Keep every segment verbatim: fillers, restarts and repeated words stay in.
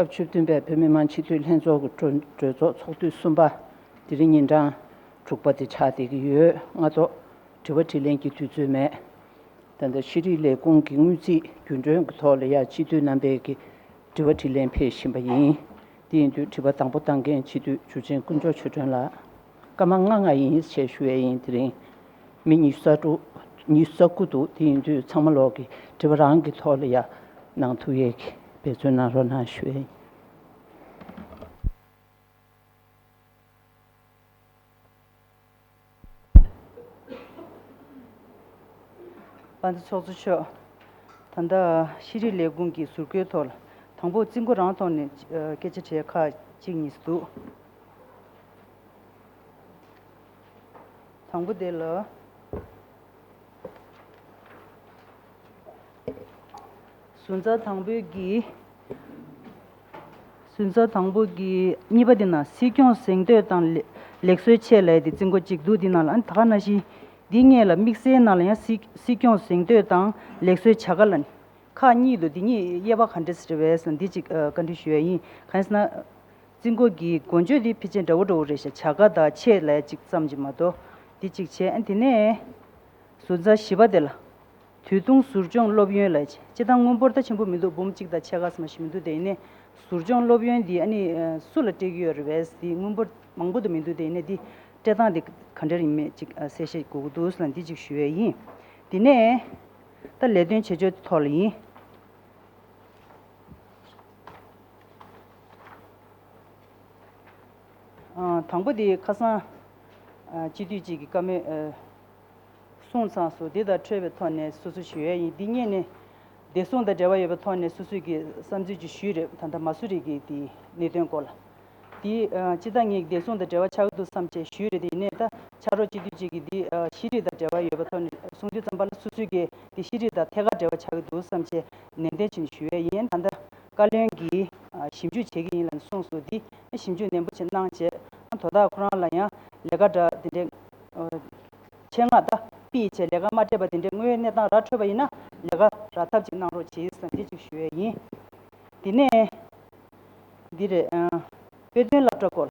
སྐབས་བཅུ་བདུན་པའི་བོད་མི་མང་སྤྱི་འཐུས་ལྷན་ཚོགས་ཀྱི་གྲོས་གྲོས་ཚོགས་ཚོགས་དུས་གསུམ་པ། དེ་རིང་ཉིན་གྲངས་དྲུག་པ་དེ་ཆགས་བསྡད་ཀྱི་ཡོད། སྔ་ཐོག་དྲི་བ་དྲིས་ལན་གྱི་དུས་ཚོད་མེད། ད་ལྟ་ཤེས་རིག་ལས་ཁུངས་ཀྱི་དངུལ་རྩིས་རྒྱུན་གྲོན་གྱི་ཐོག་ལ་ཡང་སྤྱི་འཐུས་རྣམ་པས་ཀྱི་དྲི་བ་དྲིས་ལན་ཕེབས་བཞིན་པ་ཡིན། དེ་ཡིན་དུས་དྲི་བ་དང་པོ་བཏང་མཁན་སྤྱི་འཐུས་འཇུ་ཆེན་དཀོན་མཆོག་ཆོས་སྒྲོན་ལགས། སྐར་མ་ལྔ་ལྔ་ཡིན་ཞེས་ཞུ་ཡས་ཡིན། དེ་རིང་མི་ཉི་ཤུ་རྩ་དྲུག་ཉི་ཤུ་རྩ་དགུ་འདུག་དེ་ཡིན་དུས་ཚང་མ་ལོག་གི་དྲི་བ་རང་གི་ཐོག་ལ་ཡ་གནང་ཐུབ་ཡས་ཀྱི་འབད་བརྩོན་གནང་རོགས་གནང་ཞུ་ཡས་ཡིན། དཔལ་ལྡན་ཚོགས་གཙོ་མཆོག་ད་ལྟ་ཤེས་རིག་ལས་ཁུངས་ཀྱི་ཟུར་བཀོལ་ཐོག་ལ་དང་པོ་རྩིས་འགོ་རང་ཐོག་ནས་ཨ་སྐད་ཆ་དྲིས་ཁག་གཅིག་གཉིས་སུ་འདུག་དང་པོ་དེ་ལ། ཟུར་ཟ་དང་པོའི་གི། ཟུར་ཟ་དང་པོ་གི་གཉིས་པ་དེ་ན་སྲིད་སྐྱོང་གཟེངས་བསྟོད་དང་ལེགས་གསོལ་ཆེད་ལབ་ཡས་དེ་རྩིས་འགོ་གཅིག་འདུག་དེ་ནང་ལ་ཨ་ནི་ད་ག་ནང་བཞིན་འདི་སྔོན་ལ་དམིགས་བསལ་ནང་ལ་ཡང་སྲིད་སྲིད་སྐྱོང་གཟེངས་བསྟོད་དང་ལེགས་གསོལ་བྱ་དགའ་ལ་ནི་ཁག་གཉིས་འདུག་དེ་གཉིས་དབྱེ་བ་ག་འདྲས་རེད་པས་ཟེར་ན་འདི་གཅིག་ཨ་བཀའ་འདྲི་ཞུ་ཡས་ཡིན། གང་ཡིན་ཟེར་ན། རྩིས་འགོ་གི་འགོ་བརྗོད་དེ་ཕལ་ཆེར་འདྲ་བོ་འདྲ་བོ་རེད་ཤག་བྱ་དགའ་དང་ཆེད་ལབ་ཡས་གཅིག་ཙམ་གྱིས་མ་གཏོགས་འདི་གཅིག་བྱས། ཨ་དེ་ནས་ཟུར་ཟ་བཞི་པ་དེ་ལ། དུས་ཐུང་ཟུར་སྦྱོང་སློབ་ཡོན་ལབ་ཡས་ཅིག་སྤྱིར་བཏང་དངུལ་འབོར་ད་ཆེན་པོ་མི་འདུག་འབུམ་གཅིག་དང་ཕྱེད་ཀ་ཙམ་ཞིག་མི་འདུག་དེ་ཡིན་ནའི་ཟུར་སྦྱོང་སློབ་ཡོན་འདི་ཨ་ནི་ཨ་སུ་ལ་སྤྲད་ཀྱི་ཡོད་རེད་པས། འདི་དངུལ་འབོར་མང་པོ་དུ་མི་འདུག་དེ་ཡིན་ནའི་འདི་སྤྲད་སྟངས་འདི་ག་འདྲ་ཡིན་མེད་ཅིག་ཨ་གསལ་བཤད་དགོས་ཀྱི་འདུག་ཟེར་ན་འདི་གཅིག་ཞུ་ཡས་ཡིན། དེ་ནས་ད་ལས་དོན་བྱེད་ཕྱོགས་ཐོག་ལ་ཡིན། ཨ་དང་པོ་དེ་ཁ་སང་ཨ་སྤྱི་འཐུས་གཅིག་གིས་བཀའ་མོལ་ཨ་གསུངས་ཚར་སོང་། དེ་དང་འཕྲོས་པའི་ཐོག་ནས་སོ་སོ་ཞུ་ཡས་ཡིན། འདི་སྔོན་ནས་བདེ་སྲུང་དང་འབྲེལ་བ་ཡོད་པའི་ཐོག་ནས་སོ་སོས་ཀྱི་བསམ་ཚུལ་ཅིག་ཞུས་རེད། ད་ལྟ་མ་སུ་རི་གི་དེ་གནད་དོན་སྐོར་ལ། དེ་ཨ་སྤྱིར་བཏང་ངས་བདེ་སྲུང་དང་འབྲེལ་བ་ཆགས་ཀྱི་འདུག་བསམ་བྱས་ཞུས་རེད། དེ་ཡིན་ནའི་ད་ཕྱག་རོགས་སྤྱི་འཐུས་གཅིག་གིས་དེ་ཨ་ཤེས་རིག་དང་འབྲེལ་བ་ཡོད་པའི་ཐོག་ནས་གསུང་དུས་ཙམ་པ་ལ་སོ་སོས་ཀྱི་དེ་ཤེས་རིག་དང་ཐད་ཀར་འབྲེལ་བ་ཆགས་ཀྱི་འདུག་བསམ་བྱས་ནན་ཏན་བྱས་ནས་ཞུ་ཡས་ཡིན། ད་ལྟ་བཀའ་བློན་གྱིས་ཨ་ཞིབ་འཇུག་བྱེད་ཀྱི་ཡིན་ལབ་ནས་གསུངས་སོང་། དེ་ཞིབ་འཇུག་ནན་པོ་བྱས་གནང་བྱས། ཨ་དོ་བདག་ཁོ་རང་ལ་ཡང་ལས་ཀ་འདྲ་དེ་འདྲའི་ཨ་ཆེད་མངགས་ད་ཕུད་བྱས་ལས་ཀ་མ་སྤྲད་པ་དེ་འདྲའི་དངོས་ཡོད་གནས་སྟངས་ར་འཕྲོད་པ་ཡིན་ན་ལས་ཀ་རག་ཐབས་ཅིག་གནང་རོགས་བྱེད་ཟེར་འདི་ཅིག་ཞུ་ཡས་ཡིན། དེ་ནས་འདི་རེད། ཨ་དཔེ་སྟོན་སློབ་གྲྭ་སྐོར།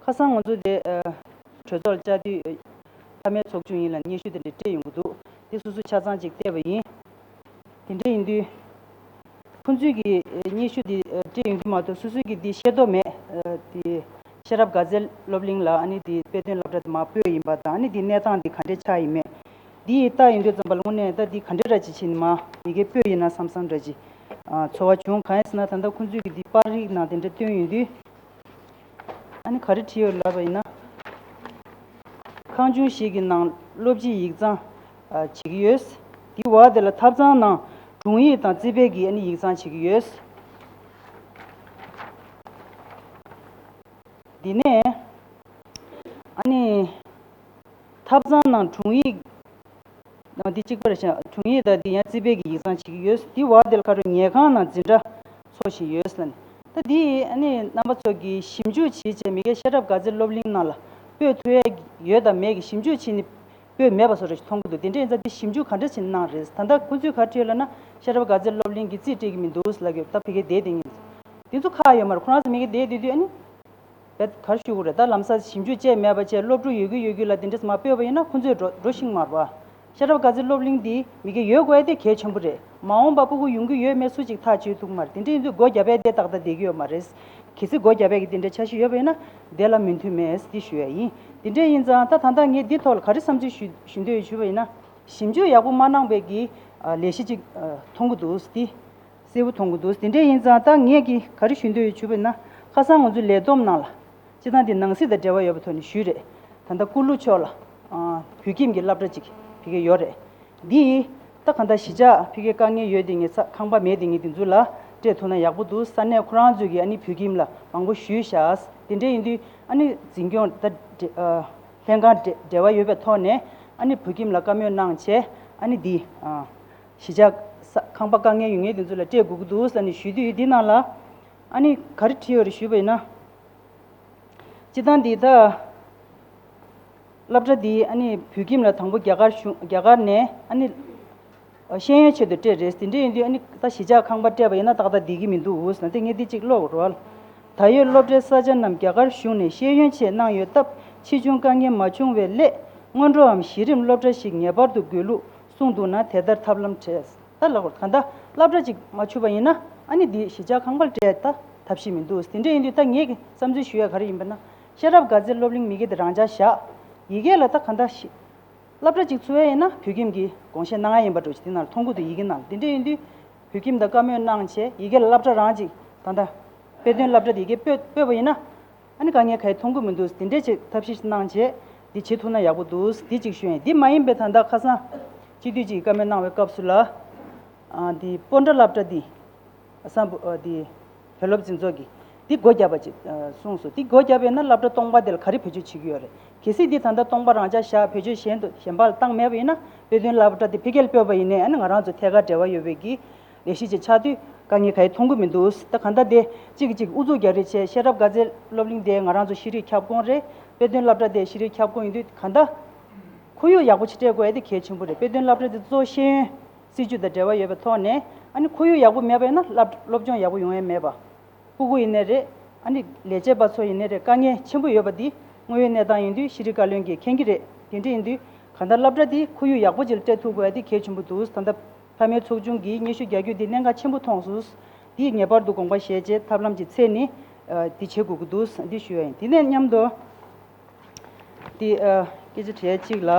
ཁ་སང་ང་ཚོ་དེ་ཨ་གྲོས་ཚོགས་ལ་བཅར་དུས་ཨ་ཕ་མའི་ཚོགས་ཆུང་ཡིན་ལ་སྙན་ཞུ་དེ་འདྲ་སྤྲད་ཡོང་གི་འདུག་དེ་སོ་སོ་ཆ་ཚང་ཅིག་བལྟས་པ་ཡིན། དེ་འདྲ་ཡིན་དུས། ཁོང་ཚོས་ཀྱི་སྙན་ཞུ་འདི་སྤྲད་ཡོང་དུས་མ་གཏོགས་སོ་སོས་ཀྱི་འདི་ཤེས་རྟོགས་མེད། དེ་ཤེས་རབ་དགའ་ཚལ་སློབ་གླིང་ལ་ཨ་ནི་དེ་དཔེ་སྟོན་སློབ་གྲྭ་དེ་མར་སྤོས་ཡིན་པ་དང་། ཨ་ནི་དེ་གནས་སྟངས་འདི་ག་འདྲས་ཆགས་ཡིན་མེད་འདི་ལྟ་ཡོང་དུས་ཙམ་པ་ལ་དངོས་གནས་ད་འདི་ག་འདྲས་འདྲ་ཅིག་བྱས་ནས་མར་མི་སྒེར་སྤོས་ཡིན་ན་བསམ་བསམ་འདྲ་ཅིག་ཚོར་བ་བྱུང་། གང་ཡིན་ཟེར་ན་ད་ལྟ་ཁོང་ཚོས་ཀྱི་འདི་པར་རིས་ནང་དེ་འདྲ་བཏོན་ཡོང་དུས། ཨ་ནི་ག་རེ་བྲིས་ཡོད་ལབ་པ་ཡིན་ན། ཁང་ཆུང་ཞིག་གི་ནང་སློབ་སྤྱིའི་ཡིག་ཚང་ཨ་བྱེད་ཀྱི་ཡོད། དེའི་འོག་དེ་ལ་ཐབ་ཚང་ནང་དྲུང་ཡིག་དང་རྩིས་དཔལ་གྱི་ཨ་ནི་ཡིག་ཚང་བྱེད་ཀྱི་ཡོད། དེ་ནས་ཨ་ནི་ཐབ་ཚང་ནང་དྲུང་ཡིག་ཨ་འདི་གཅིག་པ་རེད་ཤག་དྲུང་ཡིག་དང་འདི་ཡང་རྩིས་དཔལ་གྱི་ཡིག་ཚང་བྱེད་ཀྱི་ཡོད། འདི་འོག་དེ་ལ་ཁ་རོག་ཉལ་ཁང་ནང་འཛིན་གྲྭ་འཚོགས་བཞིན་ཡོད་ཟེར་ནས། ད་འདི་ཨ་ནི་རྣམ་པ་ཚོ་གིས་ཞིབ་འཇུག་བྱེད་བྱས་མི་སྒེར་ཤེས་རབ་དགའ་ཚལ་སློབ་གླིང་ནང་ལ་སྤོས་ཐུབ་ཡ་ཡོད་དང་མེད་ཀྱི་ཞིབ་འཇུག་བྱས་ནས་སྤོས་མེད་པ་བཟོ་འདྲ་ཞིག་མཐོང་གི་འདུག་དེ་འདྲ་ཡིན་ཙང་འདི་ཞིབ་འཇུག་ག་འདྲ་བྱས་ནས་གནང་རེད། ད་ལྟ་ཁོ་ཚོས་ག་རེ་བྲིས་ལབ་ན་ཤེས་རབ་དགའ་ཚལ་སློབ་གླིང་གིས་རྩིས་སྤྲད་ཀྱི་མི་འདུག་ལབ་ཀྱི་ཡོད། ད་ཕ་གིར་བསྡད་བསྡད་མཁན་འདི་ཚོ་ཁག་ཡོད་མ་རེད། ཁོ་རང་ཚོ་མི་སྒེར་བསྡད་བསྡད་དུས་ཨ་ནི། བེད་ག་རེ་ཞུ་དགོས་རེད། ད་ལམ་སང་ཞིབ་འཇུག་བྱས་མེད་པ་བྱས་སློབ་ཕྲུག་ཡོད་རྒྱུ་ཡོད་རྒྱུ་ལ་དེ་འདྲས་མ་སྤོས་པ་ཡིན་ན་ཁོ་ཚོས་འགྲོ་འགྲོ་ཤེས་ཀྱི་མ་རེད་པ། ཤེས་རབ་དགའ་ཚལ་སློབ་གླིང་འདི་མི་སྒེར་ཡོད་དགོས་ཡ་དེ་གལ་ཆེན་པོ་རེད། མ་འོངས་པ་ཕྲུ་གུ་ཡོང་གི་ཡོད་མེད་སུ་གཅིག་ཐག་གཅོད་ཐུབ་ཀྱི་མ་རེད། དེ་འདྲ་ཡིན་དུས་སྒོ་བརྒྱབ་ཡ་དེ་ཏག་ཏག་བསྡད་ཀྱི་ཡོད་མ་རེད། གལ་སྲིད་སྒོ་བརྒྱབ་ཡ་གི་དེ་འདྲའི་འཆར་གཞི་ཡོད་པ་ཡིན་ན་དེ་ལ་མོས་མཐུན་མེད་དེ་ཞུ་ཡ་ཡིན། དེ་འདྲ་ཡིན་ཙང་ད་ད་ལྟ་ངས་འདི་ཐོག་ལ་ག་རེ་བསམ་ཚུལ་ཞུ་ཞུ་འདོད་ཡོད་ཞུས་པ་ཡིན་ན། ཞིབ་འཇུག་ཡག་པོ་མ་གནང་བའི་གི་ལས་གཞི་གཅིག་མཐོང་གི་འདུག་དེ། གསལ་པོ་མཐོང་གི་འདུག་དེ་འདྲ་ཡིན་ཙང་ད་ངས་ཀྱི་ག་རེ་ཞུ་འདོད་ཡོད་ཞུས་པ་ཡིན་ན། ཁ་སང་ང་ཚོའི་ལས་བསྡོམས་ནང་ལ་སྤྱིར་བཏང་དེ་ནང་སྲིད་དང་འབྲེལ་བ་ཡོད་པའི་ཐོག་ནས་ཞུས་རེད། ད་ལྟ་ཀུ་ལུ་ཕྱོགས་ལ་ཨ་བོད་ཁྱིམ་གྱི་སློབ་གྲྭ་གཅིག་ཕ་གིར་ཡོད་རེད། འདི་ད་ག་འདྲ་གཞིས་ཆགས་ཕ་གིར་དཀའ་ངལ་ཡོད་དེ་ངས་ས་ཁང་པ་མེད་དེ་ངས་དེ་ཚོ་ལ་སྤྲད་ཐུབ་ན་ཡག་པོ་འདུག་ས་གནས་ཁོ་རང་ཚོས་ཀྱི་ཨ་ནི་བོད་ཁྱིམ་ལ་མང་པོ་ཞུས་བཞག་དེ་འདྲ་ཡིན་དུས་ཨ་ནི་འཛིན་སྐྱོང་ད་འབྲེ་ཨ་ལྷན་ཁང་འབྲེ་འབྲེལ་བ་ཡོད་པའི་ཐོག་ནས་ཨ་ནི་བོད་ཁྱིམ་ལ་བཀའ་མོལ་གནང་བྱས་ཨ་ནི་འདི་ཨ། གཞིས་ཆགས་ས་ཁང་པ་དཀའ་ངལ་ཡོད་མཁན་དེ་ཚོ་ལ་སྤྲད་དགོས་ཀྱི་འདུག་ཟེར་ནས་ཞུས་དུས་འདི་ནང་ལ་ཨ་ནི་ག་རེ་བྲིས་ཡོད་རེད་ཞུས་པ་ཡིན་ན། སྤྱིར་བཏང་འདི་ད་སློབ་གྲྭ་འདི་ཨ་ནི་བོད་ཁྱིམ་ལ་དང་པོ་རྒྱ་གར་གཞུང་རྒྱ་གར་ནས་ཨ་ནི་ ཤེས་ཡོན་ཆེད་དུ་སྤྲད་རེད། དེ་འདྲ་ཡིན་དུས་ཨ་ནི་ད་གཞིས་ཆགས་ཁང་པ་སྤྲད་པ་ཡིན་ན་ཏག་ཏག་བསྡད་ཀྱི་མི་འདུག་ཟེར་ན། དེ་ངས་འདི་གཅིག་ཀློག་རོགས། ད་ཡོད་སློབ་གྲྭའི་ས་ཆ་རྣམས་རྒྱ་གར་གཞུང་ནས་ཤེས་ཡོན་ཆེད་གནང་ཡོད་སྟབས། ཕྱིས་འབྱུང་དཀའ་ངལ་མ་བྱུང་བའི་སླད། སྔོན་འགྲོའམ་གཞི་རིམ་སློབ་གྲྭ་ཞིག་ངེས་པར་དུ་དགོས་ལུགས་གསུངས་འདུག་ན། དེ་ལྟར་ཐབས་ལམ་བྲལ། ད་ལབ་དགོས། གང་ལྟར་སློབ་གྲྭ་ཅིག་མ་ཆུད་པ་ཡིན་ན་ཨ་ནི་འདི་གཞིས་ཆགས་ཁང་པར་སྤྲད་ད་ཐབས་ཤེས་མི་འདུག་དེ་འདྲ་ཡིན་དུས་ད་ངས་བསམ་ཚུལ་ཞུ་ཡ་ག་རེ་ཡིན་པ་ན། ཤེས་རབ་དགའ་ཚལ་སློབ་གླིང་མི་སྒེར་དེ་རང་འཇགས་བཞག་ཡི་གེ་ལ་ད་གང་ལྟར་ཤི། སློབ་གྲྭ་གཅིག་ཚུགས་ཡ་ཡིན་ན་བོད་ཁྱིམ་གྱིས་དགོངས་བཞེས་གནང་ཡ་ཡིན་པ་འདྲ་ཞིག་དེ་ནང་ལ་མཐོང་གི་འདུག་ཡི་གེ་ནང་ལ། དེ་འདྲ་ཡིན་དུས་བོད་ཁྱིམ་དང་བཀའ་མོལ་གནང་བྱས་ཡི་གེ་ལ་སློབ་གྲྭ་རང་གཅིག་ད་ལྟ་དཔེ་སྟོན་སློབ་གྲྭ་དེ་ཡི་གེ་སྤོས་སྤོས་པ་ཡིན་ན་ཨ་ནི་དཀའ་ངལ་ག་ཡེ་མཐོང་གི་མི་འདུག་དེ་འདྲའི་ཅིག་ཐབས་ཤེས་གནང་བྱས་འདི་བྱེད་ཐུབ་ན་ཡག་པོ་འདུག་འདི་གཅིག་ཞུ་ཡིན། འདི་མ་ཡིན་པའི་ད་ལྟ་ཁ་སང་སྤྱི་འཐུས་ཅིག་བཀའ་མོལ་གནང་བའི་སྐབས་སུ་ལ་ཨ་འདི་སྤོན་ཊ་སློབ་གྲྭ་འདི་སམ་བྷོ་ཨ་འདི་བོད་སློབ་འཛིན་ཚོགས་ཀྱིས་འདི་སྒོ་བརྒྱབ་པ་ཅིག་ཨ་གསུངས་སོང་། འདི་སྒོ་བརྒྱབ་པ་ཡིན་ན་སློབ་གྲྭ་སྟོང་པ་དེ་ལ་ག་རེ་བེད་སྤྱོད་བྱེད་ཀྱི་ཡོད་རེད། གལ་སྲིད་འདི་ད་ལྟ་སྟོང་པ་རང་འཇགས་བཞག་བེད་སྤྱོད་གཞན་དུ་གཞན་པ་ལ་བཏང་མེད་པ་ཡིན་ན་དཔེ་སྟོན་སློབ་གྲྭ་འདི་ཕ་གིར་སྤོས་པ་ཡིན་ནའི་ཨ་ནི་ང་རང་ཚོ་ཐད་ཀར་འབྲེལ་བ་ཡོད་པའི་གི་ལས་གཞི་ཅིག་ཆགས་དུས་དཀའ་ངལ་ག་ཡེ་མཐོང་གི་མི་འདུག་ད་གང་ལྟར་དེ་གཅིག་གིས་གཅིག་ཨུ་ཚུགས་རྒྱག་རེས་བྱས། ཤེས་རབ་དགའ་ཚལ་སློབ་གླིང་དེ་ང་རང་ཚོ་ཤེས་རིག་ཁྱབ་ཁོངས་རེད། དཔེ་སྟོན་སློབ་གྲྭ་དེ་ཤེས་རིག་ཁྱབ་ཁོངས་ཡིན་དུས་གང་ལྟར་ཁོར་ཡུག་ཡག་པོ་ཅིག་སྤྲད་དགོས་ཡ་དེ་གལ་ཆེན་པོ་རེད། དཔེ་སྟོན་སློབ་གྲྭ་དེ་གཙོ་བོ་ཤེས་ཡོན་སྲིད་བྱུས་དང་འབྲེལ་བ་ཡོད་པའི་ཐོག་ནས་ཨ་ནི་ཁོར་ཡུག་ཡག་པོ་མེད་པ་ཡིན་ན་སློབ་སློབ་སྦྱོང་ཡག་པོ་ཡོང་ཡ་མེད་པ། ཕྲུ་གུ་ཡིན་ནའི་རེད། ཨ་ནི་ལས་བྱེད་པ་ཚོ་ཡིན་ནའི་རེད། དཀའ་ངལ་ཆེན་པོ་ཡོད་པ་འདི་དངོས་ཡོད་གནས་སྟངས་ཡིན་དུས་ཤེས་རིག་བཀའ་བློན་གྱིས་མཁྱེན་གྱི་རེད། དེ་འདྲ་ཡིན་དུས་གང་ལྟར་སློབ་གྲྭ་འདི་ཁོར་ཡུག་ཡག་པོ་ཅིག་ལ་སྤྲད་ཐུབ་དགོས་ཡ་འདི་གལ་ཆེན་པོ་འདུག་ད་ལྟ་ཕ་མའི་ཚོགས་ཆུང་གིས་སྙན་ཞུ་རྒྱག་རྒྱུ་འདི་གནད་འགག་ཆེན་པོ་མཐོང་སོང་། འདི་ངེས་པར་དུ་དགོངས་པ་བཞེས་བྱས་ཐབས་ལམ་ཅིག་འཚོལ་ནས་འདི་བྱེད་དགོས་ཀྱི་འདུག་འདི་ཞུ་ཡ་ཡིན། དེ་ནས་མཉམ་དུ། འདི་ཨ་སྐད་ཆ་དྲི་ཡ་གཅིག་ལ།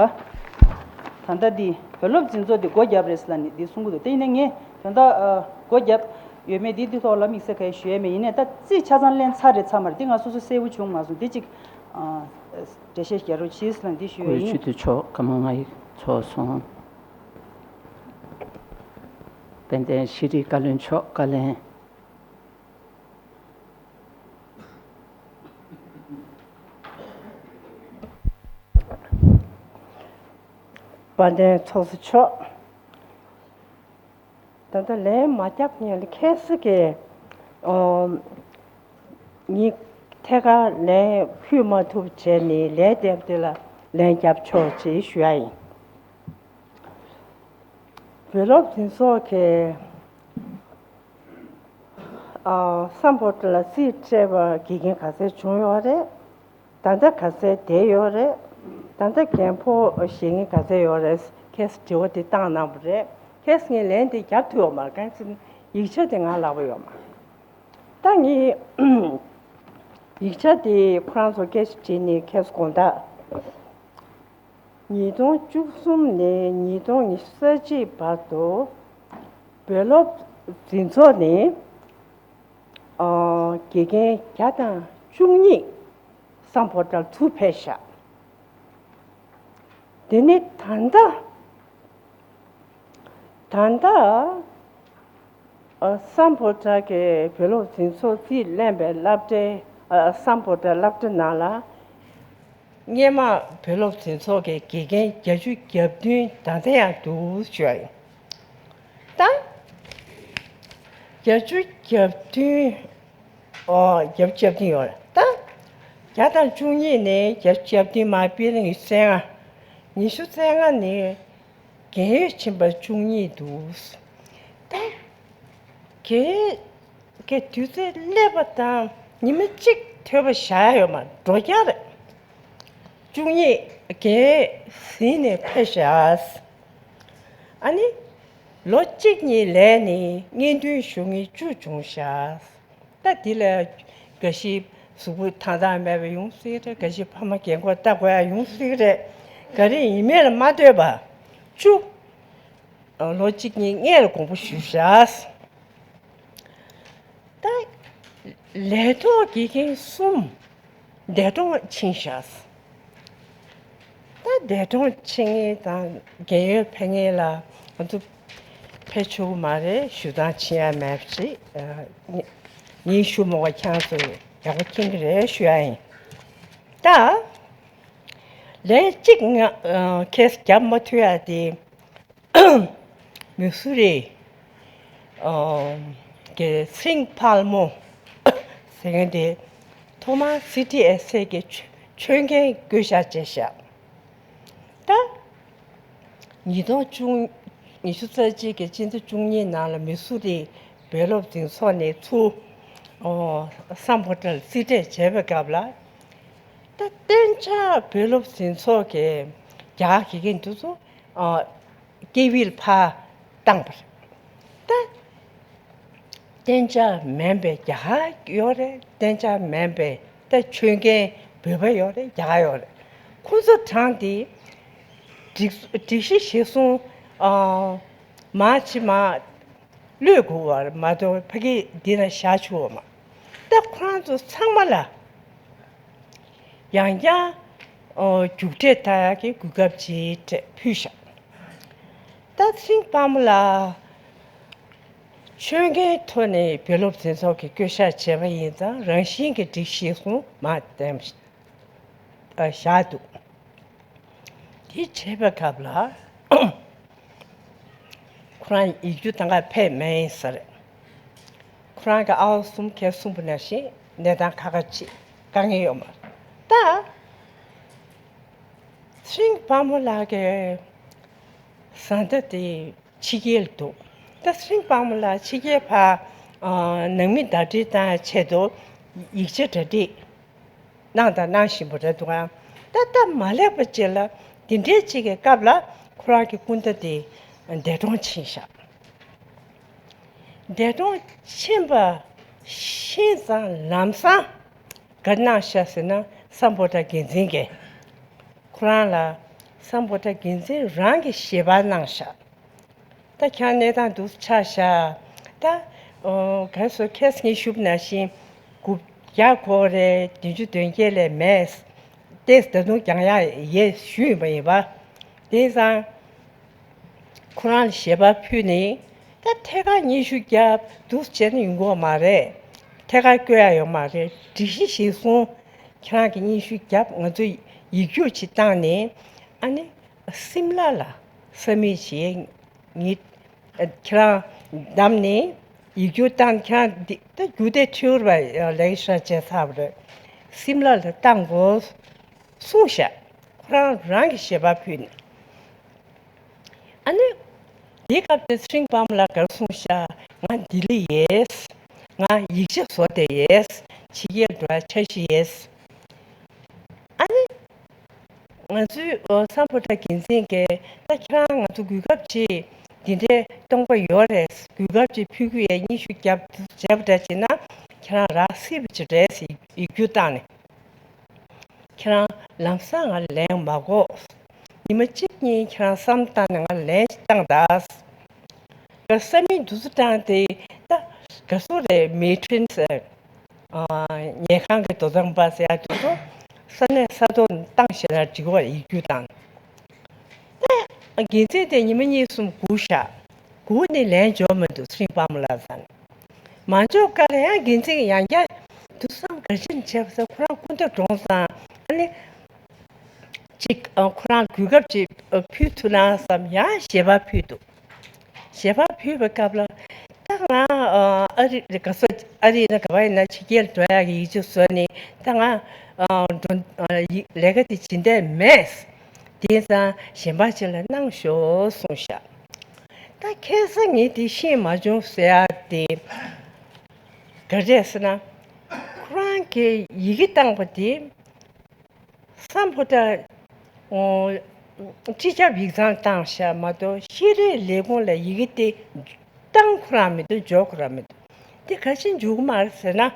ད་ལྟ་འདི་བོད་སློབ་འཛིན་ཚོགས་འདི་སྒོ་བརྒྱབ་རེད་ཟེར་ལབ་ནས་འདི་གསུང་གི་འདུག་དེ་ཡིན་ན་ངས་དོན་དག་ཨ་སྒོ་བརྒྱབ་ཡོད་མེད་འདི་འདི་ཐོག་ལ་དམིགས་བསལ་ག་རེ་ཞུ་ཡ་མེད། ཡིན་ནའི་ད་རྩིས་ཆ་ཚང་ལེན་ཚར་རེད་ཚར་མ་རེད་འདི་ང་སོ་སོ་གསལ་པོ་བྱུང་མ་སོང་། འདི་གཅིག་ཨ་འགྲེལ་བཤད་རྒྱག་རོགས་གྱིས་ཟེར་ལབ་ནས་འདི་ཞུ་ཡ་སྐུའི་ཡིན། སྤྱི་འཐུས་མཆོག་ཀརྨ་ང་ཡི་ཚོགས་སོང་། དཔལ་ལྡན་ཤེས་རིག་བཀའ་བློན་མཆོག་བཀའ་ལན། དཔལ་ལྡན་ཚོགས་གཙོ་མཆོག་ད་ལྟ་ལན་མ་བརྒྱབ་སྔོན་ལ་ཁ་སང་གི་ཨོ་ངས་ཐད་ཀར་ལན་ཕུལ་མ་ཐུབ་བྱས་ནས་ལན་བསྟན་དེ་ལ་ལན་བརྒྱབ་ཆོག་ཅེས་ཞུ་ཡ་ཡིན། བོད་སློབ་འཛིན་ཚོགས་ཀྱི་ཨ་སམ་བྷོ་ཊ་ལ་རྩིས་སྤྲད་པ་དགེ་རྒན་ག་ཚད་བྱུང་ཡོད་རེད། ད་ལྟ་ག་ཚད་བསྡད་ཡོད་རེད། ད་ལྟ་རྒན་ཕོ་བཞེངས་མཁན་ག་ཚད་ཡོད་རེད། ཁ་སང་དྲི་བ་དེ་བཏང་གནང་བ་རེད། ཁ་སང་ངས་ལན་དེ་རྒྱབ་ཐུབ་ཡོད་མ་རེད། གང་ཡིན་ཟེར་ན་ཡིག་ཆ་དེ་ང་ལག་པ་ཡོད་མ་རེད། ད་ངས་ཡིག་ཆ་དེ་ཁོ་རང་ཚོ་སྐད་ཆ་དྲིས་ནས་ཁ་སང་དགོང་དག་ཉིས་སྟོང་བཅུ་གསུམ་ནས་ཉིས་སྟོང་ཉི་ཤུ་རྩ་གཅིག་བར་དུ་བོད་སློབ་འཛིན་ཚོགས་ནས་ཨ་དགེ་རྒན་བརྒྱ་དང་བཅུ་གཉིས་སམ་བྷོ་ཊར་ཚུར་ཕེབས་ཤག་དེ་ནས་ད་ལྟ་ད་ལྟ་ཨ་སམ་བྷོ་ཊ་གི་བོད་སློབ་འཛིན་ཚོགས་རྩིས་ལེན་པའི་སློབ་གྲྭའི་ཨ་སམ་བྷོ་ཊ་སློབ་གྲྭ་ནང་ལ་སྔོན་མ་བོད་སློབ་འཛིན་ཚོགས་ཀྱི་དགེ་རྒན་བརྒྱད་ཅུ་གྱ་བདུན་ད་ལྟ་ཡང་འདུག་ཞུ་ཡ་ཡིན། ད་བརྒྱད་ཅུ་གྱ་བདུན། ཨོ་བརྒྱད་ཅུ་གྱ་བདུན་ཡོད་རེད་ད། བརྒྱ་དང་བཅུ་གཉིས་ནས་བརྒྱད་ཅུ་གྱ་བདུན་མ་དཔེ་རིང་ཉི་ཤུ་རྩ་ལྔ། ཉི་ཤུ་རྩ་ལྔ་ནས་རྒན་ཡོལ་ཕྱིན་པ་བཅུ་གཉིས་འདུག་ད་རྒན་ཡོལ་གྱི་དུས་ཚོད་སླེབས་པ་དང་ཉི་མ་གཅིག་ཐོས་པ་བཞག་ཡོད་མ་རེད། འགྲོ་རྒྱུ་རེད། བཅུ་གཉིས་རྒན་ཡོལ་ཟིན་ནས་ཕེབས་ཤག་ཨ་ནི་ལོ་གཅིག་གཉིས་ལས་ནས་སྙན་ཐོན་ཞུ་མཁན་བཅུ་བྱུང་ཤག་ད་འདི་ལ་འགའ་ཞིག་གཟུགས་པོ་ཐང་ཐང་མེད་པ་ཡོང་སྲིད་རེད། འགའ་ཞིག་ཕ་མ་རྒན་གོག་ལྟ་དགོས་ཡ་ཡོང་སྲིད་རེད། ག་རེ་ཡིན་མིན་ལ་མ་ལྟོས་པ་བཅུ། ལོ་གཅིག་གཉིས་སྔོན་ལ་དགོངས་པ་ཞུས་ཤག་ད་ལས་ཐོག་དགེ་རྒན་གསུམ་འདས་གྲོངས་ཕྱིན་ཤག་ད་འདས་གྲོངས་ཕྱིན་མཁན་དང་རྒན་ཡོལ་ཕེབས་མཁན་ལ་ང་ཚོ་ཕེབས་ཆོག་གི་མ་རེད། ཞུ་སྟངས་ཕྱིན་ཡ་མེད་པ་ཞིག་ངས་ཞུ་མ་དགོས། ཁྱེད་ཚོ་ཡག་པོ་མཁྱེན་གྱི་རེད་ཞུ་ཡ་ཡིན། ད་ལན་གཅིག་ང་ཁ་སང་རྒྱབ་མ་ཐུབ་ཡ་དེ། མི་སུ་རེད། ཨ་གི་སིང་ཕལ་མོ་ཟེར་མཁན་དེ་ཐོག་མར་སི་ཊི་ཨེས་ཨེ་གི་ཆོས་ཆོས་རྒྱན་བཀོད་བཞག་བྱས་ཤག་ད་ཉིས་སྟོང་བཅུ་ ཉི་ཤུ་རྩ་གཅིག་གི་སྤྱི་ཟླ་བཅུ་གཉིས་ནང་ལ་མི་སུ་རི་བོད་སློབ་འཛིན་ཚོགས་ནས་ཚུར་ཨོ་སམ་བྷོ་ཊ་ལ་རྩིས་སྤྲད་བྱས་པའི་སྐབས་ལ། ད་གཏན་འཇགས་བོད་སློབ་འཛིན་ཚོགས་ཀྱི་རྒྱ་གར་དགེ་རྒན་དེ་ཚོ་ཨོ་ཀེ་བི་ལ་ཕར་བཏང་པ་རེད། ད་གཏན་འཇགས་མིན་པའི་རྒྱ་གར་ཡོད་རེད། གཏན་འཇགས་མིན་པའི་ད་ཆོས་མཁན་བོད་པ་ཡོད་རེད། རྒྱ་གར་ཡོད་རེད། ཁོང་ཚོ་གྲངས་དེ་སྒྲིག་སྒྲིག་གཞི་གཞིར་བཟུང་ཨ་མར་ཕྱིན་མར་གློད་དགོས་པ་མ་གཏོགས་ཕ་གི་འདི་ན་བཞག་ཆོག་པ་མ། ད་ཁོ་རང་ཚོ་ཚང་མ་ལ་ཡང་བསྐྱར་ཨོ་རྒྱུགས་སྤྲད་བཏང་ཡག་གི་གོ་སྐབས་ཅིག་སྤྲད་ཕུལ་བཞག་ད་ཚེ་རིང་དཔལ་མོ་ལགས་ཆོས་མཁན་ཐོག་ནས་བོད་སློབ་འཛིན་ཚོགས་ཀྱི་བསྐོ་བཞག་བྱས་པ་ཡིན་ཙང་རང་བཞིན་གྱི་སྒྲིག་གཞི་གཞིར་བཟུང་མར་བསྟན་བཞག་འདུག་དེ་བྱས་པའི་སྐབས་ལ་ཁོ་རང་ཡིག་རྒྱུགས་གཏོང་གར་ཕེབས་མེད་ཟེར། ཁོ་རང་གི་ཨ་བ་གསུམ་ཁས་གསུངས་པ་ནང་བཞིན་གནས་སྟངས་ཁག་ཁག་ཅིག་དཀའ་ངལ་ཡོད་མ་རེད། ད་ཚེ་རིང་དཔལ་མོ་ལགས་ཀྱི་བཟའ་ཟླ་དེ་ཕྱི་རྒྱལ་དུ། ད་ཚེ་རིང་དཔལ་མོ་ལགས་ཕྱི་རྒྱལ་ཕར་ཨ་ནང་མི་ཟླ་སྒྲིལ་བཏང་ཆེད་དུ་ཡིག་ཆ་གྲ་སྒྲིག་གནང་དང་གནང་བཞིན་པ་རེད་འདུག་ཨ། ད་སྟབས་མ་ལེགས་པ་ཅིག་ལ་འདི་འདྲའི་ཅིག་གི་སྐབས་ལ་ཁོ་རང་གི་སྐུ་ཟླ་དེ་འདས་གྲོངས་ཕྱིན་ཤག་འདས་གྲོངས་ཕྱིན་པ་ཤེས་ཙང་ལམ་སང་ག་གནང་ཤག་ཟེར་ན་སམ་བྷོ་ཊ་འགན་འཛིན་གྱིས་ཁོ་རང་ལ་སམ་བྷོ་ཊ་འགན་འཛིན་རང་གི་ཞལ་པར་གནང་ཤག་ད་ཁྱེད་རང་གནས་སྟངས་འདུག་ཆགས་ཤག་ད་ཨོ་ག་སོ་ཁེས་ངས་ཞུས་པ་ནང་བཞིན་དགུ་བརྒྱ་གོ་རེ་བདུན་ཅུ་དོན་བརྒྱད་ལས་མེད། ཏེས་ད་དུང་ཀྱང་ཡག་ཡས་ཞུས་ཡིན་པ་ཡིན་པ། དེང་སང་ཁོ་རང་ལ་ཞལ་པར་ཕུལ་ནས་ད་ཐད་ཀར་སྙན་ཞུ་བརྒྱབ་འདུག་བྱས་ན་ཡོང་གི་ཡོད་མ་རེད། ཐད་ཀར་བསྐྱོད་ཡག་ཡོད་མ་རེད། སྒྲིག་གཞི་གཞིར་བཟུང་ཁྱེད་རང་གི་སྙན་ཞུ་བརྒྱབ་ང་ཚོ་ཡིག་རྒྱུགས་ཅིག་བཏང་ནས་ཨ་ནི་སིམ་ལ་ལ་ས་མིག་ཅིག་ངེད་ཁྱེད་རང་བདམས་ནས་ཡིག་རྒྱུགས་བཏང་ཁྱེད་རང་འདི་ད་རྒྱུགས་དེ་ཁྲིའུར་བ་ལེགས་ཤ་བྱས་ཚར་བ་རེད། སིམ་ལ་ལ་བཏང་དགོས་གསུངས་ཤག་ཁོ་རང་རང་གི་ཞལ་པར་ཕུལ་ནས། ཨ་ནི། དེའི་སྐབས་དེ་ཚེ་རིང་དཔལ་མོ་ལགས་ག་རེ་གསུངས་ཤག་ང་ལྡི་ལི་ཡོད། ང་ཡིག་ཆ་བཟོ་བསྡད་ཡོད། ཕྱི་རྒྱལ་འགྲོ་ཡག་འཆར་གཞི་ཡོད། ཨ་ནི། ང་ཚོའི་ཨོ་སམ་བྷོ་ཊ་འགན་འཛིན་གྱིས་ད་ཁྱེད་རང་ང་ཚོ་གོ་སྐབས་ཅིག་འདི་འདྲའི་སྟོང་པ་ཡོད་རེད། གོ་སྐབས་ཅིག་ཕུལ་གྱི་ཡོད། སྙན་ཞུ་བརྒྱབ་བྱས་པ་འདྲ་བྱས་ན་ཁྱེད་རང་རག་སྲིད་པ་ཅིག་རེད་ཟེར་ཡིག་རྒྱུགས་བཏང་ནས། ཁྱེད་རང་ལམ་སང་ང་ལ་ལན་མ་དགོས། ཉི་མ་གཅིག་གཉིས་ཁྱེད་རང་བསམ་བཏང་ནས་ང་ལ་ལན་ཞིག་བཏང་དང་། ག་ས་མིག་འདུག་སེ་བཏང་སྟེ་ད་ག་སུ་རེད་མེ་ཁྲིན་ཟེར། ཉལ་ཁང་གི་དོ་དམ་པ་ཟེར་ཡ་དེ་ཚོ་ས་གནས་ས་ཐོག་བཏང་ཤེས་ན་འགྲིག་གི་རེད་ཡིག་རྒྱུགས་བཏང་། ད་འགན་འཛིན་དེ་ཉི་མ་གཉིས་གསུམ་སྒུག་ཤག་སྒུག་ནས་ལན་འབྱོར་མི་འདུག་ཚེ་རིང་དཔལ་མོ་ལགས་ཟེར་ནས། མ་འབྱོར་སྐབས་ལ་ཡང་འགན་འཛིན་གྱིས་ཡང་བསྐྱར་དུ་བསམ་ག་རེ་བྱས་ནས་བྱས་པ་ཟེར། ཁོ་རང་སྐུ་ཟླ་གྲོངས་ཙང་ཨ་ནི་ཅིག་ཨ་ཁོ་རང་གོ་སྐབས་ཅིག་ཨ་ཕུལ་ཐུབ་ན་བསམ་ཡང་ཞལ་པར་ཕུལ་འདུག་ཞལ་པར་ཕུལ་བའི་སྐབས་ལ་ད་ང་ཨ་ཨ་རི་ག་ས་ཨ་རི་ན་ག་པར་ཡིན་ན་ཕྱི་རྒྱལ་འགྲོ་ཡག་གི་ཡིག་ཆ་བཟོས་ནས་ད་ང་ཨ་འགྲོ་ཨ་ཡི་ལས་ཀ་དེ་བྱེད་འདོད་མེད། དེང་སང་གཞན་པ་ཅིག་ལ་གནང་ཤོག་གསུངས་ཤག་ད་ཁ་སང་ངས་དེ་ཤེས་མ་བྱུང་ཟེར་ཡག་དེ་ག་རེ་རེད་ཟེར་ན། ཁོ་རང་གིས་ཡི་གེ་བཏང་པ་དེ་སམ་བྷོ་ཊ་ཨོ་སྤྱི་ཁྱབ་ཡིག་ཚང་བཏང་ཤག་མ་གཏོགས་ཤེས་རིག་ལས་ཁུངས་ལ་ཡི་གེ་དེ་བཏང་ཁོ་རང་མི་འདུག་འབྱོར་ཁོ་རང་མི་འདུག་དེ་ག་ཅི་འཇུག་གི་མ་རེད་ཟེར་ན།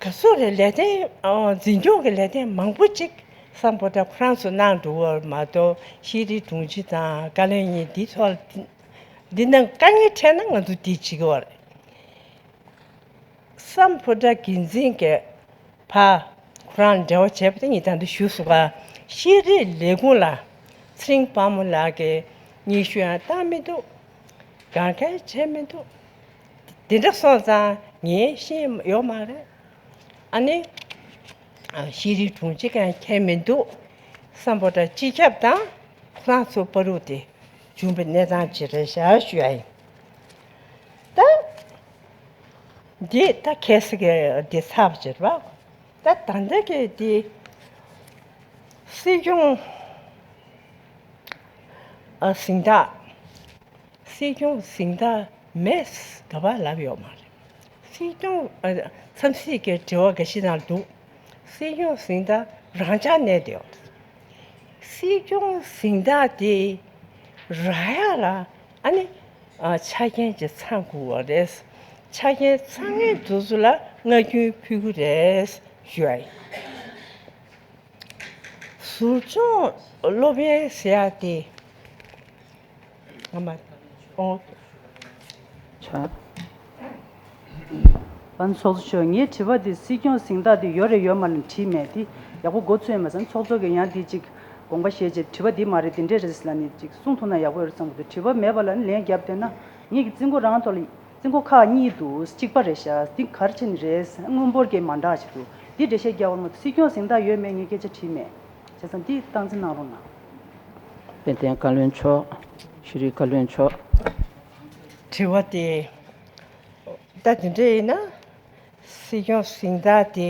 ག་སོ་རེད་ལས་དོན་ཨོ་འཛིན་སྐྱོང་གི་ལས་དོན་མང་པོ་ཅིག་སམ་བྷོ་ཊ་ཁོ་རང་ཚོ་གནང་འགྲོ་བ་མ་གཏོགས་ཤེས་རིག་དྲུང་ཆེ་དང་བཀའ་བློན་གཉིས་འདི་ཐོག་ལ་འདི་ནང་དཀའ་ངལ་འཕྲད་ན་ང་ཚོ་འདི་བྱེད་ཀྱི་ཡོད་རེད། སམ་བྷོ་ཊ་འགན་འཛིན་གྱིས་ཕར་ཁོ་རང་འབྲེལ་བ་བྱས་པ་དེ་ངས་ད་དུང་ཞུས་སོང་ག་ཤེས་རིག་ལས་ཁུངས་ལ་ཚེ་རིང་དཔལ་མོ་ལགས་ཀྱིས་སྙན་ཞུ་ཡང་བཏང་མི་འདུག་དགག་སྐྱོན་བྱས་མི་འདུག་དེ་འདྲ་སོང་ཙང་ངས་ཤེས་ཡོད་མ་རེད། ཨ་ནི། ཤེས་རིག་དྲུང་ཆེ་གང་མཁྱེན་མི་འདུག་སམ་བྷོ་ཊ་སྤྱི་ཁྱབ་དང་ཁོ་རང་ཚོ་བར་དུ་དེ་བྱུང་བའི་གནས་སྟངས་ཅིག་རེད་ཤག་ཞུ་ཡ་ཡིན། ད། འདི་ད་ཁ་སང་གི་འདི་ཚར་བ་ཅིག་རེད་པ། ད་ད་ལྟ་གི་འདི་སྲིད་སྐྱོང་ ཨ་གཟེངས་རྟགས། སྲིད་སྐྱོང་གཟེངས་རྟགས་མེད་ག་པར་ལབ་ཡོད་མ་རེད། སྲིད་སྐྱོང་ཨ་འཚམས་གཟིགས་ཀྱི་དྲི་བ་འགའ་ཞིག་ནང་འདུག་སྲིད་སྐྱོང་གཟེངས་རྟགས་རང་འཇགས་གནས་བསྡད་ཡོད། སྲིད་སྐྱོང་གཟེངས་རྟགས་དེ་རག་ཡག་ལ་ཨ་ནི་ཨ་ཆ་རྐྱེན་ཅིག་ཚང་དགོས་པ་རེད། ཆ་རྐྱེན་ཚང་མཁན་དེ་ཚོ་ལ་བསྔགས་སྐྱོན་ཕུལ་གྱི་རེད་ཞུ་ཡ་ཡིན། ཟུར་སྦྱོང་སློབ་ཡོན་ཟེར་ཡག་དེ། ང་མ། ཨོ། ཆ། པན་ཚོགས་གཙོ་མཆོག་ངའི་དྲི་བ་འདི་སྲིད་སྐྱོང་གཟེངས་རྟགས་འདི་ཡོད་རེད་ཡོད་མ་རེད་དྲིས་མེད་དེ། ཡག་པོ་མགོ་ཚོས་མ་སོང་། ཚོགས་གཙོ་གིས་ཡང་འདི་གཅིག་དགོངས་པ་བཞེས་བྱས་དྲི་བ་འདི་མ་རེད་འདི་འདྲས་རེད་ཟེར་ལབ་ནས་གཅིག་གསུང་ཐུབ་ན་ཡག་པོ་ཡོད་རེད་བསམ་གི་འདུག་དྲི་བ་མེད་པ་ལ་ནི་ལན་རྒྱབ་བསྡད་ན་ངེད་ཀྱི་རྩིས་འགོ་རང་ཐོག་ལ། རྩིས་འགོ་ཁག་གཉིས་འདུག་གཅིག་པ་རེད་ཤག་འདི་ག་རེ་བྱས་ནས་རེད། དངུལ་འབོར་གྱི་མ་འདྲ་ཞིག་འདུག་འདི་འགྲེལ་བཤད་རྒྱག་པ་མ་གཏོགས་སྲིད་སྐྱོང་གཟེངས་རྟགས་ཡོད་མེད་ངས་སྐད་ཆ་དྲིས་མེད། བྱས་ཙང་འདི་སྟངས་འཛིན་གནང་རོགས་གནང་། དཔལ་ལྡན་བཀའ་བློན་མཆོག་ཤེས་རིག་བཀའ་བློན་མཆོག་དྲི་བ་དེ། ད་དེ་འདྲ་ཡིན་ན། སྲིད་སྐྱོང་གཟེངས་རྟགས་དེ།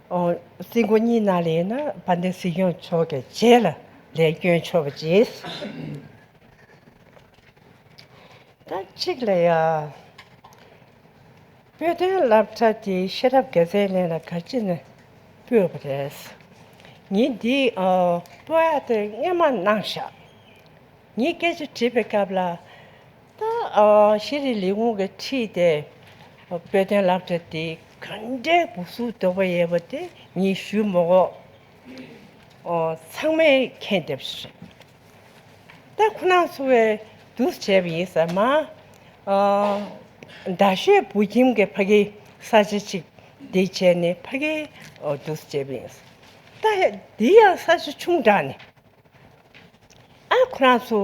ཨོ། རྩིས་འགོ་གཉིས་ནང་ལ་ཡིན་ན་དཔལ་ལྡན་སྲིད་སྐྱོང་མཆོག་གི་རྗེས་ལ་ལན་སྐྱོན་ཆོག་པ་བྱས། ད་གཅིག་ལ་ཡ། བོད་དོན་སློབ་གྲྭ་དེ་ཤེས་རབ་དགེ་རྩའི་གླིང་ལ་ག་ཅི་ནས་སྤོས་པ་རེད། ངས་འདི་ཨ་སྤོ་ཡག་དེ་སྔོན་མ་གནང་ཤག་ངས་སྐད་ཆ་དྲིས་པའི་སྐབས་ལ། ད་ཨ་ཤེས་རིག་ལས་ཁུངས་ཀྱིས་ཁྲིད་དེ། བོད་དོན་སློབ་གྲྭ་དེ་ག་འདྲའི་འགོ་ཚུགས་འདོད་པ་ཡོད་པ་དེ་ངས་ཞུས་མ་གོ། ཨོ། ཚང་མས་མཁྱེན་བསྡད་པ་ཞིག་རེད། ད་ཁོ་རང་ཚོ་བས་འདུག་བྱས་པ་ཡིན་ཟེར་མ། ཨ། རྡ་ཤོད་བུ་ཁྱིམ་གྱི་ཕ་གིའི་ས་ཆ་ཅིག་འདི་བྱས་ནས་ཕ་གིའི་ཨོ་འདུག་བྱས་པ་ཡིན། ད་འདི་ཡང་ས་ཆ་ཆུང་དྲགས་ནས། ཨ་ཁོ་རང་ཚོ་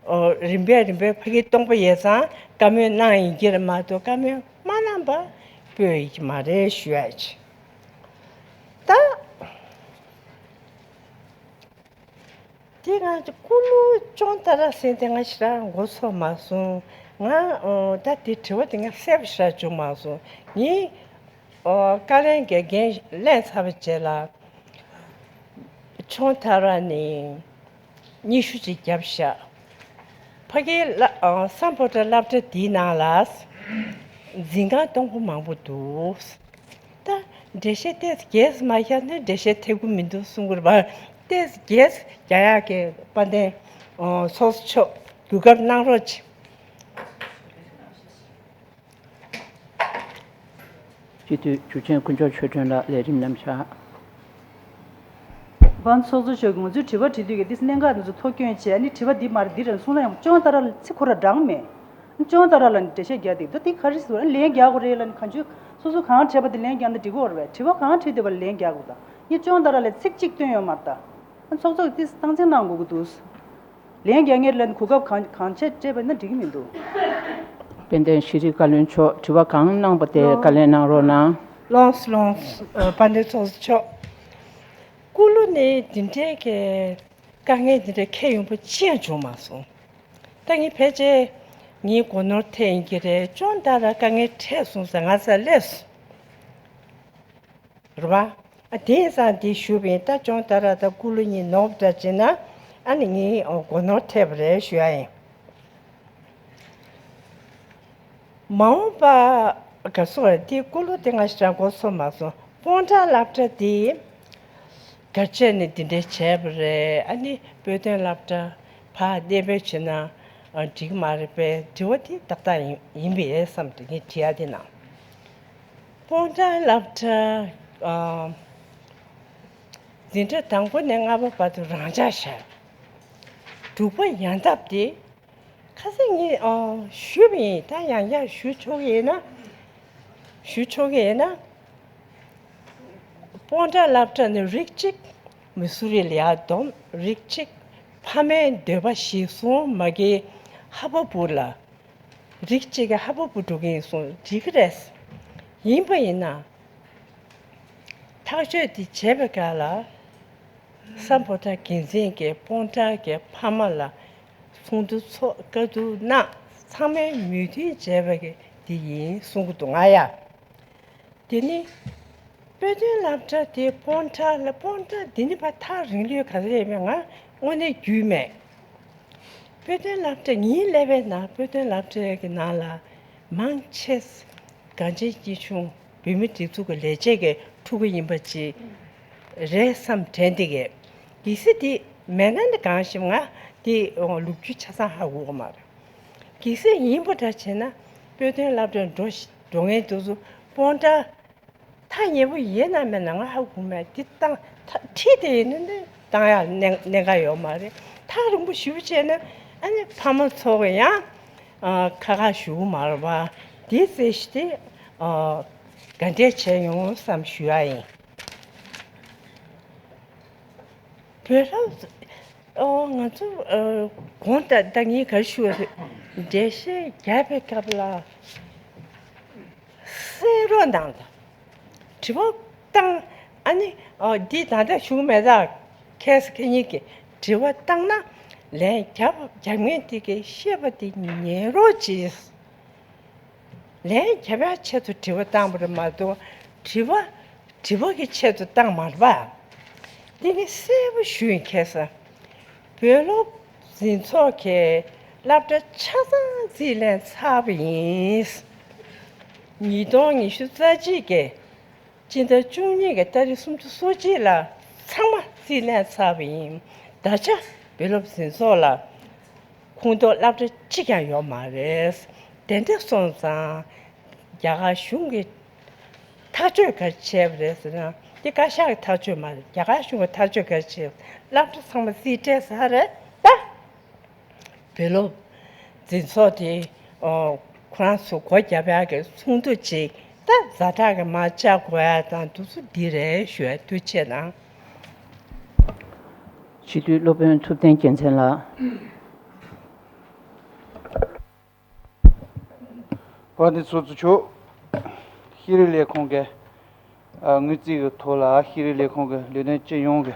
ཨོ་རིམ་པས་རིམ་པས་ཕ་གིའི་སྟོང་པ་ཡོད་ཙང་བཀའ་མོལ་གནང་ཡིན་གྱི་རེད་མ་གཏོགས་བཀའ་མོལ་མ་གནང་པ་སྤོས་ཡིན་གྱི་མ་རེད་ཞུ་ཡ་ཅིག་ད། དེ་ང་ཀུ་ལུ་ཅོང་ཏ་ར་ཟེར་དེ་ང་ཞེ་དྲག་མགོ་ཚོས་མ་སོང་། ང་ཨོ་ད་དེ་དྲི་བ་དེ་ང་གསལ་པོ་ཞེ་དྲག་བྱུང་མ་སོང་། ངས་ཨོ་བཀའ་བློན་གྱི་འགན་ལེན་ཚར་བའི་རྗེས་ལ་ཅོང་ཏ་ར་ནས་སྙན་ཞུ་ཅིག་བརྒྱབ་ཤག་ཕ་གིའི་སླ་ཨོ་སམ་བྷོ་ཊ་སློབ་གྲྭ་དེའི་ནང་ལ་འཛིན་ཁང་སྟོང་པ་མང་པོ་འདུག་ད་འགྲེལ་བཤད་ཏོག་ཙམ་རྒྱས་སུ་མ་བཞག་ན་འགྲེལ་བཤད་ཐེབས་ཀྱི་མི་འདུག་གསུང་གི་རེད་པ། ཏོག་ཙམ་རྒྱས་སུ་རྒྱག་ཡག་གི་དཔལ་ལྡན་ཨོ་ཚོགས་གཙོ་མཆོག་གོ་སྐབས་གནང་རོགས་གྱིས། སྤྱི་འཐུས་འཇུ་ཆེན་དཀོན་མཆོག་ཆོས་སྒྲོན་ལགས་ལས་རིམ་རྣམ་གཞག་པན་ཚོགས་གཙོ་མཆོག་གིས་ང་ཚོའི་དྲི་བ་དྲི་དུས་ཀྱི་ཏོག་ཙམ་གནད་འགག་དེ་ཚོ་ཐོ་སྐྱོན་བྱས་ནས་དྲི་བ་འདི་མ་རེད་འདི་རེད་གསུང་ན་ཡང་ཅོང་ཏ་ར་ལ་ཚིག་ཁོ་ར་འདྲ་མེད། ཅོང་ཏ་ར་ལ་ནི་འགྲེལ་བཤད་རྒྱག་དེ་ད་དེ་ག་རེ་ཟེར་ལན་རྒྱག་དགོས་རེད་ལ་ནི་གང་ཆོས་སོ་སོ་གང་དྲིས་པ་དེ་ལན་རྒྱག་ན་འགྲིག་གི་རེད་པས། དྲི་བ་གང་དྲིས་བསྡད་པ་ལ་ལན་རྒྱག་དགོས་ད་ངས་ཅོང་ཏ་ར་ལ་ཚིག་གཅིག་བཏོན་ཡོད་མ་རེད་ད། ཚོགས་གཙོ་གིས་ཏོག་ཙམ་སྟངས་འཛིན་གནང་དགོས་ཀྱི་འདུག་ལན་རྒྱག་མཁན་ལ་ནི་གོ་སྐབས་གང་གང་བྱས་སྤྲད་པ་ན་འགྲིག་གི་མི་འདུག་དཔལ་ལྡན་ཤེས་རིག་བཀའ་བློན་མཆོག་དྲི་བ་གང་གནང་པ་དེ་ལོ། བཀའ་ལན་གནང་རོགས་གནང་། ལོངས་ལོངས། ཨ་དཔལ་ལྡན་ཚོགས་གཙོ་མཆོག་ཀུ་ལུ་ནས་འདི་འདྲའི་གི་དཀའ་ངལ་འདི་འདྲ་ཁྱད་ཡོང་པོ་ཅི་ཡང་བྱུང་མ་སོང་། ད་ངས་ཕལ་ཆེར་ངའི་སྒོ་ནོར་ཐེབས་ཡིན་གྱི་རེད། ཅོང་ཏ་ར་དཀའ་ངལ་འཕྲད་སོང་ཟེར་ང་ཚ་སླེབས་སོང་། རེད་པ། ཨ་དེ་ཡིན་ཙང་འདི་ཞུས་པ་ཡིན། ད་ཅོང་ཏ་ར་དང་ཀུ་ལུ་གཉིས་ནོར་བ་འདྲ་བྱས་ན་ཨ་ནི་ངའི་སྒོ་ནོར་ཐེབས་པ་རེད་ཞུ་ཡ་ཡིན། མ་འོངས་པ་ག་སོ་རེད་དེ་ཀུ་ལུ་དེ་ང་ཞེ་དྲག་མགོ་ཚོས་མ་སོང་། སྤོན་ཊ་སློབ་གྲྭ་དེ་ག་བྱས་ནས་འདི་འདྲ་བྱས་པ་རེད། ཨ་ནི་བོད་དོན་སློབ་གྲྭ་ཕར་གནས་སྤོས་བྱས་ན་ཨ་འགྲིག་མ་རེད་པས། དྲི་བ་དེ་ཏག་ཏག་ཡིན་ཡིན་པས་བསམ་སྟེ་ངས་དྲི་ཡ་དེ་ན། སྤོན་ཊ་སློབ་གྲྭ་ཨ་འཛིན་གྲྭ་དང་པོ་ནས་ལྔ་པ་བར་དུ་རང་འཇགས་བཞག་དྲུག་པ་ཡང་ཐབས་དེ། ཁ་སང་ངས་ཨ་ཞུས་པ་ཡིན། ད་ཡང་བསྐྱར་ཞུ་ཆོག་གི་ཡིན་ན། ཞུ་ཆོག་གི་ཡིན་ན། སྤོན་ཊ་སློབ་གྲྭ་ནི་རིགས་གཅིག་མི་སུ་རི་ལ་ཡར་བསྡོམས། རིགས་གཅིག་ཕ་མའི་འདོད་པ་གཞིར་བཟུང་མ་གི་ཧ་པ་བུ་ལ། རིགས་གཅིག་གི་ཧ་པ་བུ་འགྲོ་གི་ཡིན་གསུངས་འགྲིག་གི་རེད། ཡིན་པ་ཡིན་ན། ཐག་གཅོད་དེ་བྱས་པའི་སྐབས་ལ། སམ་བྷོ་ཊ་འགན་འཛིན་གྱིས་སྤོན་ཊ་གི་ཕ་མ་ལ་ཚོགས་འདུ་ཚོགས། བཀའ་བསྡུར་གནང་། ཚང་མས་མོས་མཐུན་བྱས་པ་གི་འདི་ཡིན་གསུང་གི་འདུག་ང་ཡ། དེ་ནི་བོད་དོན་སློབ་གྲྭ་དེ་སྤོན་ཊ་ལ། སྤོན་ཊ་འདི་ནི་ཕར་ཐག་རིང་ལོས་ག་ཚོད་ཡོད་མེད་ང་དངོས་གནས་རྒྱུས་མེད། དཔེ་སྟོན་སློབ་གྲྭ་ངའི་ཀླད་པའི་ནང་དཔེ་སྟོན་སློབ་གྲྭའི་གི་ནང་ལ་མང་ཆེ་གངས་ཅན་སྐྱིད་གཤོངས་བོད་མིའི་སྒྲིག་འཛུགས་ཀྱི་ལས་བྱེད་ཀྱི་ཕྲུ་གུ་ཡིན་པ་ཅིག་རེད་བསམ་དྲན་འདི་གས། གལ་སྲིད་དེ་མེད་ན་ནི་གང་ཞིག་ང་དེ་ལོ་རྒྱུས་ཆ་ཚང་ཧ་གོ་གི་མ་རེད། གལ་སྲིད་ཡིན་པ་འདྲ་བྱས་ན་དཔེ་སྟོན་སློབ་གྲྭར་འགྲོ་འགྲོ་མཁན་དེ་ཚོ་སྤོན་ཊ་ཐག་ཉེ་པོ་ཡིན་ན་མེད་ན་ང་ཧ་གོ་མེད། འདི་བཏང་ཐག་ཁྲིད་དེ་ཡིན་ན་འདི་བཏང་ཡག་གནད་གནད་འགག་ཡོད་མ་རེད། ཐག་རིང་པོ་ཞེ་པོ་བྱས་ན་ཨ་ནི་ཕ་མ་ཚོ་གི་ཡང་ཨ་ཁ་ཁ་ཞུ་གི་མ་རེད་པ། འདི་རྩེ་གཞི་དེ་ཨ་དགའ་འདྲེ་བྱས་ཡོང་བསམ་ཞུ་ཡག་ཡིན། བོད་རབས་ཨོ་ང་ཚོ་ཨ་གོང་ད་ད་ངས་ག་རེ་ཞུ་བ་རེད། འགྲེལ་བཤད་རྒྱབ་པའི་སྐབས་ལ། གསན་རོགས་གནང་དང་། དྲི་བ་བཏང་། ཨ་ནི་ཨ་འདི་ད་ལྟ་ཞུ་མེད་ད། ཁྱེད་ཁྱེད་གཉིས་ཀྱིས་དྲི་བ་བཏང་ན་ལན་རྒྱབ་རྒྱབ་མཁན་དེ་གིས་བཤད་པ་དེ་ཉན་རོགས་གྱིས། ལན་རྒྱབ་ཡག་ཆེད་དུ་དྲི་བ་བཏང་བ་རེད་མ་གཏོགས་དྲི་བ་དྲི་བ་གི་ཆེད་དུ་བཏང་མ་རེད་པ། འདི་ནི་གསལ་པོ་ཞུ་ཡིན་ཁྱེད་ས། བོད་སློབ་འཛིན་ཚོགས་ཀྱི་སློབ་གྲྭ་ཆ་ཚང་རྩིས་ལེན་ཚར་བ་ཡིན། ཉིས་སྟོང་ཉི་ཤུ་རྩ་གཅིག་གི་སྤྱི་ཟླ་བཅུ་གཉིས་ཀྱི་ཏ་རིག་སུམ་ཅུ་སོ་གཅིག་ལ་ཚང་མ་རྩིས་ལེན་ཚར་བ་ཡིན། ད་ཆ་བོད་སློབ་འཛིན་ཚོགས་ལ་ཁོངས་གཏོགས་སློབ་གྲྭ་གཅིག་ཀྱང་ཡོད་མ་རེད། དེ་འདྲ་སོང་ཙང་རྒྱ་གར་གཞུང་གི་ཐག་གཅོད་ག་རེ་བྱས་པ་རེད་ཟེར་ན། འདི་བཀའ་ཤག་གི་ཐག་གཅོད་མ་རེད། རྒྱ་གར་གཞུང་གི་ཐག་གཅོད་ག་རེ་བྱས། སློབ་གྲྭ་ཚང་མ་རྩིས་སྤྲད་ཚར་རེད་ད། བོད་སློབ་འཛིན་ཚོགས་དེ་ཨོ་ཁོ་རང་ཚོ་སྒོ་བརྒྱབ་ཡག་གི་ཚོགས་འདུ་ཅིག་ད་ཛ་དྲག་གི་མ་བཅར་དགོས་ཡག་དང་དུས་ཚོད་འདི་རེད་ཞུ་ཡག་ཐུགས་རྗེ་ཆེ་གནང་། སྤྱི་འཐུས་སློབ་དཔོན་ཐུབ་བསྟན་རྒྱལ་མཚན་ལགས། དཔལ་ལྡན་ཚོགས་གཙོ་མཆོག་ཤེས་རིག་ལས་ཁུངས་ཀྱི་ཨ་དངུལ་རྩིས་ཀྱི་ཐོག་ལ། ཤེས་རིག་ལས་ཁུངས་ཀྱི་ལས་དོན་སྤྱི་ཡོངས་ཀྱི་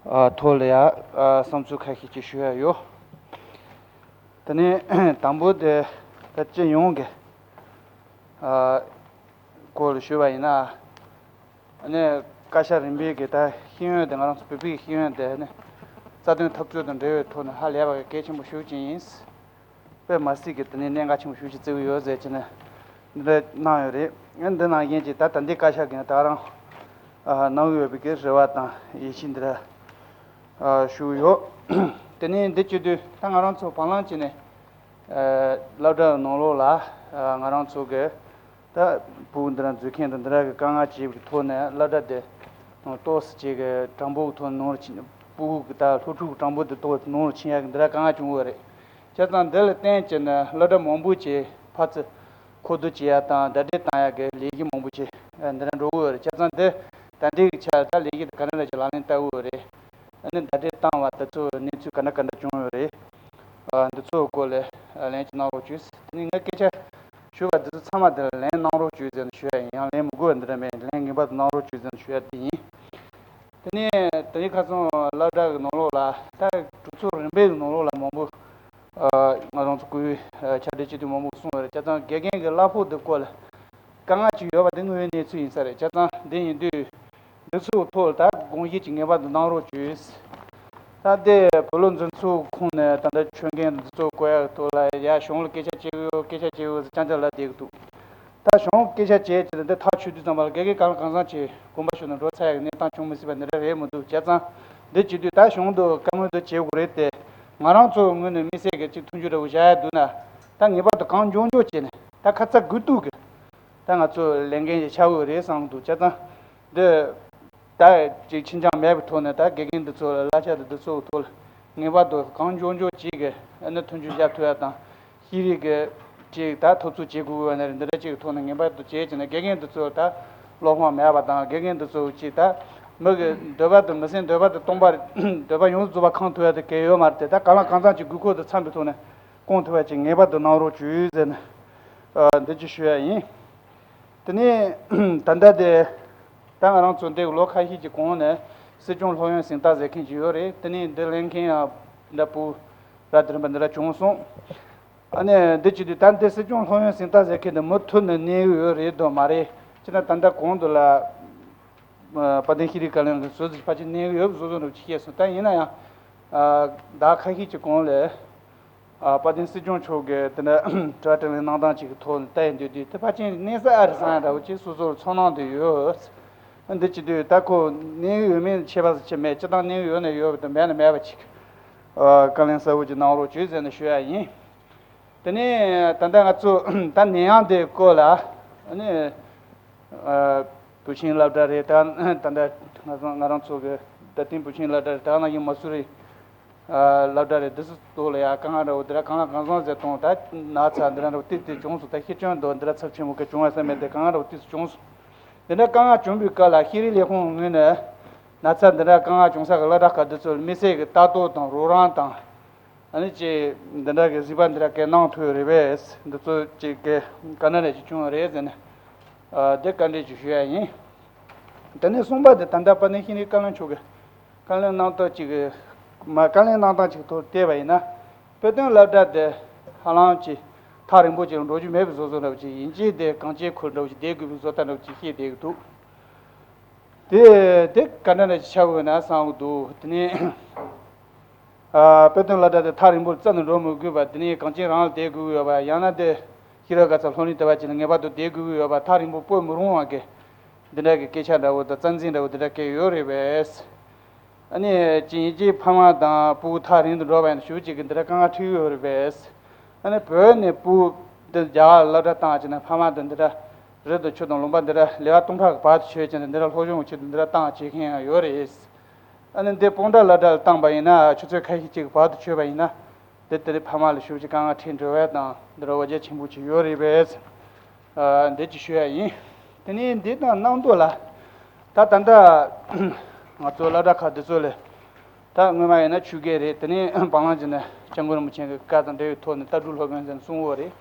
ཨ་ཐོག་ལ་ཡ་ཨ་བསམ་ཚུལ་ཁ་ཤས་ཅིག་ཞུ་ཡ་ཡོད། དེ་ནས་དང་པོ་དེ་ད་སྤྱི་ཡོངས་ཀྱི་ཨ་སྐོར་ལ་ཞུས་པ་ཡིན་ན། ཨ་ནི་བཀའ་ཤག་རིམ་པས་ཀྱི་ད་ཤེས་ཡོན་དེ་ང་རང་ཚོ་བོད་པའི་ཤེས་ཡོན་དེ་ནི་རྩ་དོན་འཐབ་རྩོད་དང་འབྲེལ་བའི་ཐོག་ནས་ཧ་ལས་པ་གལ་ཆེན་པོ་ཞེ་པོ་ཅིག་ཡིན། དཔེ་མ་སྲིད་ཀྱི་དེ་ནས་གནད་འགག་ཆེན་པོ་ཞེ་པོ་ཅིག་བརྩི་གི་ཡོད་ཟེར་གྱི་ནས་འདི་འདྲ་གནང་ཡོད་རེད། ཨ་འདི་ནང་བཞིན་གྱི་ད་ད་ལྟའི་བཀའ་ཤག་གིས་ད་རང་ཨ་གནང་གི་ཡོད་པའི་གི་རེ་བ་དང་ཡིད་ཆེས་འདི་འདྲ་ཨ་ཞུ་གི་ཡོད། དེ་ནས་འདི་བྱེད་དུས་ད་ང་རང་ཚོ་བར་ལམ་བྱས་ནས་ཨ་སློབ་གྲྭ་ནང་ལོགས་ལ་ཨ་ང་རང་ཚོ་གི་ད་ཕྲུ་གུ་འདི་ར་འཛུལ་མཁན་དང་འདི་ར་གི་དཀའ་ངལ་ཅིག་གི་ཐོག་ནས་སློབ་གྲྭ་དེ་ཏོག་ཙམ་ཅིག་གི་དྲང་པོ་གི་ཐོག་ནང་ལ་ཕྱིན། ཕྲུ་གུ་གི་ད་སློབ་ཕྲུག་གི་དྲང་པོ་དེ་ཏོག་ཙམ་ནང་ལ་ཕྱིན་ཡག་གི་འདི་ར་དཀའ་ངལ་བྱུང་ཡོད་རེད། བྱས་ཙང་འདི་ལ་བརྟེན་བྱས་ནས་སློབ་གྲྭ་མང་པོ་ཅིག་ཕར་ཚུར་མཁོ་བསྡུ་བྱེད་ཡག་དང་ཟླ་སྒྲིལ་བཏང་ཡག་གི་ལས་གཞི་མང་པོ་ཅིག་འདི་ར་འགྲོ་གི་ཡོད་རེད། བྱས་ཙང་འདི་ད་ལྟའི་གི་ཆ་ལ་ད་ལས་གཞི་དེ་ག་འདྲ་འདྲ་ཅིག་ལག་ལེན་བསྟར་གི་ཡོད་རེད། ཨ་ནི་ཟླ་སྒྲིལ་བཏང་བ་དེ་ཚོ་གནས་ཚུལ་ག་འདྲ་ག་འདྲ་བྱུང་ཡོད་རེད། ཨ་འདི་ཚོའི་སྐོར་ལ་ཨ་ལན་ཅིག་གནང་རོགས་བྱོས། དེ་ནས་ངས་སྐད་ཆ་ཞུས་པ་འདི་ཚོ་ཚང་མ་དེ་ལ་ལན་གནང་རོགས་བྱོས་ཟེར་ནས་ཞུ་ཡ་ཡིན། ཡང་ལན་མི་དགོས་པ་འདི་འདྲ་མེད། ལན་ངེས་པར་དུ་གནང་རོགས་བྱོས་ཟེར་ནས་ཞུ་ཡ་དེ་ཡིན། དེ་ནས་དེ་རིང་ཁ་སང་སློབ་གྲྭ་གི་ནང་ལོགས་ལ་ད་གྲོས་ཚོགས་རིམ་པའི་གི་ནང་ལོགས་ལ་མང་པོ་ཨ་ང་རང་ཚོ་སྐུའི་ཨ་ཕྱག་སྦྲེལ་སྤྱི་འཐུས་མང་པོ་གསུངས་ཡོད་རེད། བྱས་ཙང་དགེ་རྒན་གྱི་གླ་ཕོགས་འདི་སྐོར་ལ་དཀའ་ངལ་ཅིག་ཡོད་པ་འདི་དངོས་ཡོད་གནས་ཚུལ་ཡིན་ས་རེད། བྱས་ཙང་འདི་ཡིན་དུས་འདི་ཚོའི་ཐོག་ལ་ད་དགོངས་བཞེས་ཅིག་ངེས་པར་དུ་གནང་རོགས་བྱོས། ད་ལྟའི་བོད་སློབ་འཛིན་ཚོགས་ཁོངས་ནས་ད་ལྟ་ཆོད་མཁན་འདི་ཚོ་བསྐོ་ཡག་གི་ཐོག་ལ་ཡ་གཞུང་ལ་སྐད་ཆ་བྱེད་གི་ཡོད། སྐད་ཆ་བྱེད་གི་ཡོད་ཟེར་རྐྱང་རྐྱང་ལབ་བསྡད་གི་འདུག་ད་གཞུང་སྐད་ཆ་བྱས་བྱས་ནས་འདི་ཐག་ཆོད་དུས་ཙམ་པ་ལ་དགེ་རྒན་གང་ལ་གང་འཚམ་ཅིག་དགོངས་པ་ཞུ་ན་འགྲོ་ཚར་ཡག་གི་གནས་སྟངས་བྱུང་མི་སྲིད་པ་འདི་འདྲ་རེད་མི་འདུག་བྱས་ཙང་འདི་བྱེད་དུས་ད་གཞུང་དུ་བཀའ་མོལ་འདི་བྱེད་དགོས་རེད་དེ། ང་རང་ཚོའི་ངོས་ནས་དམིགས་བསལ་གྱི་ཅིག་མཐུན་འགྱུར་འདྲ་བོ་བཞག་ཡག་འདུག་ན་ད་ངེས་པར་དུ་གང་མགྱོགས་མགྱོགས་བྱས་ནས་ད་ཁ་ཚ་དགོས་གཏུགས་གི་ད་ང་ཚོ་ལས་འགན་ཞིག་ཆགས་དགོས་རེད་བསམ་གི་འདུག་བྱས་ཙང་འདི་ད་ཅིག་ཕྱིན་ཅང་མེད་པའི་ཐོག་ནས་ད་དགེ་རྒན་འདི་ཚོ་ལ་གླ་ཆ་དང་འདི་ཚོའི་ཐོག་ལ་ངེས་པར་དུ་གང་མགྱོགས་མགྱོགས་ཅིག་གི་ཨ་ནི་མཐུན་འགྱུར་བཞག་ཐུབ་ཡག་དང་། ཤེས་རིག་གི་ཅིག་ད་ཐོབ་ཚུལ་བྱེད་དགོས་པ་ནི་འདི་འདྲ་ཅིག་གི་ཐོག་ནས་ངེས་པར་དུ་བྱེད་ཅེས་ནས་དགེ་རྒན་འདི་ཚོ་ད་བློ་ཕམ་མེད་པ་དང་། དགེ་རྒན་འདི་ཚོ་ཅིག་ད་མི་གི་འདོད་པ་དང་མི་སེམས་འདོད་པ་དང་སྟོང་པ་འདོད་པ་ཡོངས་སུ་རྫོགས་པ་ཁེངས་ཐུབ་ཡག་དེ་གལ་ཡོད་མ་རེད་དེ། ད་གང་ལ་གང་འཚམ་ཅིག་དགོས་མཁོ་དང་འཚམ་པའི་ཐོག་ནས་སྐོང་ཐུབ་པ་ཅིག་ངེས་པར་དུ་གནང་རོགས་བྱོས་ཟེར་ནས་འདི་ཅིག་ཞུ་ཡག་ཡིན། དེ་ནས་ད་ལྟ་དེ་ད་ང་རང་ཚོ་འདི་ལོ་ཁ་ཤས་ཀྱི་གོང་ནས་སྲིད་སྐྱོང་སློབ་ཡོན་གཟེངས་རྟགས་ཟེར་མཁན་ཅིག་ཡོད་རེད། དེ་ནས་འདི་ལེན་མཁན་ཡང་འདྲ་པོ་ར་དེ་རིམ་པ་འདི་འདྲ་བྱུང་སོང་། ཨ་ནི་འདི་བྱེད་དུས་ད་འདི་སྲིད་སྐྱོང་སློབ་ཡོན་གཟེངས་རྟགས་ཟེར་མཁན་འདི་མུ་མཐུད་ནས་གནས་ཀྱི་ཡོད་རེད་དོ་མ་རེད། ཅི་ན་ད་ལྟ་གོང་དུ་ལ་དཔལ་ལྡན་ཤེས་རིག་བཀའ་བློན་གྱིས་བཟོ་ཟིག་ཕལ་ཆེར་གནས་ཀྱི་ཡོད་བཟོ་བཟོ་འདྲ་ཅིག་བཤད་སོང་། ད་ཡིན་ན་ཡང་ཟླ་ཁ་ཤས་ཀྱི་གོང་ལ་ ཨ། དཔལ་ལྡན་སྲིད་སྐྱོང་མཆོག་གིས་དེ་འདྲ་དྲི་བ་དྲིས་ལན་གནང་སྟངས་ཅིག་གི་ཐོག་ནས་བལྟ་ཡི་འདུག་དུས། དེ་ཕལ་ཆེར་གནས་ས་ཨ་རི་ས་ཡ་འདྲ་བོ་ཅིག་སོ་སོར་ཚོར་སྣང་དེ་ཡོད། འདི་བྱེད་དུས་ད་ཁོ་གནད་ཡོད་མེད་ཁྱད་པར་ཅིག་མེད། སྤྱིར་བཏང་གནད་ཡོད་ན་ཡོད་པ་དང་མེད་ན་མེད་པ་ཅིག་ཨ། བཀའ་ལན་གསལ་བོ་ཅིག་གནང་རོགས་བྱོས་ཟེར་ནས་ཞུ་ཡ་ཡིན། དེ་ནས་ད་ལྟ་ང་ཚོ་ད་ནད་ཡམས་དེའི་སྐོར་ལ་ཨ་ནི། ཨ། བུ་ཆེན་སློབ་གྲྭ་རེད། ད་ད་ལྟ་ང་ཚོ་ང་རང་ཚོ་གི་ད་ཐེངས་བུ་ཆེན་སློབ་གྲྭ་རེད། ད་ནང་བཞིན་མ་སུ་རི་ཨ། སློབ་གྲྭ་རེད། འདི་ཚོ་ཐོག་ལ་ཡ་དཀའ་ངལ་འདྲ་བོ་འདི་འདྲ་གང་ལ་གང་འཚམ་ཟེར་དང་། ད་ན་ཚ་འདི་འདྲ་འདྲ་བོ་ཏིག་ཏིག་བྱུང་སོང་། ད་ཤི་སྐྱོན་འདྲ་བོ་འདི་འདྲ་ཚབས་ཆེན་པོ་གི་བྱུང་བ་ས་མེད་དེ་དཀའ་ངལ་འདྲ་བོ་ཏིག་ཙམ་བྱུང་སོང་། འདི་འདྲ་དཀའ་ངལ་བྱུང་བའི་སྐབས་ལ་ཤེས་རིག་ལས་ཁུངས་ངོས་ནས་ན་ཚ་འདི་འདྲ་དཀའ་ངལ་བྱུང་ས་གི་སློབ་གྲྭ་ཁག་འདི་ཚོ་ལ་དམིགས་བསལ་གྱི་ལྟ་རྟོག་དང་རོགས་རམ་དང་། ཨ་ནི་ཅིག་འདི་འདྲ་གི་གཟིགས་པ་འདི་འདྲ་གས་གནང་ཐུབ་ཡོད་རེད་པས། འདི་ཚོ་ཅིག་གས་ག་འདྲ་ནས་ཅིག་བྱུང་ཡོད་རེད་ཟེར་ནས། ཨ། འདི་བཀའ་འདྲི་ཅིག་ཞུ་ཡ་ཡིན། དེ་ནས་གསུམ་པ་དེ་ད་ལྟ་དཔལ་ལྡན་ཤེས་རིག་བཀའ་བློན་མཆོག་གིས་བཀའ་ལན་གནང་སྟངས་ཅིག་གི་མ། བཀའ་ལན་གནང་སྟངས་ཅིག་ཐོག་བལྟས་པ་ཡིན་ན། དཔེ་སྟོན་སློབ་གྲྭ་དེ་ཧ་ལམ་ཅིག་ཐག་རིང་པོ་ཅིག་ལ་འགྲོ་རྒྱུ་མེད་པའི་བཟོ་བཟོ་འདྲ་བོ་ཅིག་ཡིན་གཅིག་དེ་གངས་ཅན་ཁུལ་འདྲ་བོ་ཅིག་བསྡད་དགོས་པའི་བཟོ་ལྟ་འདྲ་བོ་ཅིག་བཤད་བསྡད་ཀྱི་འདུག་དེ་དེ་ག་འདྲ་ནས་ཆགས་ཡོད་ན་བསམ་གྱི་འདུག་དེ་ནས། ཨ། དཔེ་སྟོན་སློབ་གྲྭ་དེ་ཐག་རིང་པོར་རྩ་ནས་འགྲོ་མི་དགོས་པ། དེ་ནས་གངས་ཅན་རང་ལ་བསྡད་དགོས་ཀྱི་ཡོད་པ། ཡང་ན་དེ་ཤེས་རབ་དགའ་ཚལ་སློབ་གླིང་དེ་བ་ཅིག་ལ་ངེས་པར་དུ་བསྡད་དགོས་ཀྱི་ཡོད་པ། ཐག་རིང་པོ་སྤོ་མི་རུང་བ་གི་འདི་འདྲ་གི་སྐད་ཆ་འདྲ་བོ་དང་རྩ་འཛིན་འདྲ་བོ་འདི་འདྲ་སྐད་ཡོད་རེད་པས། ཨ་ནི་ཅིག་ཡིན་གཅིག་ཕ་མ་དང་སྤུ་གུ་ཐག་རིང་དུ་འགྲོ་བ་ཡིན་ན་ཞུ་གཅིག་གི་འདི་འདྲ་དཀའ་ངལ་འཕྲད་ཀྱི་ཡོད་རེད་པས། ཨ་ནི་བོད་ནས་སྤུ་གུ་འདི་རྒྱ་གར་སློབ་གྲྭ་བཏང་བྱས་ན་ཕ་མ་དང་འདི་འདྲ་རི་དང་ཆུ་དང་ལུང་པ་འདི་འདྲ་ལེ་བ་སྟོང་ཕྲག་གི་བར་དུ་ཆོད་བྱས་ན་འདི་འདྲ་སློབ་སྦྱོང་གི་ཆེད་དུ་འདི་འདྲ་བཏང་བྱེད་མཁན་ཡང་ཡོད་རེད། ཨ་ནི་འདི་སྤུངས་ཐང་སློབ་གྲྭ་ལ་བཏང་པ་ཡིན་ན་ཆུ་ཚོད་ཁ་ཤས་ཅིག་གི་བར་དུ་ཆོད་པ་ཡིན་ན། འདི་དེ་རིང་ཕ་མ་ལ་ཞུ་ཅིག་དཀའ་ངལ་འཕྲད་འགྲོ་བ་དང་འདི་འདྲ་འོ་བརྒྱལ་ཆེན་པོ་ཅིག་ཡོད་རེད་པས། ཨ། འདི་ཅིག་ཞུ་ཡ་ཡིན། དེ་ནས་འདི་དང་གནང་འདུག་ལ། ད་ད་ལྟ་ང་ཚོ་སློབ་གྲྭ་ཁག་འདི་ཚོ་ལ་ད་སྔོན་མ་ཡིན་ན་ཆོས་དགེ་རེད། དེ་ནས་བང་ལང་ཅིག་ན་སྐྱབས་མགོན་རིན་པོ་ཆེ་གི་བཀའ་དང་འབྲེལ་བའི་ཐོག་ནས་ལྟ་གྲུབ་སློབ་དཔོན་ཟེར་ནས་གསུང་གི་ཡོད་རེད།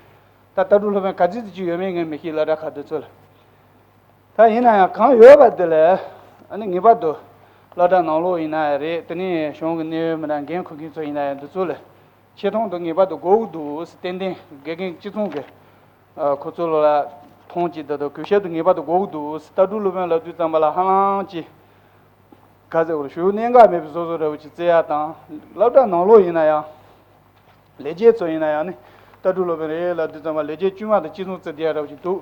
ད་ལྟ་གྲུབ་སློབ་དཔོན་ག་ཚོད་ཅིག་ཡོད་མེད་ངས་མི་ཤེས། སློབ་གྲྭ་ཁག་འདི་ཚོ་ལ། ད་ཡིན་ན་ཡང་གང་ཡོད་པ་དེ་ལ་ཨ་ནི་ངེས་པར་དུ་སློབ་གྲྭ་ནང་ལོགས་ཡིན་ན་ཡང་རེད། དེ་ནས་གཞུང་གི་གནད་ཡོད་མི་སྣ་འགན་འཁུར་མཁན་ཚོ་ཡིན་ན་ཡང་འདི་ཚོ་ལ་ཆེ་མཐོང་དུ་ངེས་པར་དུ་དགོས་ཀྱི་འདུག་ཟེར། ཏན་ཏན་དགེ་རྒན་གཅིག་མཚུངས་ཀྱི་ཨ་ཁོ་ཚོ་ལ་མཐོང་ཅིག་ད་དུ་གུས་ཞབས་དུ་ངེས་པར་དུ་དགོས་ཀྱི་འདུག་ཟེར། ལྟ་གྲུབ་སློབ་དཔོན་ལབ་དུས་ཙམ་པ་ལ་ཧ་ལམ་ཅིག་ག་ཟེར་བར་ཞུ་གནད་འགག་མེད་པའི་བཟོ་བཟོ་འདྲ་བོ་ཅིག་བརྩི་ཡ་དང་། སློབ་གྲྭ་ནང་ལོགས་ཡིན་ན་ཡང་ལས་བྱེད་ཚོ་ཡིན་ན་ཡང་ནི་ལྟ་གྲུབ་སློབ་དཔོན་རེད་ལབ་དུས་ཙམ་པ་ལས་བྱེད་དཀྱུས་མ་དང་གཅིག་མཚུངས་བརྩི་བསྡད་ཡ་འདྲ་བོ་ཅིག་འདུག་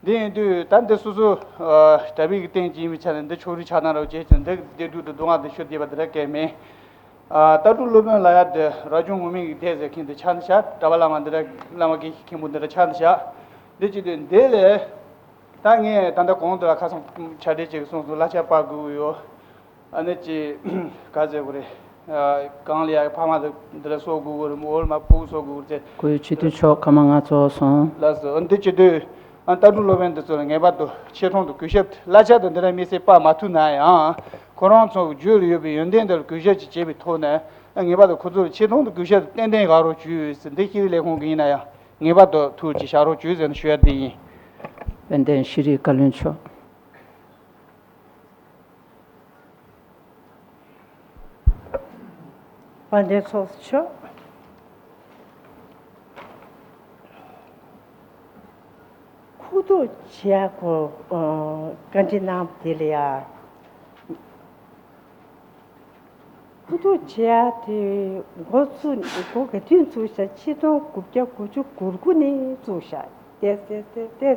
འདི་ཡིན་དུས་ད་འདི་སོ་སོ་ཨ་དྲ་བའི་གི་སྟེང་ཅིག་ཡིན་པའི་ཆ་ནས་འདི་ཕྱོགས་རིས་ཆགས་སྡང་འདྲ་བོ་བྱས་ཀྱང་འདི་བདེ་སྡུག་དང་སྡུག་བསྔལ་འདི་ཤོད་བསྡད་པ་འདི་འདྲ་གས་མེད། ཨ་ལྟ་གྲུབ་སློབ་དཔོན་ལབ་ཡ་འདི་རབ་བྱུང་ངུར་སྨྲིག་གི་སྡེ་ཟེར་མཁན་འདི་ཆགས་འདི་ཤག་གྲྭ་པ་བླ་མ་འདི་འདྲ་བླ་མ་དགེ་བཤེས་མཁན་པོ་འདི་འདྲ་ཆགས་འདི་ཤག་འདི་བྱེད་དུས་འདི་ལས་ད་ངས་ད་ལྟ་གོང་དུ་ལ་ཁ་སང་ཕྱག་སྦྲེལ་ཅིག་གསུངས་སོང་། གླ་ཆ་སྤར་དགོས་ཀྱི་ཡོད། ཨ་ནི་ཅི་ག་ཟེར་དགོས་རེད། ཨ་གང་ལ་ཡ་ཕ་མ་དང་འདི་འདྲ་གསོ་དགོས་ཀྱི་རེད། མོ་འོལ་མ་སྤུ་གུ་གསོ་དགོས་ཀྱི་རེད། གུས་ཆེ་དུས་ཆོག་ཁ་མ་ང་ཚོ་སོང་། ལགས་སོ། ཨ་འདི་བྱེད་དུས་ཨ་ལྟ་གྲུབ་སློབ་དཔོན་འདི་ཚོ་ལ་ངེས་པར་དུ་ཆེ་མཐོང་དང་གུས་ཞབས། གླ་ཆ་དང་འདི་འདྲ་དམིགས་བསལ་སྤར་མ་ཐུབ་ན་ཡང་ཁོ་རང་ཚོ་རྒྱུད་ལ་ཡོད་པའི་ཡོན་ཏན་འདི་ལ་གུས་ཞབས་ཅིག་བྱེད་པའི་ཐོག་ནས་ཨ་ངེས་པར་དུ་ཁོ་ཚོ་ལ་ཆེ་མཐོང་དང་གུས་ཞབས་ཏན་ཏན་བཞག་རོགས་བྱོས་ཟེར། འདི་ཤེས་རིག་ལས་ཁུངས་ཀྱི་ཡིན་ན་ཡང་ངེས་པར་དུ་ཐུགས་ཀྱིས་བཞག་རོགས་བྱོས་ཟེར་ནས་ཞུ་ཡ་འདི་ཡིན། དཔལ་ལྡན་ཤེས་རིག་བཀའ་བློན་མཆོག་དཔལ་ལྡན་ཚོགས་གཙོ་མཆོག་ཁུ་ཐུག་བྱེད་ཡ་གོ་ཨ་བཀའ་འདྲི་གནང་བ་དེ་ལ་ཡ། ཁུ་ཐུག་བྱེད་ཡ་དེ་འགོ་ཚུགས་འགོ་ག་དུས་ཚུགས་ཤག་ཆིག་སྟོང་དགུ་བརྒྱ་དགུ་བཅུ་གོ་དགུ་ནས་ཚུགས་ཤག་ཏེ་ཏེ་ཏེ་ཏེ་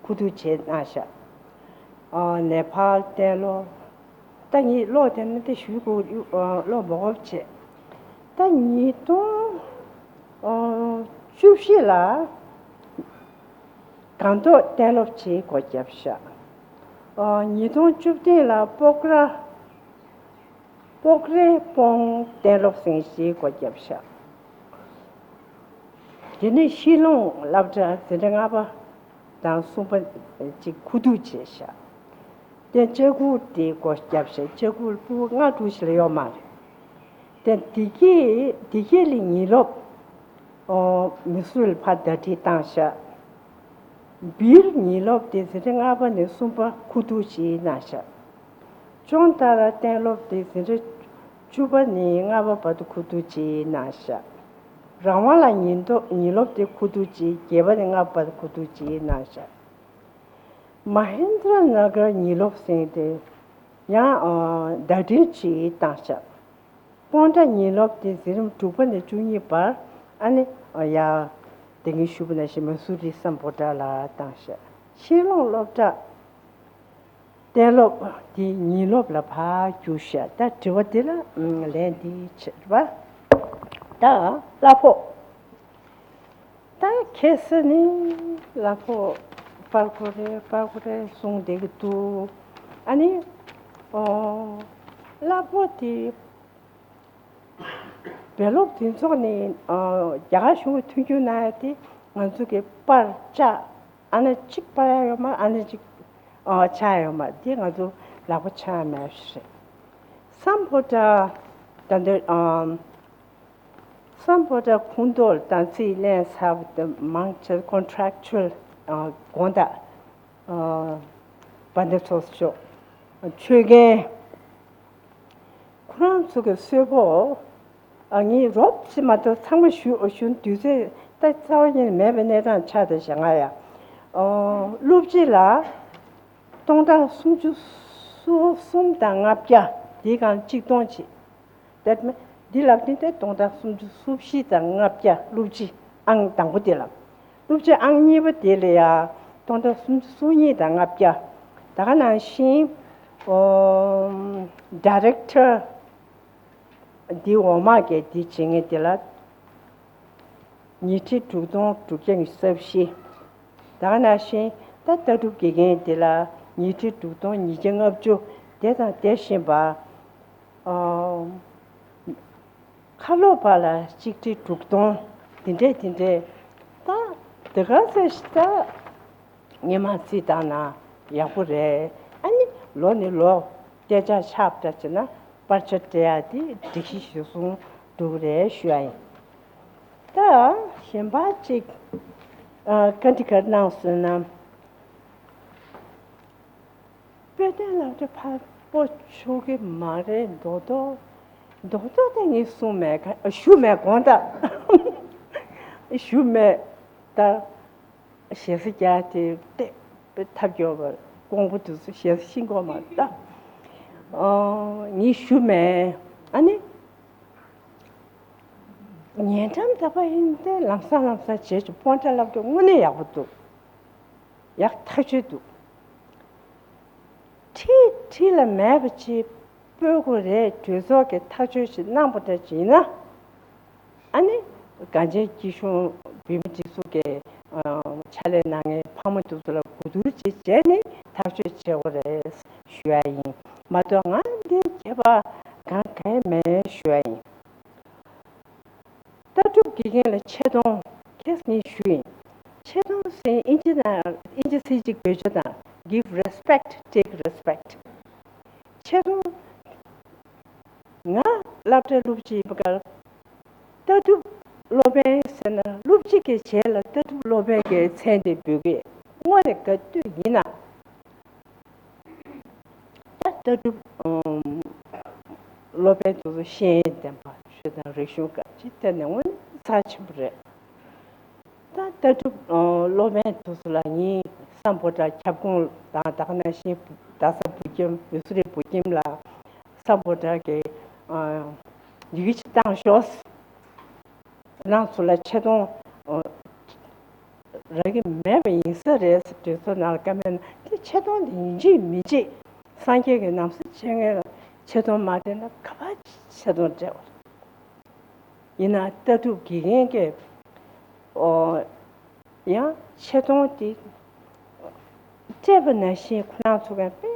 ཁུ་ཐུག་བྱེད་གནང་ཤག་ཨ་ནེ་པཱལ་གཏན་སློབ། ད་ངས་ཀློག་དེ་ནི་དེ་ཞུ་དགོས། ཨ་ཀློག་མ་དགོས་བྱས། ད་ཉིས་སྟོང་ཨ་བཅུ་བཞི་ལ་སྒང་ཏོག་གཏན་སློབ་བྱེད་སྒོ་བརྒྱབ་ཤག་ཨ་ཉིས་སྟོང་བཅུ་བདུན་ལ་སྤོག་ར། སྤོག་རའི་སྤོང་གཏན་སློབ་ཟིན་བྱེད་སྒོ་བརྒྱབ་ཤག་དེ་ནས་ཤི་ལོང་སློབ་གྲྭ་འཛིན་གྲྭ་ལྔ་པ་དང་གསུམ་པ་ཅིག་ཁུ་ཐུག་བྱས་ཤག་དེ་ལྕགས་ཁུག་དེ་སྒོ་བརྒྱབ་ཤག་ལྕགས་ཁུག་ལ་སྤུ་གུ་ལྔ་དྲུག་ཞིག་ལས་ཡོད་མ་རེད། དེ་དེ་གའི་དེ་གའི་ལས་ཉིན་སློབ་ཨོ་མི་སུ་ལ་ཕར་ཟླ་སྒྲིལ་བཏང་ཤག་བིར་ཉིན་སློབ་དེ་འཛིན་གྲྭ་ལྔ་པ་ནས་གསུམ་པ་ཁུ་ཐུག་བྱས་གནང་ཤག་ཅོང་ཏ་ར་གཏན་སློབ་དེ་འཛིན་གྲྭ་བཅུ་པ་ནས་ལྔ་པ་བར་དུ་ཁུ་ཐུག་བྱས་གནང་ཤག་རང་དབང་ལ་ཉིན་ཐོ་ཉིན་སློབ་དེ་ཁུ་ཐུག་བྱས་བརྒྱད་པ་ནས་ལྔ་པ་བར་དུ་ཁུ་ཐུག་བྱས་གནང་ཤག་མ་ཧིན་དྲ་ན་གར་ཉིན་སློབ་ཟིན་དེ་ཡང་ཟླ་སྒྲིལ་བྱས་བཏང་ཤག་སྤོན་ཊ་ཉིན་སློབ་དེ་འཛིན་རིམ་དྲུག་པ་ནས་བཅུ་གཉིས་བར་ ཨ་ནི་ཡ་དེ་གིན་ཞུས་པ་ནང་བཞིན་མ་སུ་རི་སམ་བྷོ་ཊ་ལ་བཏང་ཤག་ཕྱིར་ལོག་སློབ་གྲྭ་གཏན་སློབ་དེ་ཉིན་སློབ་ལ་ཕར་རྒྱུགས་ཤག་ད་དྲི་བ་འདི་ལ་ལན་འདི་བྱེད་པ། ད་གླ་ཕོགས། ད་ཁ་སང་ནི་གླ་ཕོགས་སྤར་དགོས་རེད་སྤར་དགོས་རེད་གསུངས་བསྡད་ཀྱི་འདུག་ཨ་ནི་ཨོ་གླ་ཕོགས་དེ། བལ་ལོག་དེ་ཚོ་ནི་ཨ་རྒྱ་གར་གཞུང་གི་མཐུན་འགྱུར་གནང་ཡ་དེ་ང་ཚོ་གི་པར་ལྕགས་ཨ་ན་གཅིག་པར་ཡ་ཡོད་མ་ཨ་ན་གཅིག་ཨ་ཆགས་ཡ་ཡོད་མ་དེ་ང་ཚོ་ལག་པ་འཆང་ཡ་མེད་ཞེས། སམ་བྷོ་ཊ་ད་འདི་ཨམ་སམ་བྷོ་ཊ་ཁོངས་གཏོགས་དང་ཚིག་ལེན་ཚར་བ་དེ་མང་ཆེ་ཀོན་ཊེག་ཅུ་ཨལ་ཨ་དགོངས་དག་ཨ་བ་འདི་ཚོ་ཤོག་ཆོས་རྒན། ཁོ་རང་ཚོ་གི་གསོལ་ཕོགས་ཨ་ངས་རོབ་ཅིག་མ་གཏོགས་ཚང་མ་ཞུ་ཞུ་དུས་ཚོད་ད་རྩ་བ་ཉིད་ནས་མེད་པའི་གནས་སྟངས་ཆགས་བསྡད་བཞག་ང་ཡ། ཨོ་སློབ་སྤྱི་ལ་སྟོང་ཕྲག་སུམ་ཅུ་སོ་གསུམ་དང་ལྔ་བརྒྱ་འདིའི་སྒང་གཅིག་སྟོང་ཅིག་དེ་འདི་ལབ་དུས་དེ་སྟོང་ཕྲག་སུམ་ཅུ་སོ་བཞི་དང་ལྔ་བརྒྱ་སློབ་སྤྱི་ཨང་དང་པོ་དེ་ལ། སློབ་སྤྱི་ཨང་གཉིས་པ་དེ་ལ་ཡ་སྟོང་ཕྲག་སུམ་ཅུ་སོ་གཉིས་དང་ལྔ་བརྒྱ། ད་ག་ནང་བཞིན་ཨོ་ཌི་རེག་ཊར་འདི་འོག་མ་གི་འདི་བྱེད་མཁན་དེ་ལ་ཉིས་ཁྲི་དྲུག་སྟོང་དྲུག་བརྒྱ་ཉི་ཤུ་རྩ་བཞི། ད་ག་ནང་བཞིན་ད་ལྟ་གྲུབ་དགེ་རྒན་དེ་ལ་ཉིས་ཁྲི་དྲུག་སྟོང་ཉིས་བརྒྱ་ལྔ་བཅུ་དེ་དང་དེ་བཞིན་པ། ཨོ། ཁ་ལོ་བ་ལ་གཅིག་ཁྲི་དྲུག་སྟོང་དེ་འདྲས་དེ་འདྲས། ད་དེ་ག་ཚོད་ཞིག་ད་ངས་མ་རྩིས་བཏང་ན་ཡག་པོ་རེད། ཨ་ནི་ལོ་ནས་ལོ་བསྡད་ཆ་ཆགས་པ་འདྲ་བྱས་ན་པར་ཆ་སྤྲད་ཡ་དེ་སྒྲིག་གཞི་གཞིར་བཟུང་འགྲོ་གི་རེད་ཞུ་ཡ་ཡིན། ད་གཞན་པ་གཅིག་ཨ་བཀའ་འདྲི་ག་རེ་གནང་སོང་ན། དཔེ་སྟོན་སློབ་གྲྭ་ཕར་སྤོ་ཆོག་གི་མ་རེད་མདོག་མདོག་མདོག་མདོག་ད་ངས་གསུངས་མེད་ག་ཞུ་མེད་དགོངས་དག་ཞུ་མེད་ད། ཞེ་ས་རྒྱག་དེ་བལྟས་ཐབས་སྐྱོ་བར་ཀོང་པོ་དུས་སུ་ཞེ་ས་ཤིང་གོ་མ་ད། ངས་ཞུ་མེད་ཨ་ནི། ཉེ་འགྲམ་ད་པ་ཡིན་ཏེ་ལམ་སང་ལམ་སང་བྱེད་ཀྱི་སྤོན་ཊ་ལབ་ཀྱི་དངོས་གནས་ཡག་པོ་འདུག་ཡག་ཐག་ཆོད་འདུག་ཁྲིད་ཁྲིད་ལ་མེད་པ་ཅིག་སྤོ་དགོས་རེད་གྲོས་ཚོགས་ཀྱི་ཐག་གཅོད་ཅིག་གནང་པ་འདྲ་ཅིག་ཡིན་ན། ཨ་ནི་གངས་ཅན་སྐྱིད་གཤོངས་བོད་མི་སྒྲིག་འཛུགས་ཀྱི་ཕྱག་ལས་གནང་མཁན་ཕ་མ་དེ་ཚོ་ལ་གོ་བསྡུར་ཅིག་བྱས་ནས་ཐག་གཅོད་བྱེད་དགོས་རེད་ཞུ་ཡ་ཡིན་མ་གཏོགས་ང་འདི་ཁྱད་པར་གང་གང་མེད་ཞུ་ཡ་ཡིན། ལྟ་གྲུབ་དགེ་རྒན་ལ་ཆེ་མཐོང་ཁྱེད་ནས་ཞུ་ཡིན། ཆེ་མཐོང་ཟེར་ཨིན་ཇི་ནང་ཨིན་ཇི་ཚིག་གཅིག་བེད་སྤྱོད་དང་། Give respect, take respect. ཆེ་མཐོང་ང་སློབ་གྲྭའི་སློབ་སྤྱི་ཡིན་པ་གར་ལྟ་གྲུབ་སློབ་དཔོན་ཟེར་ན་སློབ་སྤྱི་གི་རྗེས་ལ་ལྟ་གྲུབ་སློབ་དཔོན་གྱི་མཚན་དེ་འབོད་ཀྱི་དངོས་གནས་ག་དུས་ཡིན་ན། ད་ལྟ་གྲུབ་ཨམ་སློབ་དཔོན་དེ་ཚོ་ཤེས་ཡོན་ལྡན་པ་ཆོས་དང་རིག་གཞུང་སྐད་ཆ་དེ་ནས་དངོས་གནས་རྩ་ཆེན་པོ་རེད། ད་ལྟ་གྲུབ་ཨ་སློབ་དཔོན་དེ་ཚོ་ལ་ངས་སམ་བྷོ་ཊ་ཁྱབ་ཁོངས་དང་ད་ག་ནང་བཞིན་རྡ་ས་བོད་ཁྱིམ་མི་སུ་རི་བོད་ཁྱིམ་ལ་སམ་བྷོ་ཊ་གི་ཨ་ཡི་གེ་ཅིག་བཏང་ཤོག་རང་ཚོ་ལ་ཆེ་མཐོང་ཨ་རག་གི་མེད་པ་ཡིན་ས་རེད་ཟེར། གྲོས་ཚོགས་ནང་ལ་བཀའ་མོལ་གནང་དེ་ཆེ་མཐོང་དེ་ཡིན་གཅིག་མིན་གཅིག་སངས་རྒྱས་ཀྱི་ན་བཟའ་ཆེ་མཁན་ལ་ཆེ་མཐོང་མ་སྤྲད་ན་ག་པར་ཆེ་མཐོང་སྤྲད་པ་རེད། ཡིན་ན་ལྟ་གྲུབ་དགེ་རྒན་གྱིས་ཨོ་ཡང་ཆེ་མཐོང་དེ་སྤྲད་པ་ནང་བཞིན་ཁོ་རང་ཚོ་ག་དཔེ་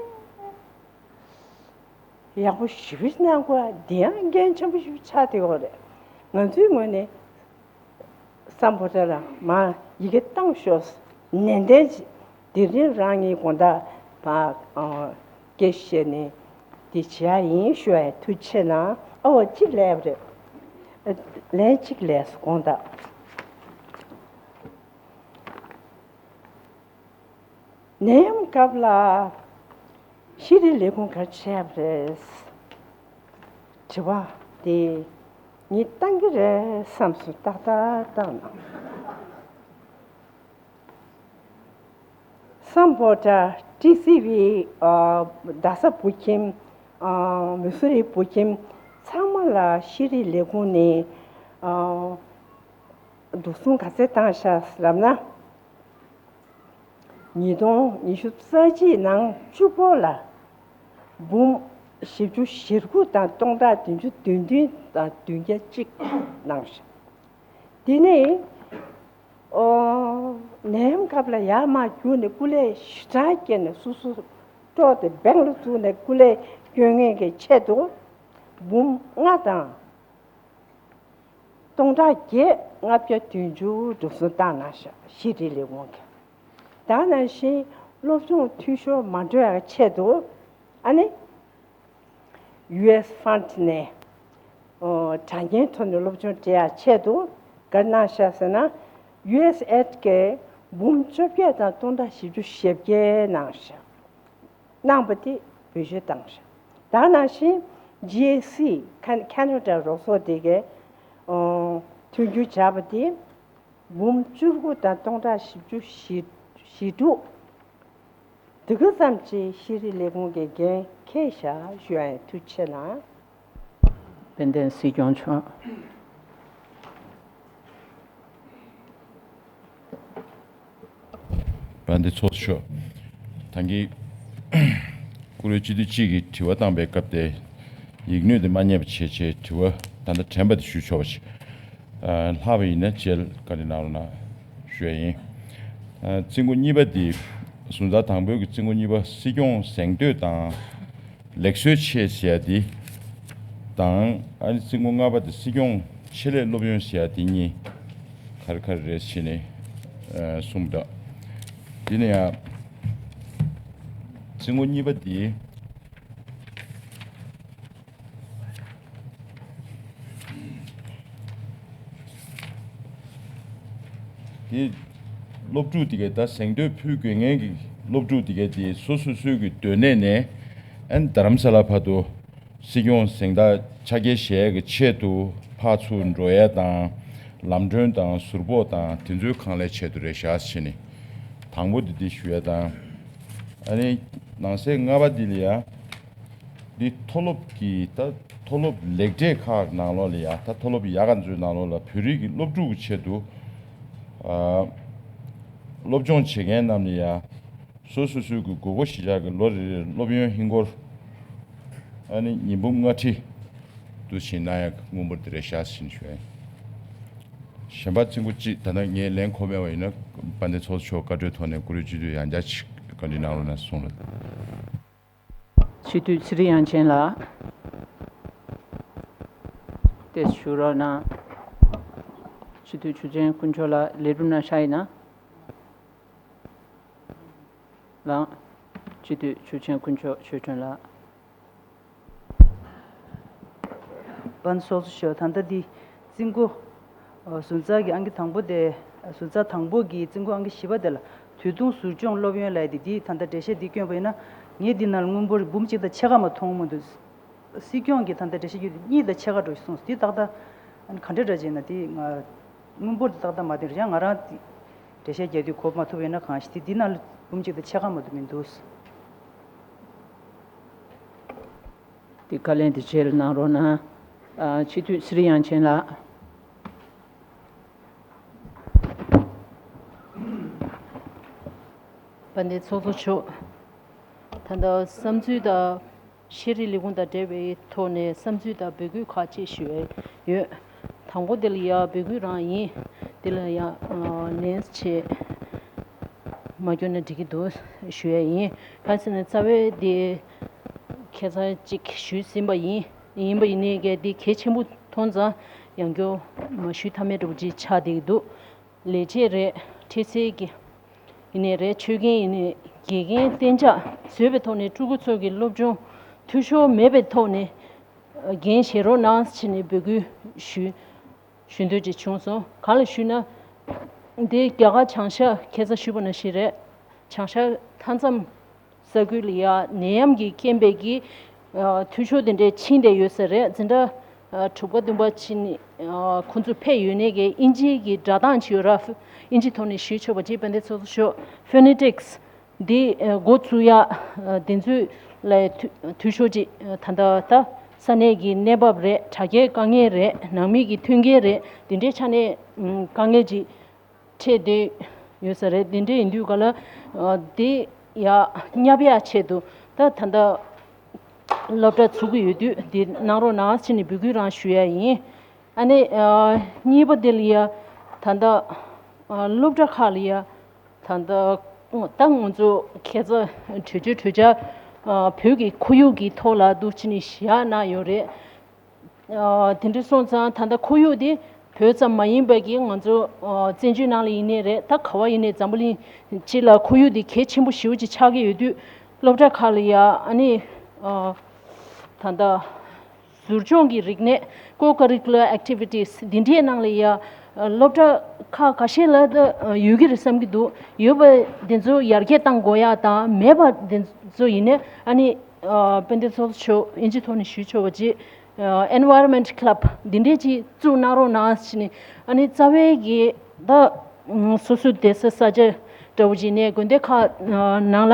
ཡག་པོ་ཞེ་པོ་ཅིག་གནང་དགོས། འདི་ཡང་འགན་ཆེན་པོ་ཞེ་པོ་ཆགས་བསྡད་ཡོད་རེད། ང་ཚོའི་ངོས་ནས་སམ་བྷོ་ཊ་ལ་མར་ཡི་གེ་བཏང་ཤོག་ནན་ཏན་ཅིག་དེ་རིང་རང་ངའི་དགོངས་དག་ཕར་ཨ་སྐད་བཤད་ནས་འདི་བྱེད་ཡ་ཡིན་ཞུ་ཡ་ཡིན། ཐུགས་རྗེ་ཆེ་གནང་། ཨ་འོ་གཅིག་ལས་པ་རེད། ལན་གཅིག་ལས་སོ་དགོངས་དག་ནད་ཡམས་སྐབས་ལ་ཤེས་རིག་ལས་ཁུངས་ག་རེ་བྱས་པ་རེད། དྲི་བ་དེ་ངས་བཏང་གི་རེད་བསམ་སོང་། ཏག་ཏག་བཏང་ན། སམ་བྷོ་ཊ་ཊི་སི་ཝི་ཨ་རྡ་ས་བོད་ཁྱིམ་ཨ་མི་སུ་རི་བོད་ཁྱིམ་ཚང་མ་ལ་ཤེས་རིག་ལས་ཁུངས་ནས་ཨ། འདུག་སེ་ག་ཚད་བཏང་ཤག་ལབ་ན། ཉིས་སྟོང་ཉི་ཤུ་རྩ་གཅིག་ནང་བཅུ་པོ་ལ་འབུམ་བཞི་བཅུ་ཞེ་དགུ་དང་སྟོང་ཕྲག་བདུན་ཅུ་དོན་བདུན་དང་བདུན་བརྒྱ་གཅིག་གནང་ཤག་དེ་ནས་ཨོ་ནད་ཡམས་སྐབས་ལ་ཡར་མར་རྒྱུགས་ནས་སྐུ་ལས་ཞེ་དྲག་བསྐྱེད་ནས་སོ་སོ་དཀྲོགས་ཏེ་བེང་ལ་བཙུགས་ནས་སྐུ་ལས་སྐྱོན་མཁན་གྱི་ཆེད་དུ་འབུམ་ལྔ་དང་སྟོང་ཕྲག་བརྒྱད་ལྔ་བརྒྱ་བདུན་ཅུ་འགྲོ་སོང་བཏང་གནང་ཤག་ཤེས་རིག་ལས་ཁུངས་ཀྱིས། ད་ག་ནང་བཞིན་སློབ་སྦྱོང་འཐུས་ཤོར་མ་འགྲོ་ཡག་ཆེད་དུ་ཨ་ནི། ཡུ་ཨེས་ཕན་ནས་ཨོ་དྲ་རྒྱའི་ཐོག་ནས་སློབ་སྦྱོང་སྤྲད་ཡག་ཆེད་དུ་ག་རེ་གནང་ཤག་ཟེར་ན། ཡུ་ཨེས་ཨེད་ཀྱིས་འབུམ་བཅོ་བརྒྱད་དང་སྟོང་ཕྲག་བཞི་བཅུ་ཞེ་བརྒྱད་གནང་ཤག་གནང་པ་དེ་བེད་སྤྱོད་བཏང་ཤག་ད་ག་ནང་བཞིན་ཇི་ཨེ་སི་ཁ་ཁ་ན་ཌ་རོགས་ཚོགས་དེ་གས་ཨོ་མཐུན་འགྱུར་བྱས་པ་དེ་འབུམ་བཅུ་དགུ་དང་སྟོང་ཕྲག་བཞི་བཅུ་ཞེ་དྲུག་དེ་ག་ཙམ་གྱིས་ཤེས་རིག་ལས་ཁུངས་ཀྱི་འགན་འཁྱེར་བཞག་ཞུ་ཡ་ཡིན། ཐུགས་རྗེ་ཆེ་གནང་། དཔལ་ལྡན་སྲིད་སྐྱོང་མཆོག་དཔལ་ལྡན་ཚོགས་གཙོ་མཆོག་ད་གིན་བཀུར་འོས་སྤྱི་འཐུས་གཅིག་གིས་དྲི་བ་བཏང་པའི་སྐབས་དེ་ཡིག་སྣོད་དེ་མ་རྙེད་པ་བྱས་བྱས་དྲི་བ་ད་ལྟ་དྲན་པ་དེ་ཞུ་ཆོག་པ་ཞིག་ཨ་ལྷག་པ་ཡིན་ན་རྗེས་ལ་བཀའ་འདྲི་གནང་རོགས་གནང་ཞུ་ཡ་ཡིན། ཨ་རྩིས་འགོ་གཉིས་པ་འདི་ཟུར་ཟ་དང་པོའི་གི་རྩིས་འགོ་གཉིས་པ་སྲིད་སྐྱོང་གཟེངས་བསྟོད་དང་ལེགས་གསོལ་ཆེད་ཟེར་ཡ་འདི་དང་ཨ་ནི་རྩིས་འགོ་ལྔ་པ་འདི་སྲིད་སྐྱོང་ཆེད་ལས་སློབ་ཡོན་ཟེར་ཡ་འདི་གཉིས་ག་རེ་ག་རེ་རེད་ཟེར་ནས་ཨ་གསུངས་པ་འདྲ། འདི་ནས་ཡང་རྩིས་འགོ་གཉིས་པ་འདི། དེ་སློབ་ཕྲུག་དེ་གའི་ད་གཟེངས་བསྟོད་ཕུལ་དགོས་མཁན་གྱི་སློབ་ཕྲུག་དེ་གའི་དེ་སོ་སོ་སོའི་གི་སྡོད་གནས་ནས་ཨན་རྡ་རམ་ས་ལ་བར་དུ་སྲིད་སྐྱོང་གཟེངས་རྟགས་ཆ་རྐྱེན་བཞེས་ཀྱི་ཆེད་དུ་ཕར་ཚུར་འགྲོ་ཡས་དང་ལམ་གྲོན་དང་ཟུར་ཕོགས་དང་དེ་ཚོའི་གང་ལས་ཆེད་དུ་རེད་བཞག་ཟེར་ནས་དང་པོ་དེ་དེ་ཞུ་ཡས་དང་ཨ་ནི་ནང་གསེས་ལྔ་པ་དེ་ལ་ཡ། འདི་མཐོ་སློབ་ཀྱི་ད་མཐོ་སློབ་ལེགས་གྲས་ཁག་ནང་ལོགས་ལ་ཡ་ད་མཐོ་སློབ་ཡག་ག་ཚོའི་ནང་ལོགས་ལ་བོད་རིགས་ཀྱི་སློབ་ཕྲུག་གི་ཆེད་དུ་ཨ་སློབ་སྦྱོང་བྱེད་མཁན་རྣམས་ལ་ཡ་སོ་སོ་སོའི་གི་དགོས་མཁོ་གཞིར་བཞག་གི་ལོ་རེ་རེར་སློབ་ཡོན་ཧིན་སྒོར་ཨ་ནི་ཉིས་འབུམ་ལྔ་ཁྲི་དུ་ཕྱིན་གནང་ཡ་གི་དངུལ་འབོར་དེ་རེད་བཞག་ཟིན་ཞུ་ཡ་ཡིན། གཞན་པ་རྩིས་འགོ་གཅིག་ད་ལྟ་ངས་ལན་གོ་མེད་པ་ཡིན་ན་དཔལ་ལྡན་ཚོགས་གཙོ་མཆོག་བཀའ་འཁྲོལ་ཐོག་ནས་བཀུར་འོས་སྤྱི་འཐུས་ཡང་བསྐྱར་ཅིག་བཀའ་འདྲི་གནང་རོགས་གནང་གསུངས་རོགས། སྤྱི་འཐུས་ཚེ་རིང་དབྱངས་ཅན་ལགས། བསྟན་ཞུ་རོགས་གནང་། སྤྱི་འཐུས་ཆོས་ཅན་དཀོན་མཆོག་ལགས་ལས་རིམ་ནང་ཤར་ཡིན་ན། ལགས། སྤྱི་འཐུས་ཆོས་ཅན་དཀོན་མཆོག་ཆོས་སྒྲོན་ལགས། དཔལ་ཚོགས་གཙོ་མཆོག་ད་ལྟ་འདི་རྩིས་འགོ། ཨ་ཟུར་ཟ་གི་ཨང་ཀི་དང་པོ་དེ། ཟུར་ཟ་དང་པོ་གི་རྩིས་འགོ་ཨང་ཀི་བཞི་པ་དེ་ལ་དུས་ཐུང་ཟུར་སྦྱོང་སློབ་ཡོན་ལབ་དེ་འདི་ད་ལྟ་འགྲེལ་བཤད་འདི་བསྐྱོན་པ་ཡིན་ན་ངས་འདི་ནང་ལ་དངུལ་འབོར་འབུམ་གཅིག་དང་ཕྱེད་ཀ་མ་མཐོང་མི་འདུག་སྲིད་སྐྱོང་གིས་ད་ལྟ་འགྲེལ་བཤད་བརྒྱུད་དེ་གཉིས་དང་ཕྱེད་ཀ་འགྲོ་ཞིག་གསུངས་སོང་། འདི་ཏག་ཏག་ག་འདྲ་འདྲ་བྱས་ན་འདི་ང་དངུལ་འབོར་འདི་ཏག་ཏག་མ་བསྟན་རེད། ཡང་ང་རང་འདི་འགྲེལ་བཤད་རྒྱག་དུས་གོ་མ་ཐུབ་པ་ཡིན་ན་གང་ཞིག་འདི་འདི་ནང་ལ་འབུམ་གཅིག་དང་ཕྱེད་ཀ་མ་གཏོགས་མི་འདུག་འདི་བཀའ་ལན་འདི་རྗེས་ལ་གནང་རོགས་གནང་། ཨ་སྤྱི་འཐུས་ཚེ་རིང་དབྱངས་ཅན་ལགས། དཔལ་ལྡན་ཚོགས་གཙོ་མཆོག་ད་ལྟ་བསམ་ཚུལ་དང་། ཤེས་རིག་ལས་ཁུངས་དང་འབྲེལ་བའི་ཐོག་ནས་བསམ་ཚུལ་དང་འབོད་སྐུལ་ཁག་ཅིག་ཞུ་ཡས་ཡོད། དང་པོ་དེ་ལ་ཡ་འབོད་སྐུལ་རང་ཡིན། དེ་ལ་ཡ་ལན་ཆེད་མ་སྐྱོན་ན་འགྲིག་གི་འདུག་ཞུ་ཡས་ཡིན། གང་ཟེར་ན་རྩ་བའི་དེ་ཁ་སང་གཅིག་ཞུས་ཟིན་པ་ཡིན། ཡིན་པ་ཡིན་ནའི་གལ་ཏེ་གལ་ཆེན་པོ་མཐོང་ཙང་ཡང་བསྐྱར་མ་ཞུས་ཐབས་མེད་འདྲ་པོ་ཅིག་ཆགས་བསྡད་ཀྱི་འདུག་ལས་བྱེད་རེད། འཕྲལ་སེལ་གྱི་ཡིན་ནའི་རེད། ཆོད་མཁན་ཡིན་ནའི་དགེ་རྒན་གཏན་འཇགས་བཟོས་པའི་ཐོག་ནས་ཕྲུ་གུ་ཚོ་གི་སློབ་སྦྱོང་འཐུས་ཤོར་མེད་པའི་ཐོག་ནས་འགན་བཞེས་རོགས་གནང་ཟེར་ནས་འབོད་སྐུལ་ཞུ་ཞུ་འདོད་ཅིག་བྱུང་སོང་། གང་ལ་ཞུས་ན་འདི་རྒྱ་གར་བྱང་ཤར་ཁ་སང་ཞུས་པ་ནང་བཞིན་རེད། བྱང་ཤར་མཐའ་མཚམས་ས་ཁུལ་ལ་ཡ་ནད་ཡམས་ཀྱི་རྐྱེན་པས་ཀྱི་འཐུས་ཤོར་དེ་འདྲའི་ཕྱིན་བསྡད་ཡོད་ས་རེད། འཛིན་གྲྭ་གྲུབ་ཀ་བདུན་པ་ཕྱིན་ནས་ཁོང་ཚོ་ཕེབས་ཡོད་ནའི་གི་དབྱིན་ཇིའི་གི་སྒྲ་གདངས་ཅིག་ཡོད་ར། དབྱིན་ཇི་ཐོག་ནས་ཞུས་ཆོག་པ་ཅིག་དཔལ་ལྡན་ཚོགས་གཙོ་མཆོག་ཕོ་ནེ་ཊིག་སི་འདི་འགོ་ཚུགས་ཡ་དེ་ཚོའི་ལ་འཐུས་ཤོར་ཅིག་ད་ལྟ་ད་ ས་གནས་ཀྱི་གནས་བབ་རེད། དྲ་རྒྱའི་དཀའ་ངལ་རེད། ནང་མི་གི་མཐུན་རྐྱེན་རེད། འདི་འདྲའི་ཆ་ནས་ཨམ་དཀའ་ངལ་ཅིག་འཕྲད་བསྡད་ཡོད་ས་རེད། འདི་འདྲ་ཡིན་དུས་ག་ལ་ཨ་འདི་ཡ་བསྙབ་ཡ་ཆེད་དུ་ད་ད་ལྟ་སློབ་གྲྭ་ཚུགས་ཀྱི་ཡོད་དུས་འདི་གནང་རོགས་གནང་ཟེར་ནས་འབོད་སྐུལ་རང་ཞུ་ཡ་ཡིན། ཨ་ནི་ཨ་གཉིས་པ་དེ་ལ་ཡ་ད་ལྟ་ཨ་སློབ་གྲྭ་ཁག་ལ་ཡ་ད་ལྟ་ད་ང་ཚོ་ཁ་སང་གྲོས་ཆོད་གྲོས་འཆར་ཨ་བོད་ཀྱི་ཁོར་ཡུག་གི་ཐོག་ལ་འདུག་ཕྱིན་ནས་བཞག་གནང་ཡོད་རེད། ཨ་དེ་འདྲ་སོང་ཙང་ད་ལྟ་ཁོར་ཡུག་དེ་བོད་ཙམ་མ་ཡིན་པ་གི་ང་ཚོ་ཨ་བཙན་བྱོལ་ནང་ལ་ཡིན་ནའི་རེད། ད་ག་བ་ཡིན་ནའི་འཛམ་བུ་གླིང་སྤྱི་ལ་ཁོར་ཡུག་དེ་གལ་ཆེན་པོ་ཞེ་པོ་ཅིག་ཆགས་ཀྱི་ཡོད་དུས་སློབ་གྲྭ་ཁག་ལ་ཡ་ཨ་ནི་ཨ་ད་ལྟ་ཟུར་སྦྱོང་གི་རིག་གནས། co-curricular activities འདི་འདྲའི་ནང་ལ་ཡ་སློབ་གྲྭ་ཁག་ཁ་ཤས་ལ་ད་ཡོད་ཀྱི་རེད་བསམ་གྱི་འདུག་ཡོད་པ་དེ་ཚོ་ཡར་རྒྱས་གཏང་དགོས་ཡ་དང་མེད་པ་དེ་ཚོ་ཡིན་ནའི་ཨ་ནི་ཨ་དཔལ་ལྡན་ཚོགས་གཙོ་མཆོག་དབྱིན་ཇི་ཐོག་ནས་ཞུས་ཆོག་པ་ཅིག་ཨ་environment club འདི་འདྲའི་ཅིག་བཙུགས་གནང་རོགས་གནང་ཟེར་ནས་ཨ་ནི་རྩ་བའི་གི་ད་སོ་སོའི་བསྡད་ས་ས་ཆ་འདྲ་བོ་ཅིག་ནས་དགོན་སྡེ་ཁག་ནང་ལ་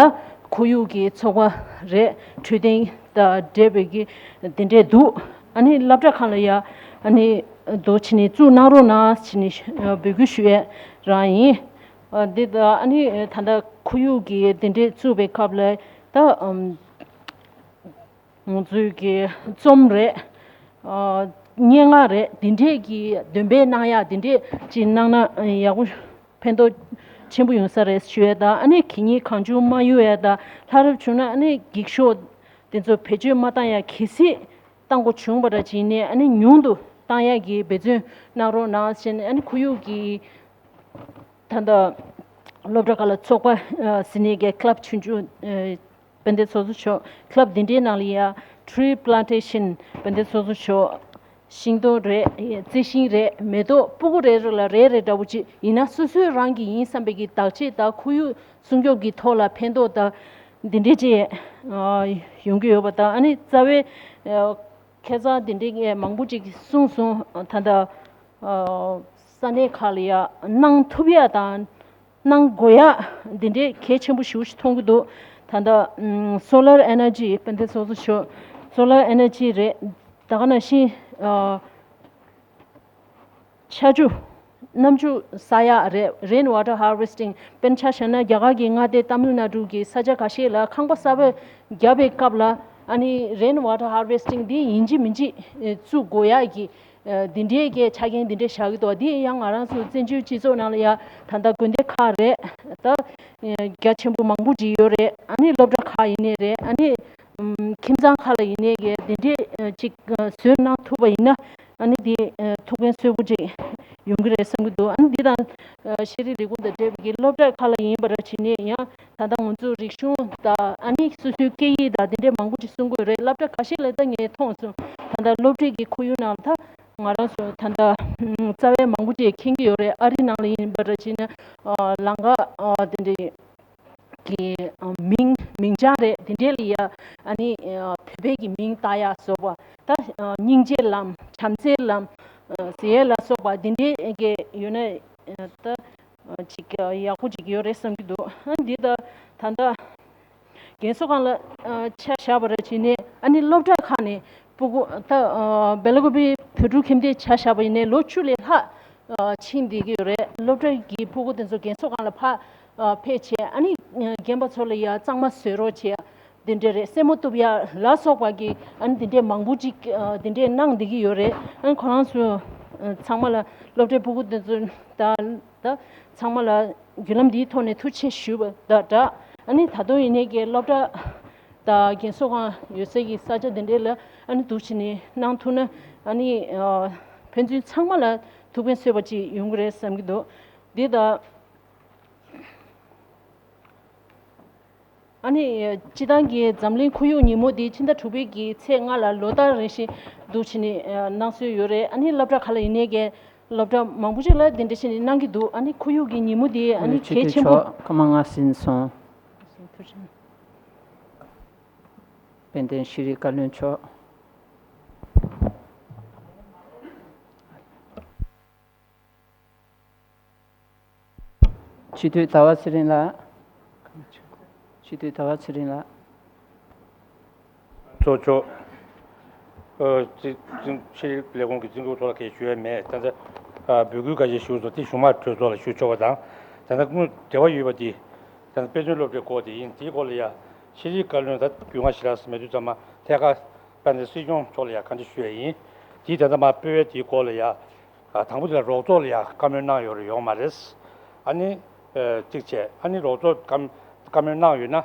ཁོར་ཡུག་གི་ཚོགས་པ་རེད། འཕྲོད་བསྟེན་དང་འབྲེལ་བའི་གི་དེ་འདྲས་འདུག་ཨ་ནི་སློབ་གྲྭ་ཁག་ལ་ཡ་ཨ་ནི་འདུག་ཕྱིན་ནས་བཙུགས་གནང་རོགས་གནང་ཟེར་ནས་འབོད་སྐུལ་ཞུ་ཡས་རང་ཡིན། ཨ་འདི་ད་ཨ་ནི་ད་ལྟ་ཁོར་ཡུག་གི་དེ་འདྲས་བཙུགས་པའི་སྐབས་ལ་ད་ཨམ་ང་ཚོའི་གི་རྩོམ་རེད། ཨ་སྙན་ངག་རེད། འདི་འདྲས་ཀྱི་འདོན་སྤེལ་གནང་ཡག་འདི་འདྲས་ཅིག་གནང་ན་ཡག་པོ་ཕན་ཐོགས་ཆེན་པོ་ཡོང་ས་རེད་ཞུ་ཡས་དང་། ཨ་ནི་གད་སྙིགས་གང་བྱུང་མ་གཡུག་ཡས་དང་། ལྷག་རབ་བྱུང་ན་ཨ་ནི་འགྱིག་ཤོག་དེ་ཚོ་བེད་སྤྱོད་མ་བཏང་ཡ་གལ་སྲིད་བཏང་དགོས་བྱུང་བ་འདྲ་ཅིག་ནས་ཨ་ནི་ཉུང་དུ་བཏང་ཡ་གི་འབད་བརྩོན་གནང་རོགས་གནང་ཞེས་ནས་ཨ་ནི་ཁོར་ཡུག་གི་ད་ལྟ་སློབ་གྲྭ་ཁག་ལ་ཚོགས་པ་ཨ་ཟེར་ནས་ཀྱི་club ཆུང་ཆུང་ཨ་དཔལ་ལྡན་ཚོགས་གཙོ་མཆོག club འདི་འདྲའི་ནང་ལ་ཡ་tree plantation དཔལ་ལྡན་ཚོགས་གཙོ་མཆོག་ཤིང་སྡོང་རེད། རྩི་ཤིང་རེད། མེ་ཏོག་ཕྲུ་གུ་རེ་རེ་ལ་རེ་རེ་འདྲ་བོ་ཅིག་ཡིན་ན་སོ་སོའི་རང་གི་ཡིན་བསམ་པའི་གི་བདག་གཅེས་དང་ཁོར་ཡུག་སྲུང་སྐྱོབ་ཀྱི་ཐོག་ལ་ཕན་ཐོགས་དང་འདི་འདྲའི་ཅིག་ཨ་ཡོང་གི་ཡོད་པ་དང་། ཨ་ནི་རྩ་བའི་ཨ་ཁ་སང་འདི་འདྲའི་མང་པོ་ཅིག་གསུངས་སོང་། ད་ལྟ་ཨ་ས་གནས་ཁག་ལ་ཡ་གནང་ཐུབ་ཡ་དང་གནང་དགོས་ཡ་འདི་འདྲའི་གལ་ཆེན་པོ་ཞེ་པོ་ཞིག་མཐོང་གི་འདུག་ད་ལྟ་ཨམ་solar energy དཔལ་ལྡན་ཚོགས་གཙོ་མཆོག solar energy རེད། ད་ག་ནང་བཞིན་ཨ་ཆར་ཆུ་གནམ་ཆུ་ཟ་ཡ་རེད། rain water harvesting དཔེར་ན་ཆ་བཞག་ན་རྒྱ་གར་གྱི་མངའ་སྡེ་ཏཱ་མིལ་ནཱ་ཌུ་གི་ས་ཆ་ཁ་ཤས་ལ་ཁང་པ་གསར་པ་བརྒྱབ་པའི་སྐབས་ལ་ཨ་ནི་rain water harvesting འདི་ཡིན་གཅིག་མིན་གཅིག་བཙུགས་དགོས་ཡ་གི་འདི་འདྲའི་གི་ཆ་རྐྱེན་འདི་འདྲའི་བཞག་གི་འདུག་འདི་ཡང་ང་རང་ཚོ་བཙན་བྱོལ་སྤྱི་ཚོགས་ནང་ལ་ཡ་ད་ལྟ་དགོན་སྡེ་ཁག་རེད། ད་རྒྱ་ཆེན་པོ་མང་པོ་ཅིག་ཡོད་རེད། ཨ་ནི་སློབ་གྲྭ་ཁག་ཡིན་ནའི་རེད། ཨ་ནི་ཨམ་ཁྱིམ་ཚང་ཁག་ལ་ཡིན་ནའི་གི་འདི་འདྲའི་ཅིག་བཟོས་གནང་ཐུབ་པ་ཡིན་ན་ཨ་ནི་འདི་ཐུགས་ཕན་གསོས་པོ་ཅིག་ཡོང་གི་རེད་བསམ་གྱི་འདུག་ཨ་ནི་འདི་དང་ཤེས་རིག་ལས་ཁུངས་དང་འབྲེལ་བའི་གི་སློབ་གྲྭ་ཁག་ལ་ཡིན་པ་འདྲ་བྱས་ནས་ཡང་ད་ལྟ་ང་ཚོ་རིག་གཞུང་དང་ཨ་ནི་སོ་སོའི་སྐད་ཡིག་དང་འདི་འདྲའི་མང་པོ་ཅིག་གསུང་གི་ཡོད་རེད། སློབ་གྲྭ་ཁ་ཤས་ལ་ད་ངས་མཐོང་སོང་། ད་ལྟ་སློབ་ཁྲིད་ཀྱི་ཁོར་ཡུག་ནང་ད་ང་རང་ཚོ་ད་ལྟ་རྩ་བའི་མང་པོ་ཅིག་མཁྱེན་གྱི་ཡོད་རེད། ཨ་རི་ནང་ལ་ཡིན་པ་འདྲ་བྱས་ན་ལམ་ཁ་དེ་འདྲའི་གི་མིང་མིང་བྱང་རེད། དེ་འདྲའི་ལ་ཡ་ཨ་ནི་བོད་པའི་གི་མིང་བཏགས་ཡ་སོགས་པ། ད་སྙིང་རྗེའི་ལམ། བྱམས་བརྩེའི་ལམ་ཟེར་ཡ་ལ་སོགས་པ་འདི་འདྲའི་གི་ཡོད་ན་ད་ཅིག་ཡག་པོ་ཅིག་ཡོད་རེད་བསམ་གྱི་འདུག་ཨ་འདི་ད་ད་ལྟ་རྒན་གསོ་ཁང་ལ་ཆ་བཞག་པ་རེད་བྱས་ནས་ཨ་ནི་སློབ་གྲྭ་ཁག་ནས་སྤུ་གུ་ད་སྦེ་ལ་ཀོ་པི་བོད་ཕྲུག་ཁྱིམ་སྡེ་ཆ་བཞག་པ་ཡིན་ནའི་ལོ་བཅུ་ལས་ལྷག་ཕྱིན་བསྡད་ཀྱི་ཡོད་རེད། སློབ་གྲྭ་གི་སྤུ་གུ་དེ་ཚོ་རྒན་གསོ་ཁང་ལ་ཕར་ཕེབས་བྱས་ཨ་ནི་རྒན་པ་ཚོ་ལ་ཡ་གཙང་མ་བཟོ་རོགས་བྱས། དེ་འདྲ་རེད། སེན་མོ་གཏུབ་ཡ་ལ་སོགས་པ་གི་ཨ་ནི་དེ་འདྲའི་མང་པོ་ཅིག་དེ་འདྲའི་གནང་བསྡད་ཀྱི་ཡོད་རེད། ཨ་ནི་ཁོ་རང་ཚོ་ཚང་མ་ལ་སློབ་གྲྭའི་སྤུ་གུ་དེ་ཚོ་ད་ད་ཚང་མ་ལ་བརྒྱུད་ལམ་འདིའི་ཐོག་ནས་ཐུགས་རྗེ་ཆེ་ཞུ་བ་དང་སྦྲགས། ཨ་ནི་ད་དུང་ཡིན་ནའི་གི་སློབ་གྲྭ་དང་རྒན་གསོ་ཁང་ཡོད་སའི་གི་ས་ཆ་དེ་འདྲའི་ལ་ཨ་ནི་འདུག་བྱས་ནས་གནང་ཐུབ་ན་ཨ་ནི་ཕན་ཚུན་ཚང་མ་ལ་ཐུགས་ཕན་གསོས་པ་ཅིག་ཡོང་གི་རེད་བསམ་གྱི་འདུག་འདི་ད། ཨ་ནི་སྤྱི་བཏང་གི་འཛམ་གླིང་ཁོར་ཡུག་ཉིན་མོ་འདི་ཕྱི་ཟླ་དྲུག་པའི་གི་ཚེས་ལྔ་ལ་ལོ་ལྟར་རེ་བཞིན་འདུག་བྱས་ནས་གནང་སྲོལ་ཡོད་རེད། ཨ་ནི་སློབ་གྲྭ་ཁག་ལ་ཡིན་ནའི་གི་སློབ་གྲྭ་མང་པོ་ཅིག་ལ་འདི་འདྲ་བྱས་ནས་གནང་གི་འདུག་ཨ་ནི་ཁོར་ཡུག་གི་ཉིན་མོ་འདི་ཨ་ནི་སྤྱི་འཐུས་གལ་ཆེན་པོ། མཆོག་སྐར་མ་ལྔ་ཟིན་སོང་། དཔལ་ལྡན་ཤེས་རིག་བཀའ་བློན་མཆོག་སྤྱི་འཐུས་ཟླ་བ་ཚེ་རིང་ལགས། སྤྱི་འཐུས་ཟླ་བ་ཚེ་རིང་ལགས། གཙོ་མཆོག་ཨ་ཅི་ཅི་ཤེས་རིག་ལས་ཁུངས་ཀྱི་རྩིས་འགོའི་ཐོག་ལ་གལ་ཞུ་ཡས་མེད། ད་ལྟ་ཨ་འབོད་སྐུལ་ཁ་ཤས་ཞུས་སོང་། དེ་གཞུག་མ་གྲོས་ཚོགས་ལ་ཞུ་ཆོག་པ་དང་། ད་ལྟ་དངོས་འབྲེལ་བ་ཡོད་པ་དེ་ད་ལྟ་དཔེ་མཚོན་སློབ་གྲྭའི་སྐོར་དེ་ཡིན། དེའི་སྐོར་ལ་ཡ་ཤེས་རིག་བཀའ་བློན་ད་རྒྱུས་མངའ་ཞེ་དྲག་མེད་དུས་ཙམ་མ་ཐད་ཀར་དཔལ་ལྡན་སྲིད་སྐྱོང་མཆོག་ལ་ཡ་བཀའ་འདྲི་ཞུ་ཡས་ཡིན། དེའི་ད་ལྟ་མ་སྤེལ་བའི་དེའི་སྐོར་ལ་ཡ། ཨ་དང་པོ་དེ་ལ་རོགས་ཚོགས་ལ་ཡང་བཀའ་མོལ་གནང་ཡོད་རེད་ཡོད་མ་རེད། ཨ་ནི་ཨ་གཅིག་བྱས། ཨ་ནི་རོགས་ཚོགས་བཀའ་བཀའ་མོལ་གནང་ཡོད་ན།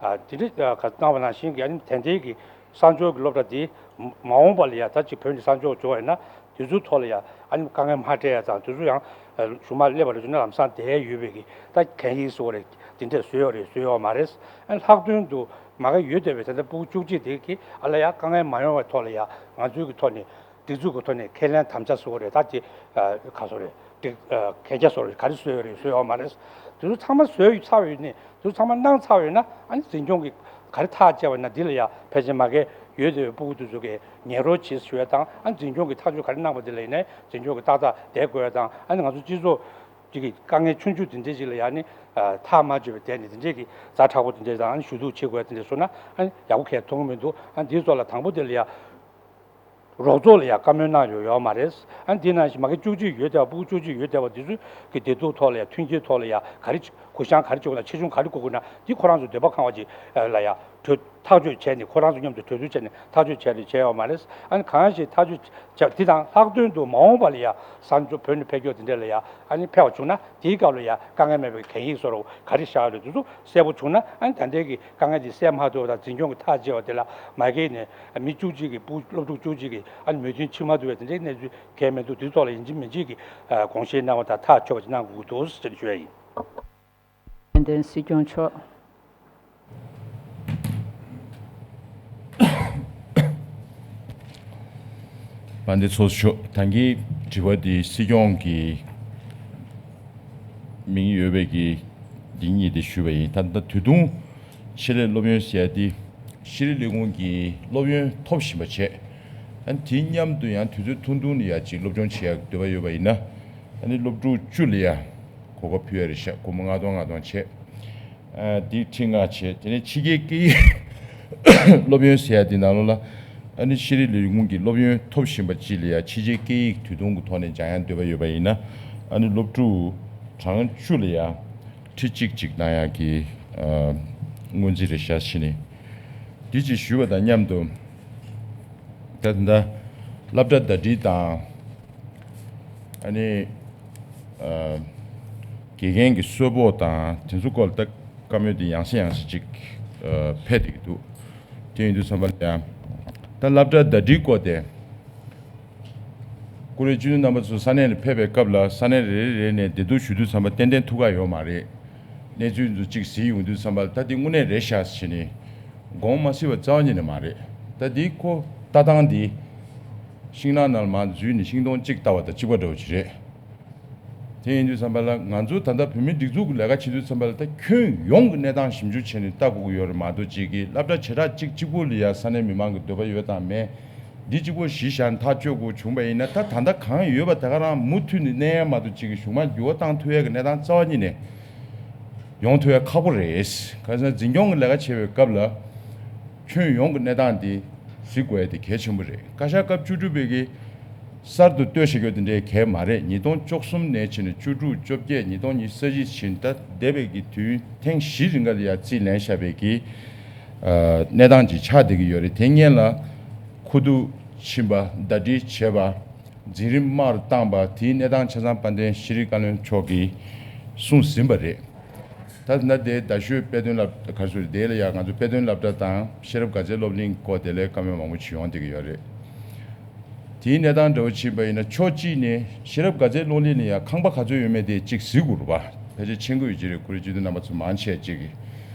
ཨ་དེ་འདྲ་ཨ་ག་གནང་བ་ནང་བཞིན་གྱི། ཨ་ནི་དེ་འདྲའི་གི་གསར་འབྱོར་གྱི་སློབ་གྲྭ་དེ་མ་འོངས་པ་ལ་ཡང་ད་ཅིག་བོད་འདི་གསར་འབྱོར་བྱུང་བ་ཡིན་ན། དེ་ཚོའི་ཐོག་ལ་ཡང་ཨ་ནི་དཀའ་ངལ་མ་འཕྲད་ཡ་དང་། དེ་ཚོ་ཡང་ཨ་གཞུག་མ་སླེབས་པ་རེད་བྱུང་ན་ལམ་སང་བསྡད་ཡོད་པའི་གི་ད་གན་ཡིག་བཟོ་བ་རེད། དེ་འདྲ་བཟོས་ཡོད་རེད་བཟོས་ཡོད་མ་རེད། ཨ་ནི་ལྷག་དོན་དུ་མ་གི་ཡོད་བསྡད་པའི་ད་ལྟ་ཕྲུ་གུ་བཅུ་གཅིག་དེ་གི་ཨ་ལ་ཡ་དཀའ་ངལ་མ་ཡོང་བའི་ཐོག་ལ་ཡ་ང་ཚོའི་གི་ཐོག་ནས། སྒྲིག་འཛུགས་ཀྱི་ཐོག་ནས་ཁས་ལེན་དམ་བཅའ་བཟོ་བ་རེད། ད་དེ་ཨ་ག་སོ་རེད། སྒྲིག་ཨ་གན་རྒྱ་བཟོ་རེད། ག་རེ་བཟོས་ཡོད་རེད་བཟོས་ཡོད་མ་རེད། དེ་ཚོ་ཚང་མ་བཟོས་ཚར་ཡོད་ནས། དེ་ཚོ་ཚང་མ་གནང་ཚར་ཡོད་ན། ཨ་ནི་འཛིན་སྐྱོང་གིས་ག་རེ་ཐག་བཅད་པ་ཡིན་ན། འདི་ལ་ཡ་ཕལ་ཆེར་མ་གི་ཡོད་བསྡད་པའི་ཕྲུ་གུ་དེ་ཚོ་གིས་ཉན་རོགས་བྱེད་ཞུ་ཡ་དང་། ཨ་ནི་འཛིན་སྐྱོང་གིས་ཐག་གཅོད་ག་རེ་གནང་པ་དེ་ལ་ཡིན་ནའི་འཛིན་སྐྱོང་གིས་ཏག་ཏག་བསྡད་དགོས་ཡ་དང་། ཨ་ནི་ང་ཚོ་སྤྱི་ཚོགས་ཅིག་གི་དཀའ་ངལ་ཆུང་ཆུང་དེ་འདྲས་ཅིག་ལ་ཡ་ནི་ཨ་ཐག་མ་ཆོད་པའི་བསྡད་ནས། དེ་འདྲས་ཀྱི་ཛ་དྲག་པོ་དེ་འདྲས་དང་། ཨ་ནི་ཞུ་གཏུག་བྱེད་དགོས་ཡ་དེ་འདྲས་བཟོས་ན། ཨ་ནི་ཡག་པོ་གང་ཡང་མཐོང་གི་མི་འདུག་ཨ་ནི་འདིའི་ཐོག་ལ་དང་པོ་དེ་ལ་ཡ། རོགས་ཚོགས་ལ་ཡང་བཀའ་མོལ་གནང་ཡོད་ཡོད་མ་རེད། ཨ་ནི་དེ་ནང་བཞིན་མ་གི་བཅུ་གཅིག་ཡོད་བསྡད་པ། ཕྲུ་གུ་བཅུ་གཅིག་ཡོད་བསྡད་པ་འདི་ཚོའི་གི་བདེ་སྡུག་ཐོག་ལ་ཡང་། མཐུན་རྐྱེན་ཐོག་ལ་ཡང་ག་རེ་གུ་བཤངས་ག་རེ་བྱེད་དགོས་ན། ཆེ་ཆུང་ག་རེ་དགོས་དགོས་ན། འདི་ཁོ་རང་ཚོ་འདོད་པ་ཁེངས་པ་ཅིག་ལ་ཡང་གྲོས་ཐག་གཅོད་བྱས་ནས། ཁོ་རང་ཚོ་མཉམ་དུ་གྲོས་བསྡུར་བྱས་ནས་ཐག་གཅོད་བྱས་རེད། བྱས་ཡོད་མ་རེད། ཨ་ནི་གང་ཞིག་ཐག་གཅོད་བྱས། དེ་དང་ལྷག་དོན་དུ་མ་འོངས་པ་ལ་ཡང་གསར་འབྱོར་བོད་ནས་ཕེབས་རྒྱུ་དེ་འདྲ་ལ་ཡང་ཨ་ནི་ཕེབས་པ་བྱུང་ན། དེའི་སྐབས་ལ་ཡང་དཀའ་ངལ་མེད་པའི་གན་ཡིག་བཟོ་རོགས། ག་རེ་བཞག་ཡོད་རེད། དེ་ཚོ་གསལ་པོ་བྱུང་ན། ཨ་ནི་ད་ལྟའི་གི་དཀའ་ངལ་དེ་སེལ་མ་ཐུབ་པ་དང་། འཛིན་སྐྱོང་གི་ཐག་བཅད་པ་དེ་ལ་མ་གི་ནས་མི་བཅུ་གཅིག་གི་ཕྲུ་སློབ་ཕྲུག་བཅུ་གཅིག་གི་ཨ་ནི་མོས་མཐུན་བྱེད་མ་ཐུབ་པའི་དེ་འདྲའི་གནས་ཚུལ་གང་ཡང་མི་འདུག་དེ་ཚོ་ཐོག་ལ་ཡིན་གཅིག་མིན་གཅིག་གི་ཨ་དགོངས་བཞེས་གནང་བ་དང་། ཐག་ཆོད་པ་ཅིག་གནང་དགོས་ཀྱི་འདུག་ཟེར་ཞུ་ཡ་ཡིན། ཏན་ཏན་སྲིད་སྐྱོང་མཆོག་དཔལ་ལྡན་ཚོགས་གཙོ། ད་གིན་དྲི་བ་འདི་སྲིད་སྐྱོང་གི་མིང་ཡོད་པའི་གི་འདི་གཉིས་དེ་ཞུས་པ་ཡིན། ད་ལྟ་དུས་ཐུང་ཆེད་ལས་སློབ་ཡོན་ཟེར་ཡ་འདི་ཤེས་རིག་ལས་ཁུངས་ཀྱི་སློབ་ཡོན་ཐོབ་བཞིན་པ་བྱས། ཨ་ནི་དེའི་མཉམ་དུ་ཡང་དུས་ཚོད་ཐུང་ཐུང་ནས་ཡ་ཅིག་སློབ་སྦྱོང་བྱེད་ཡ་འདོད་པ་ཡོད་པ་ཡིན་ན། ཨ་ནི་སློབ་ཕྲུག་བཅུ་ལ་ཡ་གོ་སྐབས་ཕུལ་ཡ་རེད་ཤག་སྒོར་མོ་ལྔ་སྟོང་ལྔ་སྟོང་བྱས། ཨ་འདི་ཁྲི་ལྔ་བྱས། དེ་ནས་ཕྱི་རྒྱལ་སྐད་ཡིག་སློབ་ཡོན་ཟེར་ཡ་འདི་ནང་ལོགས་ལ། ཨ་ནི་ཤེས་རིག་ལས་ཁུངས་ཀྱི་སློབ་ཡོན་ཐོབ་བཞིན་པ་ཅིག་ལ་ཡ་ཕྱི་རྒྱལ་སྐད་ཡིག་དུས་ཐུང་གི་ཐོག་ནས་སྦྱང་ཡ་འདོད་པ་ཡོད་པ་ཡིན་ན། ཨ་ནི་སློབ་ཕྲུག་གྲངས་བཅུ་ལ་ཡ་ཁྲི་གཅིག་གཅིག་གནང་ཡ་གི་ཨ་སྔོན་རྩིས་རེད་ཤག་བྱས་ནས། འདི་ཅིག་ཞུས་པ་དང་མཉམ་དུ། ད་ད་ལྟ་སློབ་གྲྭ་ཟླ་སྒྲིལ་དང་། ཨ་ནི་ཨ་དགེ་རྒན་གྱི་གསོལ་ཕོགས་དང་དེ་ཚོ་སྐོར་ལ་ད་བཀའ་མོལ་འདི་ཡང་སེ་ཡང་སེ་ཅིག་ཨ་ཕེབས་བསྡད་ཀྱི་འདུག་དེ་ཡིན་དུས་ཙམ་པ་ལ་ཡང་། ད་སློབ་གྲྭ་ཟླ་སྒྲིལ་སྐོར་དེ། བཀུར་འོས་སྤྱི་འཐུས་རྣམ་པ་ཚོ་ས་གནས་ལ་ཕེབས་པའི་སྐབས་ལ། ས་གནས་རེ་རེ་ནས་བདེ་སྡུག་ཞུ་དུས་ཙམ་པ་ཏན་ཏན་ཐུགས་ཁག་ཡོད་མ་རེད། གནས་ཚུལ་ཚོ་གཅིག་གཟིགས་ཡོང་དུས་ཙམ་པ་ལ། ད་འདི་དངོས་གནས་རེད་ཤག་ཟེར་ནས་དགོངས་མ་ཚིམ་པ་རྩ་བ་ཉིད་ནས་མ་རེད། ད་འདི་ཁོ་ལྟ་སྟངས་འདི་ཤིང་ནགས་ནང་ལ་མར་འཛུལ་ནས་ཤིང་སྡོང་གཅིག་བཏབ་པ་དང་གཅིག་པ་འདྲ་བོ་ཅིག་རེད། དེ་ཡིན་དུས་ཙམ་པ་ལ་ང་ཚོ་ད་ལྟ་བོད་མིའི་སྒྲིག་འཛུགས་ཀྱི་ལས་ཀ་བྱེད་དུས་ཙམ་པ་ལ། ད་ཁྱོན་ཡོངས་ཀྱི་གནས་སྟངས་ཞིབ་འཇུག་བྱས་ནས་ལྟ་དགོས་ཀྱི་ཡོད་རེད་མ་གཏོགས། གཅིག་གིས་སློབ་གྲྭ་བྱེ་བྲག་གཅིག་གཅིག་པོ་ལ་ཡ་ས་གནས་མི་མང་གི་འདོད་པ་ཡོད་དང་མེད། འདི་གཅིག་པོ་གཞི་བཞག་ནས་ཐག་གཅོད་དགོས་བྱུང་བ་ཡིན་ན། ད་ད་ལྟ་གང་ཡོད་པ་དེ་ག་རང་མུ་མཐུད་ནས་གནས་ཡ་མ་གཏོགས། གཅིག་གིས་གཞུག་མ་འགྱུར་བ་བཏང་ཐུབ་ཡ་གི་གནས་སྟངས་རྩ་བ་ཉིད་ནས་ཡོང་ཐུབ་ཡ་ཁག་པོ་རེད། གང་ཟེར་ན་འཛིན་སྐྱོང་གི་ལས་ཀ་བྱེད་པའི་སྐབས་ལ་ཁྱོན་ཡོངས་ཀྱི་གནས་སྟངས་འདི་གཟིགས་དགོས་ཡ་དེ་གལ་ཆེན་པོ་རེད། བཀའ་ཤག་སྐབས་བཅུ་དྲུག་པའི་གི་གསར་དུ་གཏོད་བྱེད་རྒྱུ་དེ་འདྲའི་གལ་མ་རེད། ཉིས་སྟོང་བཅུ་གསུམ་ནས་བྱས་ནས་བཅུ་དྲུག་བཅོ་བརྒྱད། ཉིས་སྟོང་ཉི་ཤུ་རྩ་གཅིག་བྱས་ནས་ད་འདས་པའི་གི་དུས་ཐེངས་བཞི་རིང་ག་ལ་ཡ་རྩིས་ལེན་བཞག་པའི་གི་ཨ་གནས་སྟངས་ཅིག་ཆགས་བསྡད་ཀྱི་ཡོད་རེད། དེ་སྔོན་ལ་ཁུ་བསྡུ་ཕྱིན་པ། ཟླ་སྒྲིལ་བྱས་པ། འཛིན་རིམ་དམའ་རུ་བཏང་པ། དེའི་གནས་སྟངས་ཆ་ཚང་དཔལ་ལྡན་ཤེས་རིག་བཀའ་བློན་མཆོག་གིས་གསུངས་ཟིན་པ་རེད། ད་ད་ལྟ་དེ་རྡ་ཤོད་དཔེ་སྟོན་སློབ་གྲྭ། ག་རེ་ཟེར། དེ་ལ་ཡང་ང་ཚོ་དཔེ་སྟོན་སློབ་གྲྭ་དང་ཤེས་རབ་དགའ་ཚལ་སློབ་གླིང་སྐོར་དེ་ལ་བཀའ་མོལ་མང་པོ་ཞིག་ཡོང་བསྡད་ཀྱི་ཡོད་རེད། དེའི་གནས་སྟངས་འདྲ་བོ་ཕྱིན་པ་ཡིན་ན། ཕྱོགས་གཅིག་ནས་ཤེས་རབ་དགའ་ཚལ་སློབ་གླིང་ལ་ཡང་ཁང་པ་ག་ཚོད་ཡོད་མེད་དེ་གཅིག་གཟིགས་དགོས་རེད་པ། ཕལ་ཆེར་མཁྱེན་གྱི་ཡོད་ཀྱི་རེད། བཀུར་འོས་སྤྱི་འཐུས་རྣམ་པ་ཚོ་མང་ཆེ་ཅིག་གིས།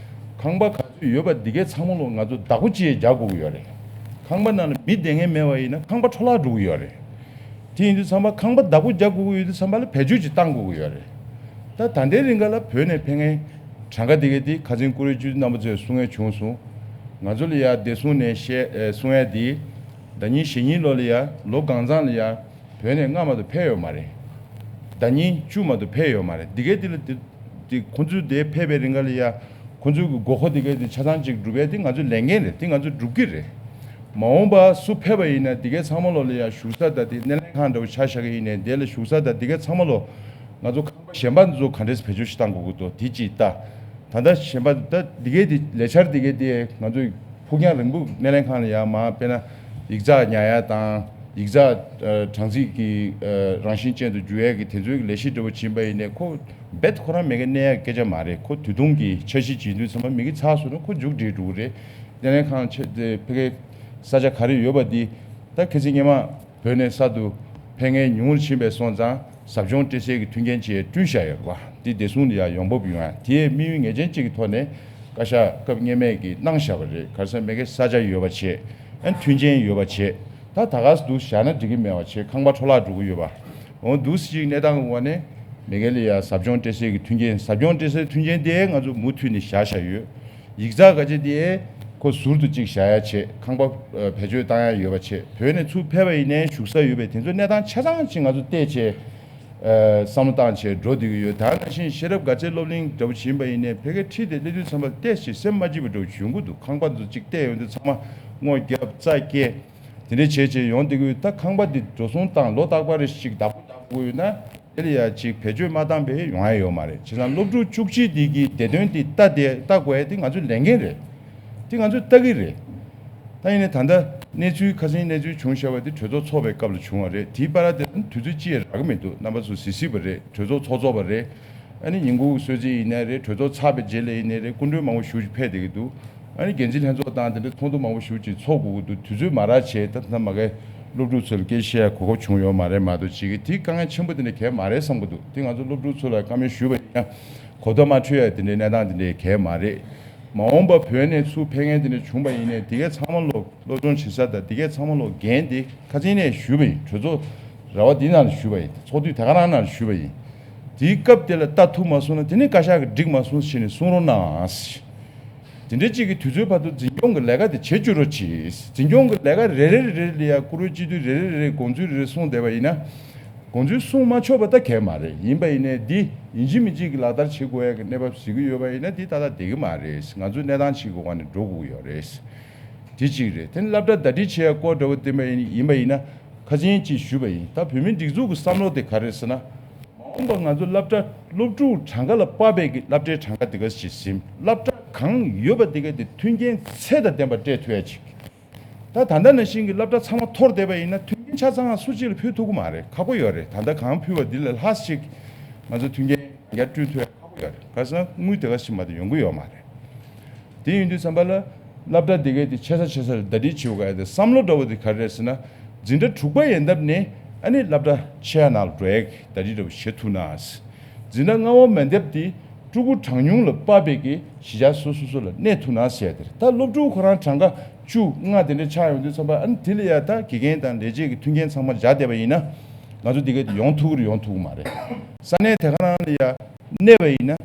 ཁང་པ་ག་ཚོད་ཡོད་པ་འདི་གའི་ཚང་མ་ལོ་ང་ཚོ་བདག་པོ་ཅིག་རྒྱག་དགོས་ཀྱི་ཡོད་རེད། ཁང་པ་ནང་ལ་མི་བསྡད་མཁན་མེད་པ་ཡིན་ན་ཁང་པ་འཕྲོ་བརླག་འགྲོ་གི་ཡོད་རེད། དེ་ཡིན་དུས་ཙམ་པ་ཁང་པ་བདག་པོ་རྒྱག་དགོས་ཀྱི་ཡོད་དུས་ཙམ་པ་ལ་བེད་སྤྱོད་ཅིག་བཏང་དགོས་ཀྱི་ཡོད་རེད། ད་ད་ལྟའི་རིང་ག་ལ་བོད་ནས་ཕེབས་མཁན་གྲངས་ཀ་དེ་གའི་དེ་ཁ་སང་བཀུར་འོས་སྤྱི་འཐུས་རྣམ་པ་ཚོས་གསུང་ཡས་བྱུང་སོང་། ང་ཚོ་ལ་ཡ་བདེ་སྲུང་ནས་བཤད་ཨེ་གསུང་ཡས་དེ། ཟླ་ཉིན་གཞེས་ཉིན་ལོ་ལ་ཡ་ལོ་གང་ཚང་ལ་ཡ་བོད་ནས་སྔ་མ་དུ་ཕེབས་ཡོད་མ་རེད། ཟླ་ཉིན་བཅུ་མ་དུ་ཕེབས་ཡོད་མ་རེད། དེ་གའི་དེ་ལ་དེ། དེ་ཁོང་ཚོས་དེ་ཕེབས་པའི་རིང་ག་ལ་ཡ་ཁོང་ཚོའི་གི་དགོས་མཁོ་དེ་གའི་དེ་ཆ་ཚང་ཅིག་སྒྲུབ་ཡས་དེ་ང་ཚོའི་ལས་འགན་རེད། དེ་ང་ཚོས་སྒྲུབ་ཀྱི་རེད། མ་འོངས་པ་སུ་ཕེབས་པ་ཡིན་ན་འདི་གའི་ཚང་མ་ལོ་ལ་ཡང་བཞུགས་ས་དང་དེ་སྣེ་ལེན་ཁང་འདྲ་བོ་ཆ་བཞག་གི་ཡིན་ནའི་དེ་ལ་བཞུགས་ས་དང་འདི་གའི་ཚང་མ་ལོ་ང་ཚོ་ཁང་པ་གཞན་པ་འདི་ཚོ་ག་འདྲས་བེད་སྤྱོད་ཞིག་བཏང་དགོས་ཀྱི་འདུག་དེ་གཅིག་ལྟ། ད་ལྟ་གཞན་པ་ད་འདི་གའི་དེ་ལས་འཆར་འདི་གའི་དེ་ང་ཚོས་ཕུགས་རྒྱང་རིང་པོ་སྣེ་ལེན་ཁང་ལ་ཡང་མ་དཔེར་ན་ཡིག་ཚགས་ཉར་ཡ་དང་ཡིག་ཚགས་ཨ་གྲངས་རྩིས་ཀྱི་ཨ་རང་བཞིན་ཅན་དུ་འགྱུར་ཡས་ཀྱི་དེ་ཚོའི་ལས་གཞི་འདྲ་བོ་ཕྱིན་པ་ཡིན་ནའི་ཁོ་རྦད་ཁོ་རང་མེ་གེ་གནས་ཡ་སྐད་ཆ་མ་རེད། ཁོ་དུས་ཐུང་གི་འཆར་གཞི་བྱེད་དུས་ཚང་མ་མེ་གེ་ཚགས་སོང་ན་ཁོ་མཇུག་སྒྲིལ་འགྲོ་གི་རེད། དེ་ནས་ཁང་ཆེ་དེ་ཕ་གིའི་ས་ཆ་ག་རེ་ཡོད་པ་འདི་ད་ཁ་སང་སྔོན་མ་བོད་ནས་གསར་དུ་ཕེབས་མཁན་ཉུང་རུ་ཕྱིན་པའི་སོང་ཙང་ཟབ་སྦྱོང་སྤྲད་སའི་གི་མཐུན་རྐྱེན་ཆེ་བསྐྲུན་བཞག་ཡོད་རེད་བ། འདི་བདེ་སྲུང་ལ་ཡང་ཡོང་འབབ་ཡོང་ཡ་དེའི་དམིགས་ཡུལ་ངེས་ཅན་གཅིག་གི་ཐོག་ནས་བཀའ་ཤག་སྐབས་སྔོན་མས་ཀྱི་གནང་བཞག་པ་རེད། ག་རེ་ཟེར་མེ་གེ་ས་ཆ་ཡོད་པ་བྱས་ཨ་མཐུན་རྐྱེན་ཡོད་པ་བྱས་ད་ད་ག་སེ་འདུག་བཞག་ན་འགྲིག་གི་མེད་པ་བྱས་ཁང་པ་འཕྲོ་བརླག་འགྲོ་གི་ཡོད་པ། འོ་འདུག་སེ་གཅིག་གནས་སྟངས་ཀྱི་འོག་ནས་མེ་གེ་ལ་ཡ་ཟབ་སྦྱོང་སྤྲད་སའི་གི་མཐུན་རྐྱེན་ཟབ་སྦྱོང་སྤྲད་སའི་མཐུན་རྐྱེན་དེ་ང་ཚོ་མུ་མཐུད་ནས་བཞག་བཞག་ཡོད། ཡིག་ཚགས་ག་ཅེ་དེ་ཁོ་ཟུར་དུ་གཅིག་བཞག་ཡ་བྱས་ཁང་པ་ཨ་བེད་སྤྱོད་བཏང་ཡ་ཡོད་པ་བྱས་བོད་ནས་ཚུར་ཕེབས་པ་ཡིན་ནའི་བཞུགས་ས་ཡོད་པའི་དེ་ཚོ་གནས་སྟངས་ཆ་ཚང་ཅིག་ང་ཚོ་བལྟས་བྱས་ཨ་བསམ་བློ་བཏང་བྱས་འགྲོ་བསྡད་ཀྱི་ཡོད། ད་ནང་བཞིན་ཤེས་རབ་དགའ་ཚལ་སློབ་གླིང་འདྲ་བོ་ཕྱིན་པ་ཡིན་ནའི་ཕ་གིར་ཁྲིད་དེ་སླེབས་དུས་ཙམ་པ་བལྟས་བྱས་སེམས་མ་སྐྱིད་པ་འདྲ་བོ་ཡོང་གི་འདུག་ཁང་པ་ཚོ་གཅིག་བལྟས་ཡོང་དུས་ཚང་མ་སྔོ་བརྒྱབ་རྩྭ་སྐྱེས་དེ་འདྲས་བྱས་བྱས་ཡོང་བསྡད་ཀྱི་ཡོད། ད་ཁང་པ་འདི་འགྲོ་སོང་བཏང་ལོ་རྟག་པར་རེ་ཞིག་བདག་པོ་རྒྱག་དགོས་ཡོད་ན། དེ་ལ་ཡ་ཅིག་བེད་སྤྱོད་མ་བཏང་པའི་ཡོང་ཡ་ཡོད་མ་རེད། བྱས་ཙང་སློབ་ཕྲུག་བཅུ་གཅིག་འདི་གི་བདེ་དོན་འདི་ལྟ་དེ་ལྟ་དགོས་ཡ་དེ་ང་ཚོའི་ལས་འགན་རེད། དེ་ང་ཚོས་ལྟ་གི་རེད། ད་ཡིན་ནའི་ད་ལྟ་གནས་ཚུལ་ཁ་སང་གནས་ཚུལ་བྱུང་བཞག་པ་དེ་གྲོས་ཚོགས་ཚོགས་པའི་སྐབས་ལ་བྱུང་བ་རེད། དེའི་བར་དེ་དུས་ཚོད་ཅི་ཡང་རག་གི་མི་འདུག་རྣམ་པ་ཚོ་གཟིགས་གཟིགས་པ་རེད། གྲོས་ཚོགས་ཚོགས་ཚོགས་པ་རེད། ཨ་ནི་ཉིན་གུང་གསོལ་ཚིགས་ཡིན་ནའི་རེད། གྲོས་ཚོགས་ཚར་བའི་རྗེས་ལ་ཡིན་ནའི་རེད། སྐུ་མགྲོན་མང་པོ་ཞེ་པོ་ཅིག་ཕེབས་བསྡད་ཀྱི་འདུག་ཨ་ནི་འགན་འཛིན་ལྷན་ཚོགས་དང་དེ་འདྲའི་ཚོགས་འདུ་མང་པོ་ཞེ་པོ་ཅིག་ཚོགས་དགོས་ཀྱི་འདུག་དུས་ཚོད་མ་རག་བྱས་ད་ད་མ་གའི་སློབ་ཕྲུག་ཚོ་ལ་སྐད་ཆ་བཤད་ཡ་གོ་སྐབས་བྱུང་ཡོད་མ་རེད་མ་གཏོགས་ཅིག་གི་དེ་དཀའ་ངལ་ཆེན་པོ་དེ་འདྲ་གང་ཡང་མ་རེད་བསམ་གྱི་འདུག་དེ་ང་ཚོ་སློབ་ཕྲུག་ཚོ་ལ་བཀའ་མོལ་ཞུས་པ་ཡིན་ན་གོ་བརྡ་མ་འཕྲོད་ཡ་དེ་འདྲའི་གནས་སྟངས་དེ་འདྲ་གང་ཡང་མ་རེད། མ་འོངས་པ་བོད་ནས་ཚུར་ཕེབས་མཁན་དེ་འདྲ་བྱུང་བ་ཡིན་ནའི་དེ་གའི་ཚང་མ་ལོ་སློབ་སྦྱོང་བྱེད་ས་དང་དེ་གའི་ཚང་མ་ལོ་འགན་དེ་ཁ་སང་ནས་ཞུས་པ་ཡིན། གྲོས་ཚོགས་ར་བ་འདི་ནང་ལ་ཞུས་པ་ཡིན། ཚོགས་དུས་དེ་ག་རང་ནང་ལ་ཞུས་པ་ཡིན། དེའི་སྐབས་དེ་ལ་ལྟ་ཐུབ་མ་སོང་ན་དེ་ནི་བཀའ་ཤག་གིས་འགྲིག་མ་སོང་ཞེས་ནས་གསུང་རོགས་གནང་། དེ་འདྲའི་གཅིག་གི་དུས་ཚོད་བར་དུ་འཛིན་སྐྱོང་གི་ལས་ཀ་དེ་བྱེད་བཅུག་རོགས་གྱིས། འཛིན་སྐྱོང་གི་ལས་ཀ་རེ་རེ་རེ་རེ་ལ་ཡ་བཀུར་འོས་སྤྱི་འཐུས་རེ་རེ་རེ་རེ་དགོངས་ཚུལ་རེ་རེ་གསུངས་བསྡད་པ་ཡིན་ན། དགོངས་ཚུལ་གསུང་མ་ཆོག་པ་ད་གང་ཡང་མ་རེད། ཡིན་པ་ཡིན་ནའི་འདི་ཡིན་གཅིག་མིན་གཅིག་གི་ལག་བསྟར་བྱེད་དགོས་ཡ་གི་གནས་བབ་གཟིགས་ཀྱི་ཡོད་པ་ཡིན་ན་འདི་ཏག་ཏག་བསྡད་ཀྱི་མ་རེད། ང་ཚོས་གནས་སྟངས་གཅིག་གི་འོག་ནས་འགྲོ་དགོས་ཀྱི་ཡོད་རེད། དེ་གཅིག་རེད། དེ་ནས་སློབ་གྲྭ་ཟླ་སྒྲིལ་བྱེད་ཡ་སྐོར་འདྲ་བོ་བསྟན་པ་ཡིན་ཡིན་པ་ཡིན་ན་ཁ་སང་ཅིག་ཞུས་པ་ཡིན། ད་བོད་མི་སྒྲིག་འཛུགས་ཀྱི་བསམ་བློ་དེ་ག་རེད་ཟེར་ན། མ་འོངས་པ་ང་ཚོ་སློབ་གྲྭ་སློབ་ཕྲུག་གྲངས་ཀ་ལ་དཔག་པའི་གི་སློབ་གྲྭའི་གྲངས་ཀ་དེ་ག་ཞིག་ཟིན། སློབ་གྲྭ་གང་ཡོད་པ་དེ་ག་དེ་མཐུན་རྐྱེན་ཚད་དང་ལྡན་པ་སྤྲད་ཐུབ་ཡ་ཅིག་ད་ད་ལྟ་ནང་བཞིན་གྱི་སློབ་གྲྭ་ཚང་མ་འཐོར་བསྡད་པ་ཡིན་ན་མཐུན་རྐྱེན་ཆ་ཚང་སུ་གཅིག་ལ་ཕུལ་ཐུབ་ཀྱི་མ་རེད། ཁག་པོ་ཡོད་རེད། ད་ལྟ་གང་ཕུལ་བ་འདི་ལས་ལྷག་ཅིག་ང་ཚོ་མཐུན་རྐྱེན་ཡར་བསྐྲུན་ཐུབ་ཡ་ཁག་པོ་ཡོད་རེད། ག་ཟེར་ན་དངུལ་དེ་ག་ཞིག་མ་གཏོགས་ཡོང་གི་ཡོད་མ་རེད། དེ་ཡིན་དུས་ཙམ་པ་ལ་སློབ་གྲྭ་དེ་གའི་དེ་ཆེ་ས་ཆེ་ས་ལ་ཟླ་སྒྲིལ་བྱེད་དགོས་ཡ་དེ་བསམ་བློ་འདྲ་བོ་དེ་ག་རེ་རེད་ཟེར་ན། འཛིན་གྲྭ་དྲུག་པ་ཡན་འདབ་ནས་ཨ་ནི་སློབ་གྲྭ་ཆེ་ཡ་ནང་ལ་འགྲོ་ཡ་ཟླ་སྒྲིལ་འདྲ་བོ་བྱེད་ཐུབ་ན། འཛིན་གྲྭ་ལྔ་པ་མན་འདབ་དེ་ཕྲུ་གུ་གྲངས་ཉུང་ལ་དཔག་པའི་གི་གཞིས་ཆགས་སོ་སོ་སོ་ལ་གནས་ཐུབ་ན་ཟེར་ཡ་དེ་རེད། ད་སློབ་ཕྲུག་ཁོ་རང་གྲངས་ཀ་བཅུ་ལྔ་དེ་འདྲ་ཆགས་ཡོང་དུས་ཙམ་པ་ཨ་ནི་དེ་ལ་ཡ་ད་དགེ་རྒན་དང་ལས་བྱེད་ཀྱི་མཐུན་རྐྱེན་ཚང་མ་སྦྱར་བསྡད་པ་ཡིན་ན་ང་ཚོ་དེ་ག་དེ་ཡོང་ཐུབ་ཀྱི་རེད་ཡོང་ཐུབ་ཀྱི་མ་རེད། ས་གནས་དེ་ག་རང་ལ་ཡ་གནས་པ་ཡིན་ན།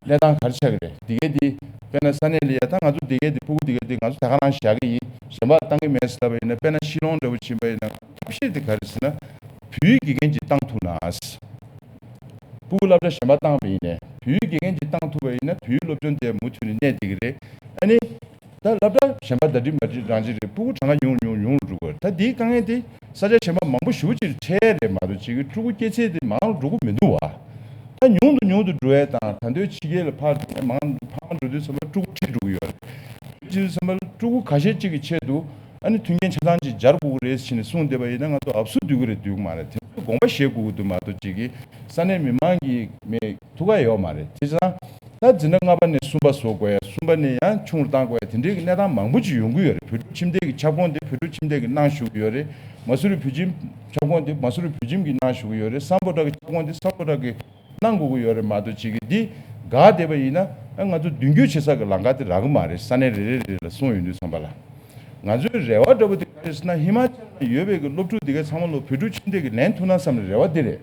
གནས་སྟངས་ག་རེ་ཆགས་ཀྱི་རེད། འདི་གའི་འདི་དཔེར་ན་ས་གནས་ལ་ཡ་ད་ང་ཚོ་འདི་གའི་འདི་ཕྲུ་གུ་འདི་གའི་འདི་ང་ཚོ་ད་ག་རང་བཞག་གི་ཡིན། གཞན་པ་བཏང་གི་མེད་ཟེར་ལབ་པ་ཡིན་ན། དཔེར་ན་ཤི་ལོང་འདྲ་བོ་ཕྱིན་པ་ཡིན་ན་ཐབས་ཤེས་དེ་ག་རེ་ཟེར་ན། བོད་ཡིག་དགེ་རྒན་ཅིག་བཏང་ཐུབ་ན། ཕྲུ་གུ་སློབ་གྲྭ་གཞན་པ་བཏང་བ་ཡིན་ནའི་བོད་ཡིག་དགེ་རྒན་ཅིག་བཏང་ཐུབ་པ་ཡིན་ན་བོད་ཡིག་སློབ་སྦྱོང་དེ་མུ་མཐུད་ནས་གནས་བསྡད་ཀྱི་རེད། ཨ་ནི། ད་སློབ་གྲྭ་གཞན་པ་ཟླ་སྒྲིལ་མ་སྒྲིལ་རང་བཞིན་རེད། ཕྲུ་གུ་གྲངས་ཀ་ཉུང་ཉུང་ཉུང་རུ་འགྲོ་གི་རེད། ད་འདིའི་དཀའ་ངལ་དེ་ས་ཆ་གཞན་པ་མང་པོ་ཞེ་པོ་ཅིག་འཕྲད་ཡ་རེད་མ་གཏོགས་ཅིག་གི་ཕྲུ་གུ་སྐྱེ་ཚད་དེ་མང་རུ་འགྲོ་གི་མི་འདུག་བ། ད་ཉུང་དུ་ཉུང་དུ་འགྲོ་ཡ་དང་ད་དུང་ཕྱི་རྒྱལ་ལ་ཕར་འགྲོ་ཡ་མང་རུ་ཕར་འགྲོ་དུས་ཙམ་པ་ཕྲུ་གུ་ཁྲིད་འགྲོ་གི་ཡོད་རེད། ཕྱི་ཙམ་པ་ཕྲུ་གུ་ཁ་ཤས་ཅིག་གི་ཆེད་དུ་ཨ་ནི་མཐུན་རྐྱེན་ཆ་ཚང་ཅིག་སྦྱར་དགོས་ཀྱི་རེད་ཟེར་ནས་གསུངས་བསྡད་པ་ཡིན་ན་ང་ཚོ་ཨབ་སུ་སྡུག་གི་རེད་སྡུག་གི་མ་རེད། དེ་ཚོས་དགོངས་པ་བཞེས་དགོས་ཀྱི་འདུག་མ་གཏོགས་ཅིག་གི་ས་གནས་མི་མང་གི་མི་ཐུགས་ཁག་ཡོད་མ་རེད། དེ་ཙང་། ད་འཛིན་གྲྭ་ལྔ་པ་ནས་གསུམ་པ་བཟོ་དགོས་ཡ། གསུམ་པ་ནས་ཡང་ཆུང་རུ་བཏང་དགོས་ཡ། དེ་འདྲའི་གི་གནས་སྟངས་མང་པོ་ཅིག་ཡོང་གི་ཡོད་རེད། བོད་ཕྲུག་ཁྱིམ་སྡེ་གི་ཁྱབ་ཁོངས་དེ་བོད་ཕྲུག་ཁྱིམ་སྡེ་གི་གནང་ཞུ་གི་ཡོད་རེད། མ་སུ་རི་བོད་ཁྱིམ་ཁྱབ་ཁོངས་དེ་མ་སུ་རི་བོད་ཁྱིམ་གི་གནང་ཞུ་གི་ཡོད་རེད། སམ་བྷོ་ཊ་གི་ཁྱབ་ཁོངས་དེ་སམ་བྷོ་ཊ་གི་གནང་དགོས་ཀྱི་ཡོད་རེད་མ་གཏོགས་ཅིག་གི་འདི་འགག་བསྡད་པ་ཡིན་ན་ཨ་ང་ཚོ་མདུན་སྐྱོད་བྱེད་ས་གི་ལམ་ཁ་དེ་རག་གི་མ་རེད། ས་གནས་རེ་རེ་རེ་ལ་གསུངས་ཡོང་དུས་ཙམ་པ་ལ། ང་ཚོའི་རེ་བ་འདྲ་པོ་དེ་ག་རེ་ཟེར་ན་ཧི་མ་ཅལ་ལ་ཡོད་པའི་གི་སློབ་ཕྲུག་དེ་གའི་ཚང་མ་ལོ་བོད་ཕྲུག་ཁྱིམ་སྡེ་གི་ལེན་ཐུབ་ན་བསམ་ནས་རེ་བ་དེ་རེད།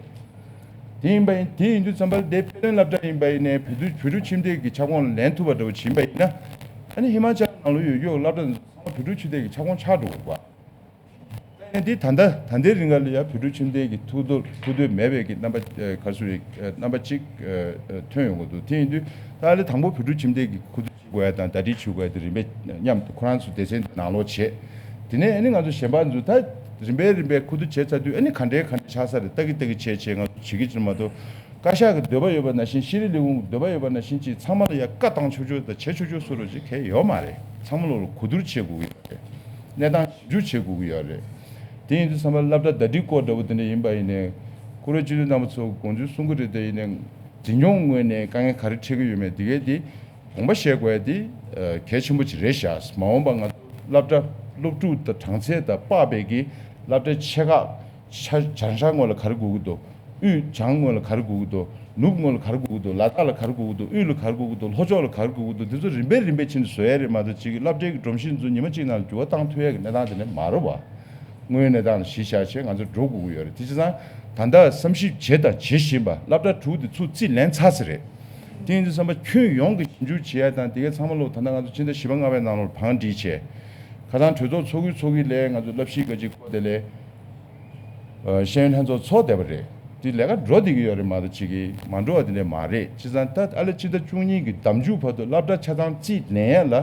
དེ་ཡིན་པ་ཡིན་དེ་ཡིན་དུས་ཙམ་པ་ལ་དེ་ཕེ་ལོན་སློབ་གྲྭ་ཡིན་པ་ཡིན་ནའི་བོད་དུ་བོད་ཕྲུག་ཁྱིམ་སྡེ་གི་ཁྱབ་ཁོངས་ལ་ལེན་ཐུབ་པ་འདྲ་པོ་ཡིན་པ་ཡིན་ན། ཨ་ནི་ཧི་མ་ཅལ་ནང་ལོགས་ཡོད་ཡོད་སློབ་གྲྭ་ཚང་མ་བོད་ཕྲུག་ཁྱིམ་སྡེ་གི་ཁྱབ་ཁོངས་ཆགས་འགྲོ་དགོས་པ། ཨ་ནི་འདི་ད་ལྟ་ད་ལྟའི་རིང་ག་ལ་ཡ་བོད་ཕྲུག་ཁྱིམ་སྡེ་གི་ཐུགས་འདོད་ཐུགས་འདོད་མེད་པའི་གི་རྣམ་པ་ཨ་ག་རེ་ཟེར་རེད། ཨ་རྣམ་པ་གཅིག་ཨ་ཨ་ཐོན་ཡོང་གི་འདུག་དེ་ཡིན་དུས་ད་ལྟ་དང་པོ་བོད་ཕྲུག་ཁྱིམ་སྡེ་གི་ཁུ་བསྡུ། དགོས་ཡ་དང་ཟླ་སྒྲིལ་བྱེད་དགོས་ཡ་དེ་རིམ་པས་མཉམ་དུ་ཁོ་རང་ཚོ་སྡེ་ཚན་དེ་ནང་ལོགས་བྱས། དེ་ནས་ཨ་ནི་ང་ཚོ་གཞན་པ་ཚོ་ད་རིམ་པས་རིམ་པས་ཁུ་བསྡུ་བྱས་ཚར་དུས་ཨ་ནི་ག་འདྲའི་ག་འདྲ་ཆགས་ས་རེད། ལྟ་གི་ལྟ་གི་བྱས་བྱས་ང་ཚོ་བྱེད་ཀྱི་ཅིག་མ་གཏོགས། བཀའ་ཤག་གི་འདོད་པ་ཡོད་པ་ནང་བཞིན། ཤེས་རིག་ལས་ཁུངས་ཀྱི་འདོད་པ་ཡོད་པ་ནང་བཞིན་ཅིག་ཚང་མ་ལ་ཡ་བཀའ་བཏང་ཆོག་ཆོག་དང་བྱེད་ཆོག་ཆོག་བཟོ་འདྲ་ཅིག་གང་ཡང་ཡོད་མ་རེད། ཚང་མ་ལོ་ལ་གོ་བསྡུར་བྱེད་དགོས་ཀྱི་ཡོད་རེད། གནས་སྟངས་ཞིབ་འཇུག་བྱེད་དགོས་ཀྱི་ཡོད་རེད། དེ་ཡིན་དུས་ཙམ་པ་སློབ་གྲྭ་ཟླ་སྒྲིལ་སྐོར་འདྲ་བོ་དེ་འདྲ་ཡིན་པ་ཡིན་ནའི། ཁོ་རང་སྤྱི་འཐུས་རྣམ་པ་ཚོ་དགོངས་ཚུལ་གསུང་གི་རེད། དེ་ཡིན་ནའི་འཛིན་སྐྱོང་ངོས་ནས་དཀའ་ངལ་ག་རེ་འཕྲད་ཀྱི་ཡོད་མེད་འདི་གས་དེ་དགོངས་པ་བཞེས་དགོས་ཡ་དེ་གལ་ཆེན་པོ་ཅིག་རེད་ཤག་མ་འོངས་པ་ང་ཚོ་སློབ་གྲྭ་སློབ་ཕྲུག་དང་གྲངས་ཚད་དང་དཔག་པའི་གི་སློབ་གྲྭའི་ཆེ་ཁག་ཆ་བྱང་ཤར་ངོས་ལ་ག་རེ་དགོས་ཀྱི་འདུག་དབུས་བྱང་ངོས་ལ་ག་རེ་དགོས་ཀྱི་འདུག་ནུབ་ངོས་ལ་ག་རེ་དགོས་ཀྱི་འདུག་ལ་དྭགས་ལ་ག་རེ་དགོས་ཀྱི་འདུག་དབུས་ལ་ག་རེ་དགོས་ཀྱི་འདུག་ལྷོ་ཕྱོགས་ལ་ག་རེ་དགོས་ཀྱི་འདུག་འདི་ཚོ་རིམ་པས་རིམ་པས་ཕྱིན་བཟོ་ཡ་རེད་མ་གཏོགས། ཅིག་སློབ་གྲྭའི་གི་སྒྲོམ་གཞི་འདི་ཚོ་ཉི་མ་གཅིག་ནང་ལ་འགྱུར་བ་བཏང་ཐུབ་ཡ་གི་གནས་སྟངས་དེ་འདྲ་མ་རེད་བ། དངོས་ཡོད་གནས་སྟངས་ལ་གཞི་བཞག་བྱས་ང་ཚོ་འགྲོ་དགོས་ཀྱི་ཡོད་རེད། དེ་བྱས་ཙང་ད་ལྟ་བསམ་ཞིབ་བྱས་དང་བྱེད་བཞིན་པ་སློབ་གྲྭ་དྲུག་དེ་ཚུར་རྩིས་ལེན་ཚར་ཚར་རེད། དེ་ཡིན་དུས་ཙམ་པ་ཁྱོན་ཡོངས་ཀྱི་ཞིབ་འཇུག་བྱེད་ཡ་དང་དེ་གའི་ཚང་མ་ལོ་ད་ལྟ་ང་ཚོ་ཕྱི་ཟླ་བཞི་པ་ལྔ་པའི་ནང་ལོགས་བང་སྒྲིག་བྱས། ཁ་སང་གྲོས་ཚོགས་ཚོགས་ཀྱི་ཚོགས་ཀྱི་ལས་ང་ཚོ་བསླབ་གཞི་ག་ཅིག་བསྐོ་དེ་ལས། ཤེས་ཡོན་ལྷན་ཚོགས་ཚོགས་བསྡད་པ་རེད། དེ་ལས་ཀ་འགྲོ་བསྡད་ཀྱི་ཡོད་རེད་མ་གཏོགས་ཅིག་གི་མ་འགྲོ་བ་དེ་འདྲ་མ་རེད། བྱས་ཙང་ད་ཨ་ལེ་སྤྱི་ཟླ་བཅུ་གཉིས་ཀྱི་ཟླ་མཇུག་བར་དུ་སློབ་གྲྭ་ཆ་ཚང་རྩིས་ལེན་ཡ་ལ་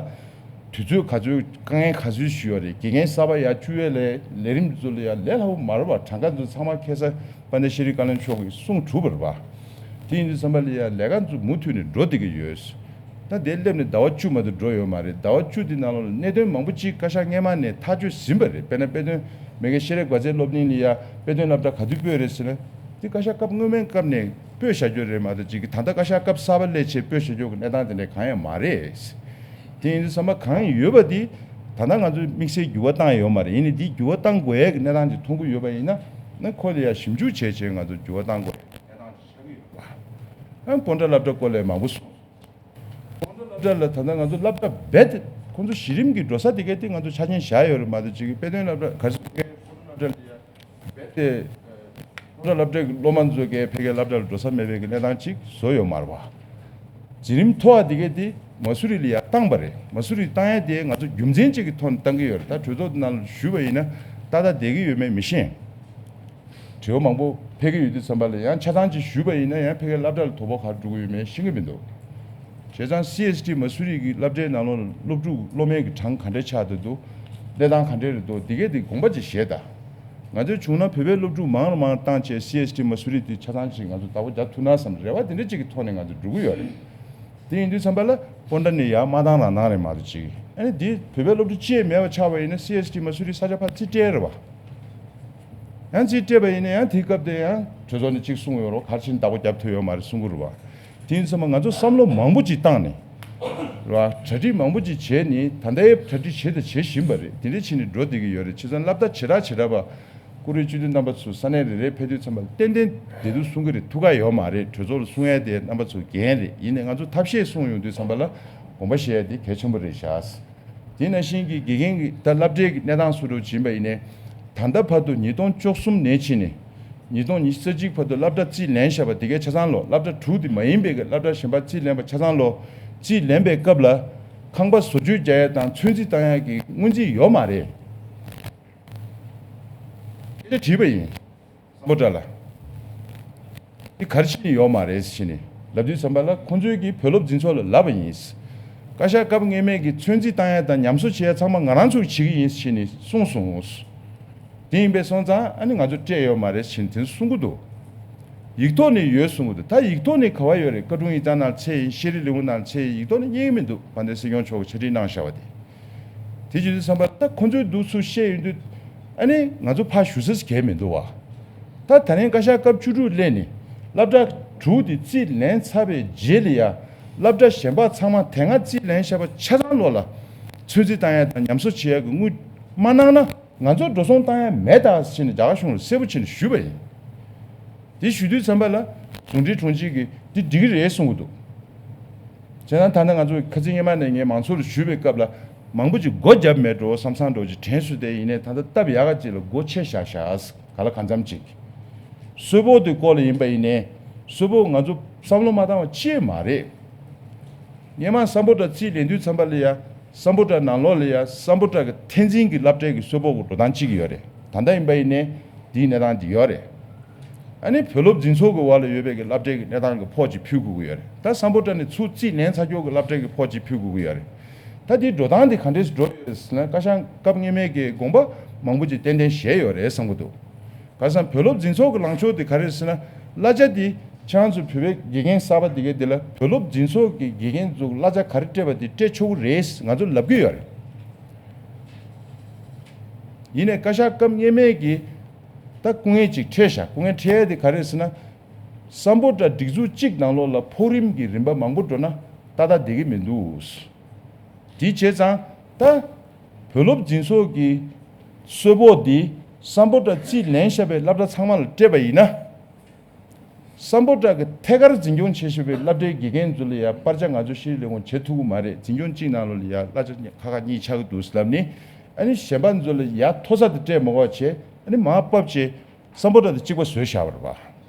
དུས་ཚོད་ག་ཚོད་དཀའ་ངལ་ག་ཚོད་ཞིག་ཡོད་རེད། དགེ་རྒན་གསར་པ་ཡར་བཅུག་ཡ་ལས་ལས་རིམ་དེ་ཚོ་ལ་ཡ་ལས་སླ་པོ་མ་རེད་པ། གྲངས་ཀ་དེ་ཚོ་ཚང་མ་ཁ་སང་དཔལ་ལྡན་ཤེས་རིག་བཀའ་བློན་མཆོག་གིས་གསུངས་གྲུབ་པ་རེད་པ། དེ་ཡིན་དུས་ཙམ་པ་ལ་ཡ་ལས་ཀ་ཚོ་མུ་མཐུད་ནས་འགྲོ་བསྡད་ཀྱི་ཡོད། ད་དེ་སླེབས་ནས་ཟླ་བ་བཅུ་མ་གཏོགས་འགྲོ་ཡོད་མ་རེད། ཟླ་བ་བཅུ་དེ་ནང་ལོགས་ལ་གནད་དོན་མང་པོ་ཅིག་བཀའ་ཤག་སྔས་མ་ནས་ཐག་གཅོད་ཟིན་པ་རེད། དཔེར་ན་དཔེ་སྟོན་མེས་རྒྱལ་ཤེས་རིག་དགའ་ཚལ་སློབ་གླིང་ལ་ཡ་དཔེ་སྟོན་སློབ་གྲྭ་ག་དུས་སྤོས་རེད་ཟེར་ན། དེ་བཀའ་ཤག་སྐབས་སྔོན་མའི་སྐབས་ནས་སྤོས་བཞག་རྒྱུ་རེད་མ་གཏོགས་ཅིག་གི་ད་ལྟ་བཀའ་ཤག་སྐབས་གསར་པ་སླེབས་བྱས་སྤོས་བཞག་རྒྱུ་གི་གནས་སྟངས་དེ་འདྲ་གང་ཡང་མ་རེད། དེ་ཡིན་དུས་ཙམ་པ་གང་ཡོད་པ་དེ་ད་ལྟ་ང་ཚོས་དམིགས་བསལ་འགྱུར་བ་བཏང་ཡོད་མ་རེད། ཡིན་ནའི་དེ་འགྱུར་བ་བཏང་དགོས་ཡས་ཀྱི་གནས་སྟངས་ཅིག་མཐོང་གི་ཡོད་པ་ཡིན་ན། ན་ཁོ་ལ་ཡ་ཞིབ་འཇུག་བྱས་བྱས་ང་ཚོ་འགྱུར་བ་བཏང་དགོས་ཡས་གནས་སྟངས་ཅིག་ཆགས་ཀྱི་ཡོད་པ། ཨ་སྤོན་ཊ་སློབ་གྲྭ་སྐོར་ལ་མང་པོ་གསུངས། སྤོན་ཊ་སློབ་གྲྭ་ལ་ད་ལྟ་ང་ཚོ་སློབ་གྲྭ་རྦད་དེ་ཁོང་ཚོ་གཞི་རིམ་གྱི་འགྲོ་ས་དེ་གའི་དེ་ང་ཚོ་ཆ་རྐྱེན་བཞག་ཡོད་རེད་མ་གཏོགས་ཅིག་གི་དཔེ་སྟོན་སློབ་གྲྭ་ག་ཚོད་དེ་གའི་སྤོན་ཊ་སློབ་གྲྭ་ལ་ཡ་རྦད་དེ་སྤོན་ཊ་སློབ་གྲྭའི་སློབ་མ་ཚོ་གའི་ཕ་གིའི་སློབ་གྲྭ་ལ་འགྲོ་ས་མེད་པའི་གི་གནས་སྟངས་ཅིག་བཟོ་ཡོད་མ་རེད་བ། འཛིན་རིམ་མཐོ་བ་དེ་གའི་དེ་མ་སུ་རི་ལ་ཡ་བཏང་པ་རེད། མ་སུ་རི་བཏང་ཡ་དེ་ང་ཚོ་རྒྱུ་མཚན་ཅིག་གི་ཐོག་ནས་བཏང་གི་ཡོད་རེད། ད་གྲོས་ཚོགས་ནང་ལ་ཞུས་པ་ཡིན་ན་ཏག་ཏག་བསྡད་ཀྱི་ཡོད་མེད་མི་ཤེས། དྲི་བ་མང་པོ་ཕེབས་ཀྱི་ཡོད་དུས་ཙམ་པ་ལ་ཡང་ཆ་ཚང་ཅིག་ཞུས་པ་ཡིན་ན་ཡང་ཕ་གིའི་སློབ་གྲྭ་ལ་དོ་ཕོག་ག་རེ་འགྲོ་གི་ཡོད་མེད་ཤེས་ཀྱི་མི་འདུག་བྱས་ཙང་སི་ཨེས་ཊི་མ་སུ་རི་གི་སློབ་གྲྭའི་ནང་ལོགས་སློབ་ཕྲུག་སློབ་མའི་གི་གྲངས་ག་འདྲས་ཆགས་བསྡད་འདུག་གནས་སྟངས་ག་འདྲས་རེད་འདུག་འདི་གས་དེ་དགོངས་པ་ཅིག་བཞེས་དང་། ང་ཚོའི་བྱུང་ན་བོད་པའི་སློབ་ཕྲུག་མང་རུ་མང་རུ་བཏང་བྱས་སི་ཨེས་ཊི་མ་སུ་རི་དེ་ཆ་ཚང་ཅིག་ང་ཚོ་བདག་པོ་རྒྱབ་ཐུབ་ན་བསམ་རེ་བ་དེ་འདྲ་ཅིག་གི་ཐོག་ནས་ང་ཚོ་འགྲོ་གི་ཡོད་རེད། དེ་ཡིན་དུས་ཙམ་པ་ལ་སྤོན་ཊ་ནི་ཡར་མ་བཏང་རང་བཏང་རེད་མ་གཏོགས་ཅིག་ཨ་ནི་འདི་བོད་པའི་སློབ་ཕྲུག་ཅི་ཡང་མེད་པ་ཆགས་པ་ཡིན་ན་སི་ཨེས་ཊི་མ་སུ་རི་ས་ཆ་ཕར་རྩིས་སྤྲད་རེད་བ། ཡང་རྩིས་སྤྲད་པ་ཡིན་ན་ཡང་དེའི་སྐབས་དེ་ཡང་གྲོས་ཚོགས་ནས་གཅིག་གསུངས་ཡོད་རོགས་ག་རེ་བྱས་ནས་བདག་པོ་རྒྱབ་ཐུབ་ཡོད་མ་རེད་གསུང་གི་རེད་བ། དེ་ཡིན་དུས་ཙམ་པ་ང་ཚོ་བསམ་བློ་མང་པོ་ཅིག་བཏང་ནས་རེད་བ། གྲ་སྒྲིག་མང་པོ་ཅིག་བྱས་ནས་ད་ལྟའི་གྲ་སྒྲིག་བྱས་དང་བྱེད་བཞིན་པ་རེད། དེ་འདྲ་བྱས་ནས་འགྲོ་བསྡད་ཀྱི་ཡོད་རེད། བྱས་ཙང་སློབ་གྲྭ་བྱེ་བྲག་བྱེ་བྲག་པ། བཀུར་འོས་སྤྱི་འཐུས་རྣམ་པ་ཚོ་ས་གནས་རེ་རེར་ཕེབས་དུས་ཙམ་པ་ཏན་ཏན་བདེ་སྡུག་གསུང་གི་རེད། ཐུགས་ཁག་ཡོད་མ་རེད། གྲོས་ཚོགས་ལ་གསུང་ཡས་དེ་རྣམ་པ་ཚོ་འགན་རེད། ཡིན་ནའི་ང་ཚོ་ཐབས་ཤེས་གསུངས་ཡོང་དུས་ཙམ་པ་ལ་དགོངས་པ་བཞེས་ཡས་དེ་གལ་ཆེན་པོ་རེད་ཤག་དེ་ནང་བཞིན་གྱི་དགེ་རྒན་གྱི་ད་སློབ་གྲྭའི་གི་གནས་སྟངས་སུ་འགྲོ་བྱིན་པ་ཡིན་ནའི་ད་ལྟ་བར་དུ་ཉིས་སྟོང་བཅུ་གསུམ་ནས་ཕྱིན་ནས་ཉིས་སྟོང་ཉི་ཤུ་རྩ་གཅིག་བར་དུ་སློབ་གྲྭ་རྩིས་ལེན་བཞག་པ་དེ་གའི་ཆ་ཚང་ལོ། སློབ་གྲྭ་དྲུག་དེ་མ་ཡིན་པའི་གི་སློབ་གྲྭ་གཞན་པ་རྩིས་ལེན་པ་ཆ་ཚང་ལོ། རྩིས་ལེན་པའི་སྐབས་ལ་ཁང་པ་བཟོ་བཅོས་རྒྱག་ཡས་དང་ཚོད་རྩིས་བཏང་ཡས་ཀྱི་སྔོན་རྩིས་ཡོད་མ་རེད། སྐད་ཆ་དྲིས་པ་ཡིན། སམ་བྷོ་ཊ་ལ། འདི་ག་རེ་བྱས་ནས་ཡོད་མ་རེད་ཟེར་ནས་ལབ་དུས་ཙམ་པ་ལ་ཁོང་ཚོས་ཀྱིས་བོད་སློབ་འཛིན་ཚོགས་ལ་ལབ་པ་ཡིན། བཀའ་ཤག་སྐབས་སྔོན་མའི་གི་ཚོད་འཛིན་བཏང་ཡ་དང་ཉམས་གསོ་བྱེད་ཡ་ཚང་མ་ང་རང་ཚོས་བྱེད་ཀྱི་ཡིན་ཟེར་ནས་གསུངས་སོང་། དེ་ཡིན་པས་སོང་ཙང་ཨ་ནི་ང་ཚོ་སྤྲད་ཡོད་མ་རེད་ཟེར་ནས་དེ་གསུང་གི་འདུག་ཡིག་ཐོག་ནས་ཡོད་གསུང་གི་འདུག་ད་ཡིག་ཐོག་ནས་ག་པར་ཡོད་རེད། བཀའ་དྲུང་ཡིག་ཚང་ནང་ཚད་ཡིན། ཤེས་རིག་ལས་ཁུངས་ནང་ཚད་ཡིན། ཡིག་ཐོག་ནས་རྙེད་ཀྱི་མི་འདུག་དཔལ་ལྡན་སྲིད་སྐྱོང་མཆོག་གིས་ཕྱག་བྲིས་གནང་བཞག་པ་དེ། དེ་བྱེད་དུས་ཙམ་པ་ད་ཁོ་ཚོས་འདུག་ཚུལ་བཤད་ཡོང་དུས་ཨ་ནི་ང་ཚོ་ཕར་ཞུ་ས་ཞིག་གང་ཡང་མི་འདུག་བ། ད་ད་རིང་བཀའ་ཤག་སྐབས་བཅུ་དྲུག་སླེབས་ནས་སློབ་གྲྭ་དྲུག་དེ་རྩིས་ལེན་ཚར་བའི་རྗེས་ལ་ཡ་སློབ་གྲྭ་གཞན་པ་ཚང་མ་དེ་སྔ་རྩིས་ལེན་བཞག་པ་ཆ་ཚང་ལོ་ལ་ཚོད་རྩིས་བཏང་ཡ་དང་ཉམས་གསོ་བྱེད་ཡ་གི་དངུལ་མ་གནང་ན་ང་ཚོ་འགྲོ་སོང་བཏང་ཡ་མེད་ད་ཟེར་ནས་རྒྱ་གར་གཞུང་ལ་གསལ་པོ་བྱས་ནས་ཞུས་པ་ཡིན། དེ་ཞུ་དུས་ཙམ་པ་ལ་ཟུང་འབྲེལ་དྲུང་ཆེ་གིས་འདི་འགྲིག་གི་རེད་གསུང་གི་འདུག་བྱས་ན་ད་ནི་ང་ཚོ་ཁ་སང་སྔོན་མ་ནས་ངས་མང་ཚོགས་ལ་ཞུས་པའི་སྐབས་ལ་མང་པོ་ཅིག་སྒོ་བརྒྱབ་མེད་འགྲོ་བསམ་བསམ་འགྲོ་ཅིག་དྲན་སོང་། དེ་ཡིན་ནའི་ད་ལྟ་སྟབས་ཡག་ག་ཅིག་ལ་སྒོ་ཕྱེ་བཞག་བཞག་ག་ལ་གང་འཚམ་ཅིག་གསོལ་ཕོགས་དེ་སྐོར་ལ་ཡིན་པ་ཡིན་ནའི་གསོལ་ཕོགས་ང་ཚོ་བསམ་བློ་མ་བཏང་བ་ཅི་ཡང་མ་རེད། སྔོན་མ་སམ་བྷོ་ཊ་རྩིས་ལེན་དུས་ཙམ་པ་ལ་ཡ་སམ་བྷོ་ཊ་ནང་ལོགས་ལ་ཡ་སམ་བྷོ་ཊ་གི་འཐུས་ཚང་གི་སློབ་གྲྭའི་གི་གསོལ་ཕོགས་གི་འགྲོ་སྟངས་གཅིག་ཡོད་རེད། ད་ལྟ་ཡིན་པ་ཡིན་ནའི་འདིའི་གནས་སྟངས་འདི་ཡོད་རེད། ཨ་ནི་བོད་སློབ་འཛིན་ཚོགས་ཀྱི་འོག་ལ་ཡོད་པའི་གི་སློབ་གྲྭའི་གི་གནས་སྟངས་གི་ཕོགས་ཅིག་ཕུལ་དགོས་ཀྱི་ཡོད་རེད། ད་སམ་བྷོ་ཊ་ནས་ཚུར་རྩིས་ལེན་ཚར་རྒྱུ་གི་སློབ་གྲྭའི་གི་ཕོགས་ཅིག་ཕུལ་དགོས་ཀྱི་ཡོད་རེད། ད་དེའི་འགྲོ་སྟངས་དེ་ག་འདྲས་འགྲོ་ཡོད་ཟེར་ན། བཀའ་ཤག་སྐབས་སྔོན་མའི་གི་དགོངས་པ་མང་པོ་ཅིག་ཏན་ཏན་བཞེས་ཡོད་རེད་བསམ་གྱི་འདུག་ག་རེ་ཟེར་ན་བུ་སློབ་འཛིན་ཚོགས་ཀྱི་ལངས་ཕྱོགས་དེ་ག་རེ་ཟེར་ན། གླ་ཆ་དེ་ཁྱེད་རང་ཚོ་བོད་པའི་དགེ་རྒན་གསར་པ་དེ་གའི་དེ་ལ་བུ་སློབ་འཛིན་ཚོགས་ཀྱི་དགེ་རྒན་ཚོ་གླ་ཆ་ག་རེ་སྤྲད་པ་དེ་སྤྲད་ཆོག་གི་རེད། ང་ཚོ་ལབ་ཀྱི་ཡོད་རེད། ཡིན་ནའི་བཀའ་ཤག་སྐབས་སྔོན་མའི་གི་ད་སྐུ་ངལ་ཅིག་འཕྲད་ཤག་སྐུ་ངལ་འཕྲད་ཡ་དེ་ག་རེ་ཟེར་ན། སམ་བྷོ་ཊ་སྒྲིག་འཛུགས་གཅིག་ནང་ལོགས་ལ་ཕོགས་རིམ་གྱི་རིམ་པ་མང་པོ་འགྲོ་ན་ཏག་ཏག་བསྡད་ཀྱི་མི་འདུག་དེ་བྱས་ཙང་ད་བུ་སློབ་འཛིན་ཚོགས་ཀྱི་གསོལ་ཕོགས་འདི་སམ་བྷོ་ཊ་རྩིས་ལེན་བཞག་པའི་སློབ་གྲྭ་ཚང་མ་ལ་སྤྲད་པ་ཡིན་ན། སམ་བྷོ་ཊ་གི་ཐད་ཀར་འཛིན་སྐྱོང་བྱེད་བཞིན་པའི་སློབ་གྲྭའི་དགེ་རྒན་ཚོ་ལ་ཡ་པར་ཆ་ང་ཚོ་ཤེས་རིག་ལས་ཁུངས་བྱེད་ཐུབ་ཀྱི་མ་རེད། འཛིན་སྐྱོང་གཅིག་ནང་ལོགས་ལ་ཡ་གླ་ཆ་ཁ་ཁ་གཉིས་ཆག་གི་འདུག་ལབ་ནི། ཨ་ནི་གཞན་པ་ཚོ་ལ་ཡ་མཐོ་ས་དེ་སྤྲད་མ་དགོས་བྱས། ཨ་ནི་མར་ཕབ་བྱས་སམ་བྷོ་ཊ་དེ་གཅིག་པ་བཟོས་བཞག་པ་རེད་པ།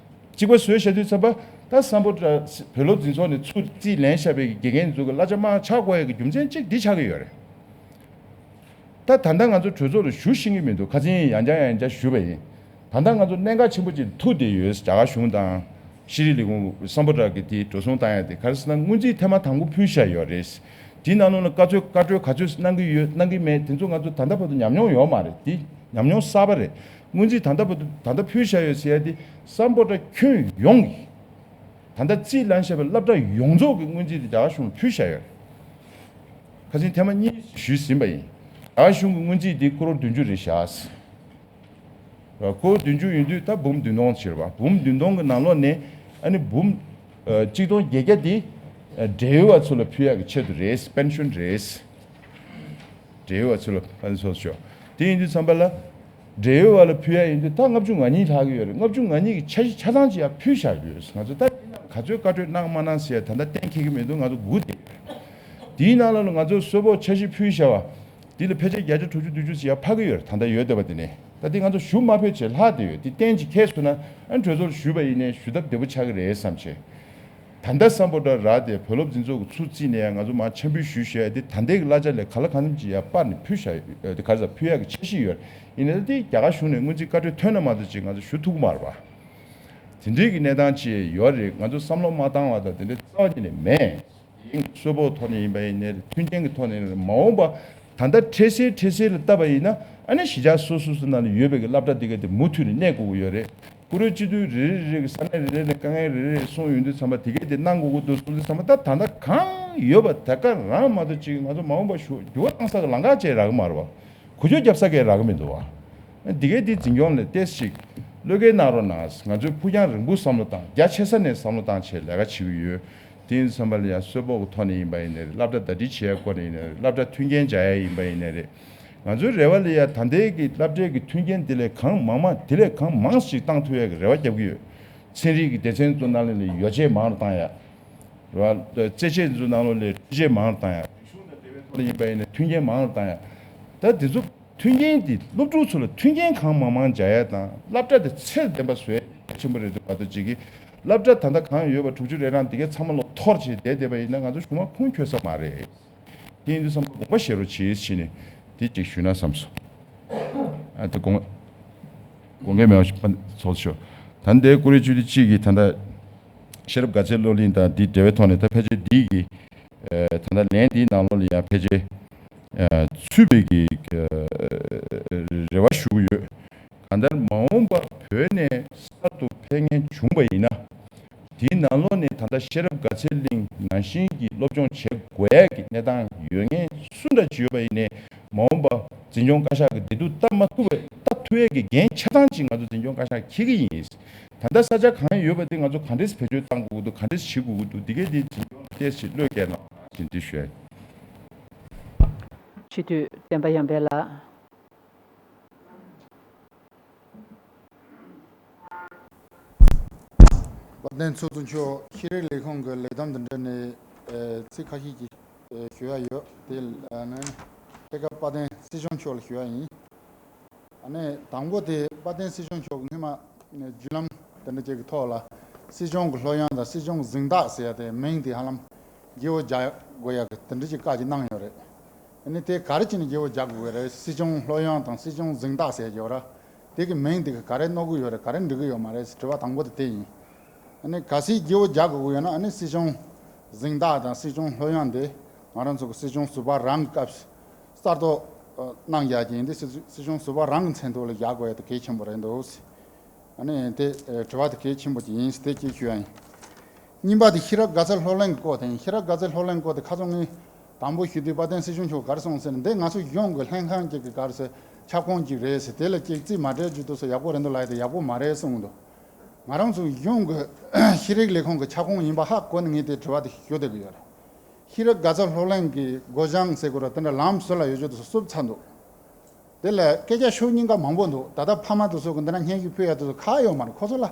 གཅིག་པ་བཟོས་བཞག་དུས་ཙམ་པ་ད་སམ་བྷོ་ཊ་བུ་སློབ་འཛིན་ཚོགས་ནས་ཚུར་རྩིས་ལེན་བཞག་པའི་དགེ་རྒན་ཚོ་གི་གླ་ཆ་མར་ཆག་དགོས་ཡ་གི་རྒྱུ་མཚན་གཅིག་འདི་ཆགས་ཀྱི་ཡོད་རེད། ད་ད་ལྟ་ང་ཚོ་གྲོས་ཚོགས་ལ་ཞུ་ཤེས་ཀྱི་མི་འདུག་ཁ་སང་ཡང་བསྐྱར་ཡང་བསྐྱར་ཞུས་པ་ཡིན། ད་ལྟ་ང་ཚོ་གནད་འགག་ཆེན་པོ་ཅིག་ཐུག་བསྡད་ཡོད། རྒྱ་གར་གཞུང་དང་ཤེས་རིག་ལས་ཁུངས་སམ་བྷོ་ཊ་གི་དེ་འགྲོ་སོང་བཏང་ཡ་དེ་ག་རེ་ཟེར་ན། སྔོན་རྩིས་ཐེངས་མ་དང་པོ་ཕུལ་བཞག་ཡོད་རེད། དེའི་ནང་ལོགས་ལ་བཀའ་ཚོད་བཀའ་འཁྲོལ་ག་ཚོད་གནང་གི་ཡོད་གནང་གི་མེད་དེ་ཚོ་ང་ཚོ་ད་ལྟ་བར་དུ་ཉམས་མྱོང་ཡོད་མ་རེད། དེ་ཉམས་མྱོང་གསར་པ་རེད། སྔོན་རྩིས་ད་ལྟ་བར་དུ་ད་ལྟ་ཕུལ་བཞག་ཡོད་ཟེར་ཡ་དེ་སམ་བྷོ་ཊ་ཁྱོན་ཡོངས་ཀྱི་ད་ལྟ་རྩིས་ལེན་བཞག་པའི་སློབ་གྲྭ་ཡོངས་རྫོགས་ཀྱི་སྔོན་རྩིས་དེ་རྒྱ་གར་གཞུང་ལ་ཕུལ་བཞག་ཡོད་རེད། ཁ་སང་ཐེངས་མ་གཉིས་ཞུས་ཟིན་པ་ཡིན། རྒྱ་གར་གཞུང་གི་སྔོན་རྩིས་འདི་ཀོ་རོར་བདུན་ཅུ་རེད་བཞག་ཀོ་རོར་བདུན་ཅུ་ཡིན་དུས་ད་འབུམ་བདུན་སྟོང་ཕྱིར་བ། འབུམ་བདུན་སྟོང་གི་ནང་ལོགས་ནས་ཨ་ནི་འབུམ་ཨ་གཅིག་སྟོང་བརྒྱད་བརྒྱ་འདི་ཨ་འབྲེལ་ཡོད་པ་ཚོ་ལ་ཕུལ་ཡག་གི་ཆེད་དུ་རེད། པེན་ཤོན་རེད། འབྲེལ་ཡོད་པ་ཚོ་ལ་ཕན་ཚུན་ཤོག་དེ་ཡིན་དུས་ཙམ་པ་ལ་འབྲེལ་ཡོད་པ་ལ་ཕུལ་ཡག་ཡིན་དུས་ད་ལྔ་བཅུ་ང་གཉིས་ལྷག་གི་ཡོད་རེད། ལྔ་བཅུ་ང་གཉིས་ཀྱི་འཆར་གཞི་ཆ་ཚང་ཅིག་ཡང་ཕུལ་བཞག་ཡོད། ང་ཚོ་ད་ག་ཚོད་བཀའ་འཁྲོལ་གནང་མ་གནང་ཟེར་ཡ་ད་ལྟ་གཏན་འཁེལ་གི་མི་འདུག་ང་ཚོ་སྒུག་བསྡད་ཡོད། དེའི་ནང་ལ་ང་ཚོ་གསོལ་ཕོགས་འཆར་གཞི་ཕུལ་བཞག་པ་འདི་ལ་ཕལ་ཆེར་བརྒྱ་ཆ་དྲུག་ཅུ་བདུན་ཅུ་ཞིག་ཡར་འཕར་གི་ཡོད་རེད། ད་ལྟ་ཡོད་བསྡད་པ་དེ་ནས། ད་འདི་ང་ཚོ་ཞུ་མ་ཕོད་བྱས་ལྷག་བསྡད་ཡོད། འདི་གཏན་གྱི་འཁེལ་སོང་ན་ཨ་གྲོས་ཚོགས་ལ་ཞུས་པ་ཡིན་ནའི་ཞུ་ཐབས་བདེ་པོ་ཆགས་ཀྱི་རེད་བསམ་བྱས། ད་ལྟ་སམ་བྷོ་ཊ་རག་སྟེ་བུ་སློབ་འཛིན་ཚོགས་ཀྱི་ཚུར་རྩིས་ནས་ཡང་ང་ཚོ་མར་འཆར་འབུལ་ཞུས་བཞག་ཡ་འདི་ད་ལྟའི་གི་གླ་ཆ་ལས་ག་ལ་གང་འཚམ་ཅིག་ཡར་སྤར་ནས་ཕུལ་བཞག་ཡོད། འདི་ག་རེ་ཟེར་ཕུལ་ཡག་གི་འཆར་གཞི་ཡོད། ཡིན་ནའི་འདི་རྒྱ་གར་གཞུང་ནས་སྔོན་རྩིས་བཀའ་འཁྲོལ་ཐོན་ན་མ་གཏོགས་ཅིག་ང་ཚོ་ཞུ་ཐུབ་ཀྱི་མ་རེད་པ། དེ་འདྲའི་གི་གནས་སྟངས་ཅིག་ཡོད་རེད། ང་ཚོ་བསམ་བློ་མ་བཏང་བ་དང་དེ་འདྲའི་རྩ་བ་ཉིད་ནས་མེད། གསོལ་ཕོགས་ཐོག་ནས་ཡིན་པ་ཡིན་ནའི་རེད། མཐུན་རྐྱེན་གྱི་ཐོག་ནས་ཡིན་ནའི་རེད། མ་འོངས་པ་ད་ལྟ་འཕྲལ་སེལ་འཕྲལ་སེལ་ལ་བལྟས་པ་ཡིན་ན་ཨ་ནི་གཞིས་ཆགས་སོ་སོ་སོ་ནང་ལ་ཡོད་པའི་གི་སློབ་གྲྭ་དེ་ག་དེ་མུ་མཐུད་ནས་གནས་དགོས་ཀྱི་ཡོད་རེད། ཀུ་རེ་སྤྱི་འཐུས་རེ་རེ་རེ་གི་ས་གནས་རེ་རེ་ནས་དཀའ་ངལ་རེ་རེ་གསུངས་ཡོང་དུས་ཙམ་པ་དེ་གས་དེ་གནང་དགོས་ཀྱི་འདུག་གསུངས་དུས་ཙམ་པ་ད་ད་ལྟ་གང་ཡོད་པ་ད་ག་རང་མ་གཏོགས་ཅིག་ང་ཚོ་མ་འོངས་པ་ཞུ་འགྱུར་བ་གཏང་ས་གི་ལམ་ཁ་ཅིག་རག་གི་མ་རེད་བ། འགུལ་སྐྱོད་རྒྱབ་ས་གས་རག་གི་མི་འདུག་བ། འདི་གས་འདི་འཛིན་སྐྱོང་ལ་ཏོག་ཙམ་ཅིག་བློས་འགེལ་གནང་རོགས་གནང་། ང་ཚོས་ཕུགས་རྒྱང་རིང་པོ་བསམ་བློ་བཏང་རྒྱ་ཆེ་ས་ནས་བསམ་བློ་བཏང་བྱས་ལས་ཀ་བྱེད་ཀྱི་ཡོད། དེ་ཡིན་དུས་ཙམ་པ་ལ་ཡང་གསོལ་ཕོགས་ཀྱི་ཐོག་ནས་ཡིན་པ་ཡིན་ནའི་རེད། སློབ་གྲྭ་ཟླ་སྒྲིལ་བྱེད་ཡག་སྐོར་ནས་ཡིན་ནའི་རེད། སློབ་གྲྭ་མཐུན་རྐྱེན་སྦྱར་ཡག་ཡིན་པ་ཡིན་ནའི་རེད། ང་ཚོའི་རེ་བ་ལ་ཡང་ད་ལྟའི་གི་སློབ་གྲྭའི་གི་མཐུན་རྐྱེན་དེ་ལས་གང་མང་མང་དེ་ལས་གང་མང་ཞིག་བཏང་ཐུབ་ཡག་གི་རེ་བ་རྒྱབ་ཀྱི་ཡོད། ཚན་རིག་གི་སྡེ་ཚན་ཚོ་ནང་ལ་ནས་ཡོ་བྱད་མང་རུ་བཏང་ཡག་རེད་བ། རྩེད་ཆས་ཚོ་ནང་ལ་ནས་འཕྲུལ་ཆས་མང་རུ་བཏང་ཡག་རིག་གཞུང་དང་འབྲེལ་བའི་ཐོག་ལ་ཡིན་པ་ཡིན་ནའི་མཐུན་རྐྱེན་མང་རུ་བཏང་ཡག་ད་དེ་ཚོ་མཐུན་རྐྱེན་དེ་སློབ་ཕྲུག་ཚོ་ལ་མཐུན་རྐྱེན་གང་མང་མང་སྦྱར་ཡག་དང་སློབ་གྲྭ་དེ་ཚད་ལྡན་པ་བཟོ་ཡག་གལ་ཆེན་པོ་རེད་འདུག་བ། ད་ཅིག་གི་སློབ་གྲྭ་ད་ལྟ་གང་ཡོད་པ་དྲུག་ཅུ་རེ་གྲངས་དེ་གའི་ཚང་མ་ལོག་འཐོར་བྱས་བསྡད་བསྡད་པ་ཡིན་ན་ང་ཚོ་གཞུང་མ་ཁུངས་འཁྱོལ་ས་མ་རེད། དེ་ཡིན་དུས་ཙམ་པ་དགོངས་པ་བཞེས་རོགས་བྱེད་ཟེར་ནས་དེ་ཅིག་ཞུས་ན་བསམ་སོང་། ཨ་དེ་དགོངས་དགོངས་འགལ་མེད་པ་ཞིག་ཕན་ཚོགས་ཤོག་ད་ལྟའི་ཀུ་རེ་བཅུ་དེ་གཅིག་གིས་ད་ལྟ་ཤེས་རབ་དགའ་ཚལ་སློབ་གླིང་དང་འདི་འབྲེལ་བའི་ཐོག་ནས་ད་ཕལ་ཆེར་འདི་གི་ད་ལྟ་ལན་འདིའི་ནང་ལོགས་ལ་ཡང་ཕལ་ཆེར་ཚུད་པའི་གི་རེ་བ་ཞུ་གི་ཡོད། གང་ལྟར་མ་འོངས་པ་བོད་ནས་གསར་དུ་ཕེབས་མཁན་བྱུང་བ་ཡིན་ན། དེའི་ནང་ལོགས་ནས་ད་ལྟ་ཤེས་རབ་དགའ་ཚལ་གླིང་ནང་བཞིན་གྱི་སློབ་སྦྱོང་བྱེད་དགོས་ཡག་གི་གནས་སྟངས་ཡོད་མཁན་སུ་འདྲ་ཅིག་ཡོད་པ་ཡིན་ནའི་མ་འོངས་པ་འཛིན་སྐྱོང་བཀའ་ཤག་གི་བདེ་སྡུག་ལྟ་མ་ཐུབ་པའི་ལྟ་ཐུབ་ཡག་གི་འགན་ཆ་ཚང་ཅིག་ང་ཚོ་འཛིན་སྐྱོང་བཀའ་ཤག་འཁྱེར་གྱི་ཡིན། ད་ལྟ་ས་ཆ་གང་ཡོད་པ་དེ་ང་ཚོ་ག་འདྲས་བེད་སྤྱོད་གཏང་དགོས་ཀྱི་འདུག་ག་འདྲས་བྱེད་དགོས་ཀྱི་འདུག་འདི་གས་དེ་འཛིན་སྐྱོང་ལ་ཏོག་ཙམ་བློས་འགེལ་གནང་ཞེས་འདི་ཞུ་ཡ་ཡིན། སྤྱི་འཐུས་བསྟན་པ་ཡར་འཕེལ་ལགས། དཔལ་ལྡན་ཚོགས་གཙོ་མཆོག་ཤེས་རིག་ལས་ཁུངས་ཀྱི་ལས་བསྡོམས་དང་འབྲེལ་ནས་ཨེ་ཚིག་ཁ་ཤས་ཀྱིས་ཨེ་ཞུ་ཡ་ཡོད། དེ་ཨ་ནི་ཐད་ཀར་དཔལ་ལྡན་སྲིད་སྐྱོང་མཆོག་ལ་ཞུ་ཡ་ཡིན། ཨ་ནི་དང་པོ་དེ་དཔལ་ལྡན་སྲིད་སྐྱོང་མཆོག་གིས་སྔོན་མ་ནས་བརྒྱུད་ལམ་དེ་འདྲ་ཅིག་གི་ཐོག་ལ་སྲིད་སྐྱོང་གི་སློབ་ཡོན་དང་སྲིད་སྐྱོང་གཟེངས་རྟགས་ཟེར་ཡ་དེ་མིང་དེ་ཧ་ལམ་བརྗེ་བོ་རྒྱག་དགོས་ཡ་གི་དེ་འདྲ་ཅིག་བཀའ་ཅིག་གནང་ཡོད་རེད། ཨ་ནི་དེ་ག་རེ་བྱས་ནས་བརྗེ་བོ་རྒྱག་དགོས་ཀྱི་རེད། སྲིད་སྐྱོང་སློབ་ཡོན་དང་སྲིད་སྐྱོང་གཟེངས་རྟགས་ཟེར་ཡོད་ར། དེ་གི་མིང་དེ་གི་ག་རེ་གནོད་ཀྱི་ཡོད་རེད། ག་རེ་འགྲིག་གི་ཡོད་མ་རེད་ཟེར་དྲི་བ་དང་པོ་དེ་དེ་ཡིན། ཨ་ནི་གལ་སྲིད་བརྗེ་བོ་རྒྱག་དགོས་ཀྱི་ཡོད་ན་ཨ་ནི་སྲིད་སྐྱོང་གཟེངས་རྟགས་དང་སྲིད་སྐྱོང་སློབ་ཡོན་དེ་ ང་རང་ཚོ་གི་སྲིད་སྐྱོང་ཟུར་པ་རང་གི་སྐབས་གསར་གཏོད་གནང་ཡག་གི་ཡིན་དེ། སྲིད་སྲིད་སྐྱོང་ཟུར་པ་རང་གི་མཚན་ཐོག་ལ་བཞག་དགོས་ཡ་དེ་གལ་ཆེན་པོ་རེད་འདུག་ཨ་ནི་དེ་དྲི་བ་དེ་གལ་ཆེན་པོ་ཅིག་ཡིན་དེ་གཅིག་ཞུ་ཡ་ཡིན། གཉིས་པ་དེ་ཤེས་རབ་དགའ་ཚལ་ལྷོ་གླིང་གི་སྐོར་དེ་ཡིན། ཤེས་རབ་དགའ་ཚལ་ལྷོ་གླིང་སྐོར་དེ་ཁ་སང་ངས་དང་པོ་ཞུ་དུས་དཔལ་ལྡན་སྲིད་སྐྱོང་མཆོག་ག་རེ་གསུངས་ཟེར་ན། འདི་ང་ཚོ་གཞུང་གི་ལྷན་ཁང་གཅིག་གི་ག་རེ་ཟེར་ཁྱབ་ཁོངས་གཅིག་རེད་ཟེར། དེ་ལ་གཅིག་རྩིས་མ་སྤྲད་རྒྱུ་དེ་ཚོ་ཡག་པོ་རེད་འདུག་ལབ་ཡ་དེ་ཡག་པོ་མ་རེད་གསུངས་འདུག་ང་རང་ཚོ་གཞུང་གི་ཤེས་རིག་ལས་ཁུངས་ཀྱི་ཁྱབ་ཁོངས་ཡིན་པ་ཧ་གོ་ནས་ངས་དེ་དྲི་བ་དེ་ཞུ་བསྡད་ཀྱི་ཡོད་རེད། ཤེས་རབ་དགའ་ཚལ་ལྷོ་གླིང་གི་སྒོ་བྱང་ཟེར་དགོས་ར། དེ་འདྲ་ལམ་ཟུར་ལ་ཡོད་རྒྱུ་དེ་ཚོ་བསུབ་ཚར་འདུག་དེ་ལ་སྐད་ཆ་ཤོད་སྙིང་ག་མང་པོ་འདུག་ད་ལྟ་ཕ་མ་དེ་ཚོ་གི་འདི་ན་སྙན་ཞུ་ཕུལ་ཡ་དེ་ཚོ་ག་ཡོད་མ་རེད། ཁོ་ཚོ་ལ་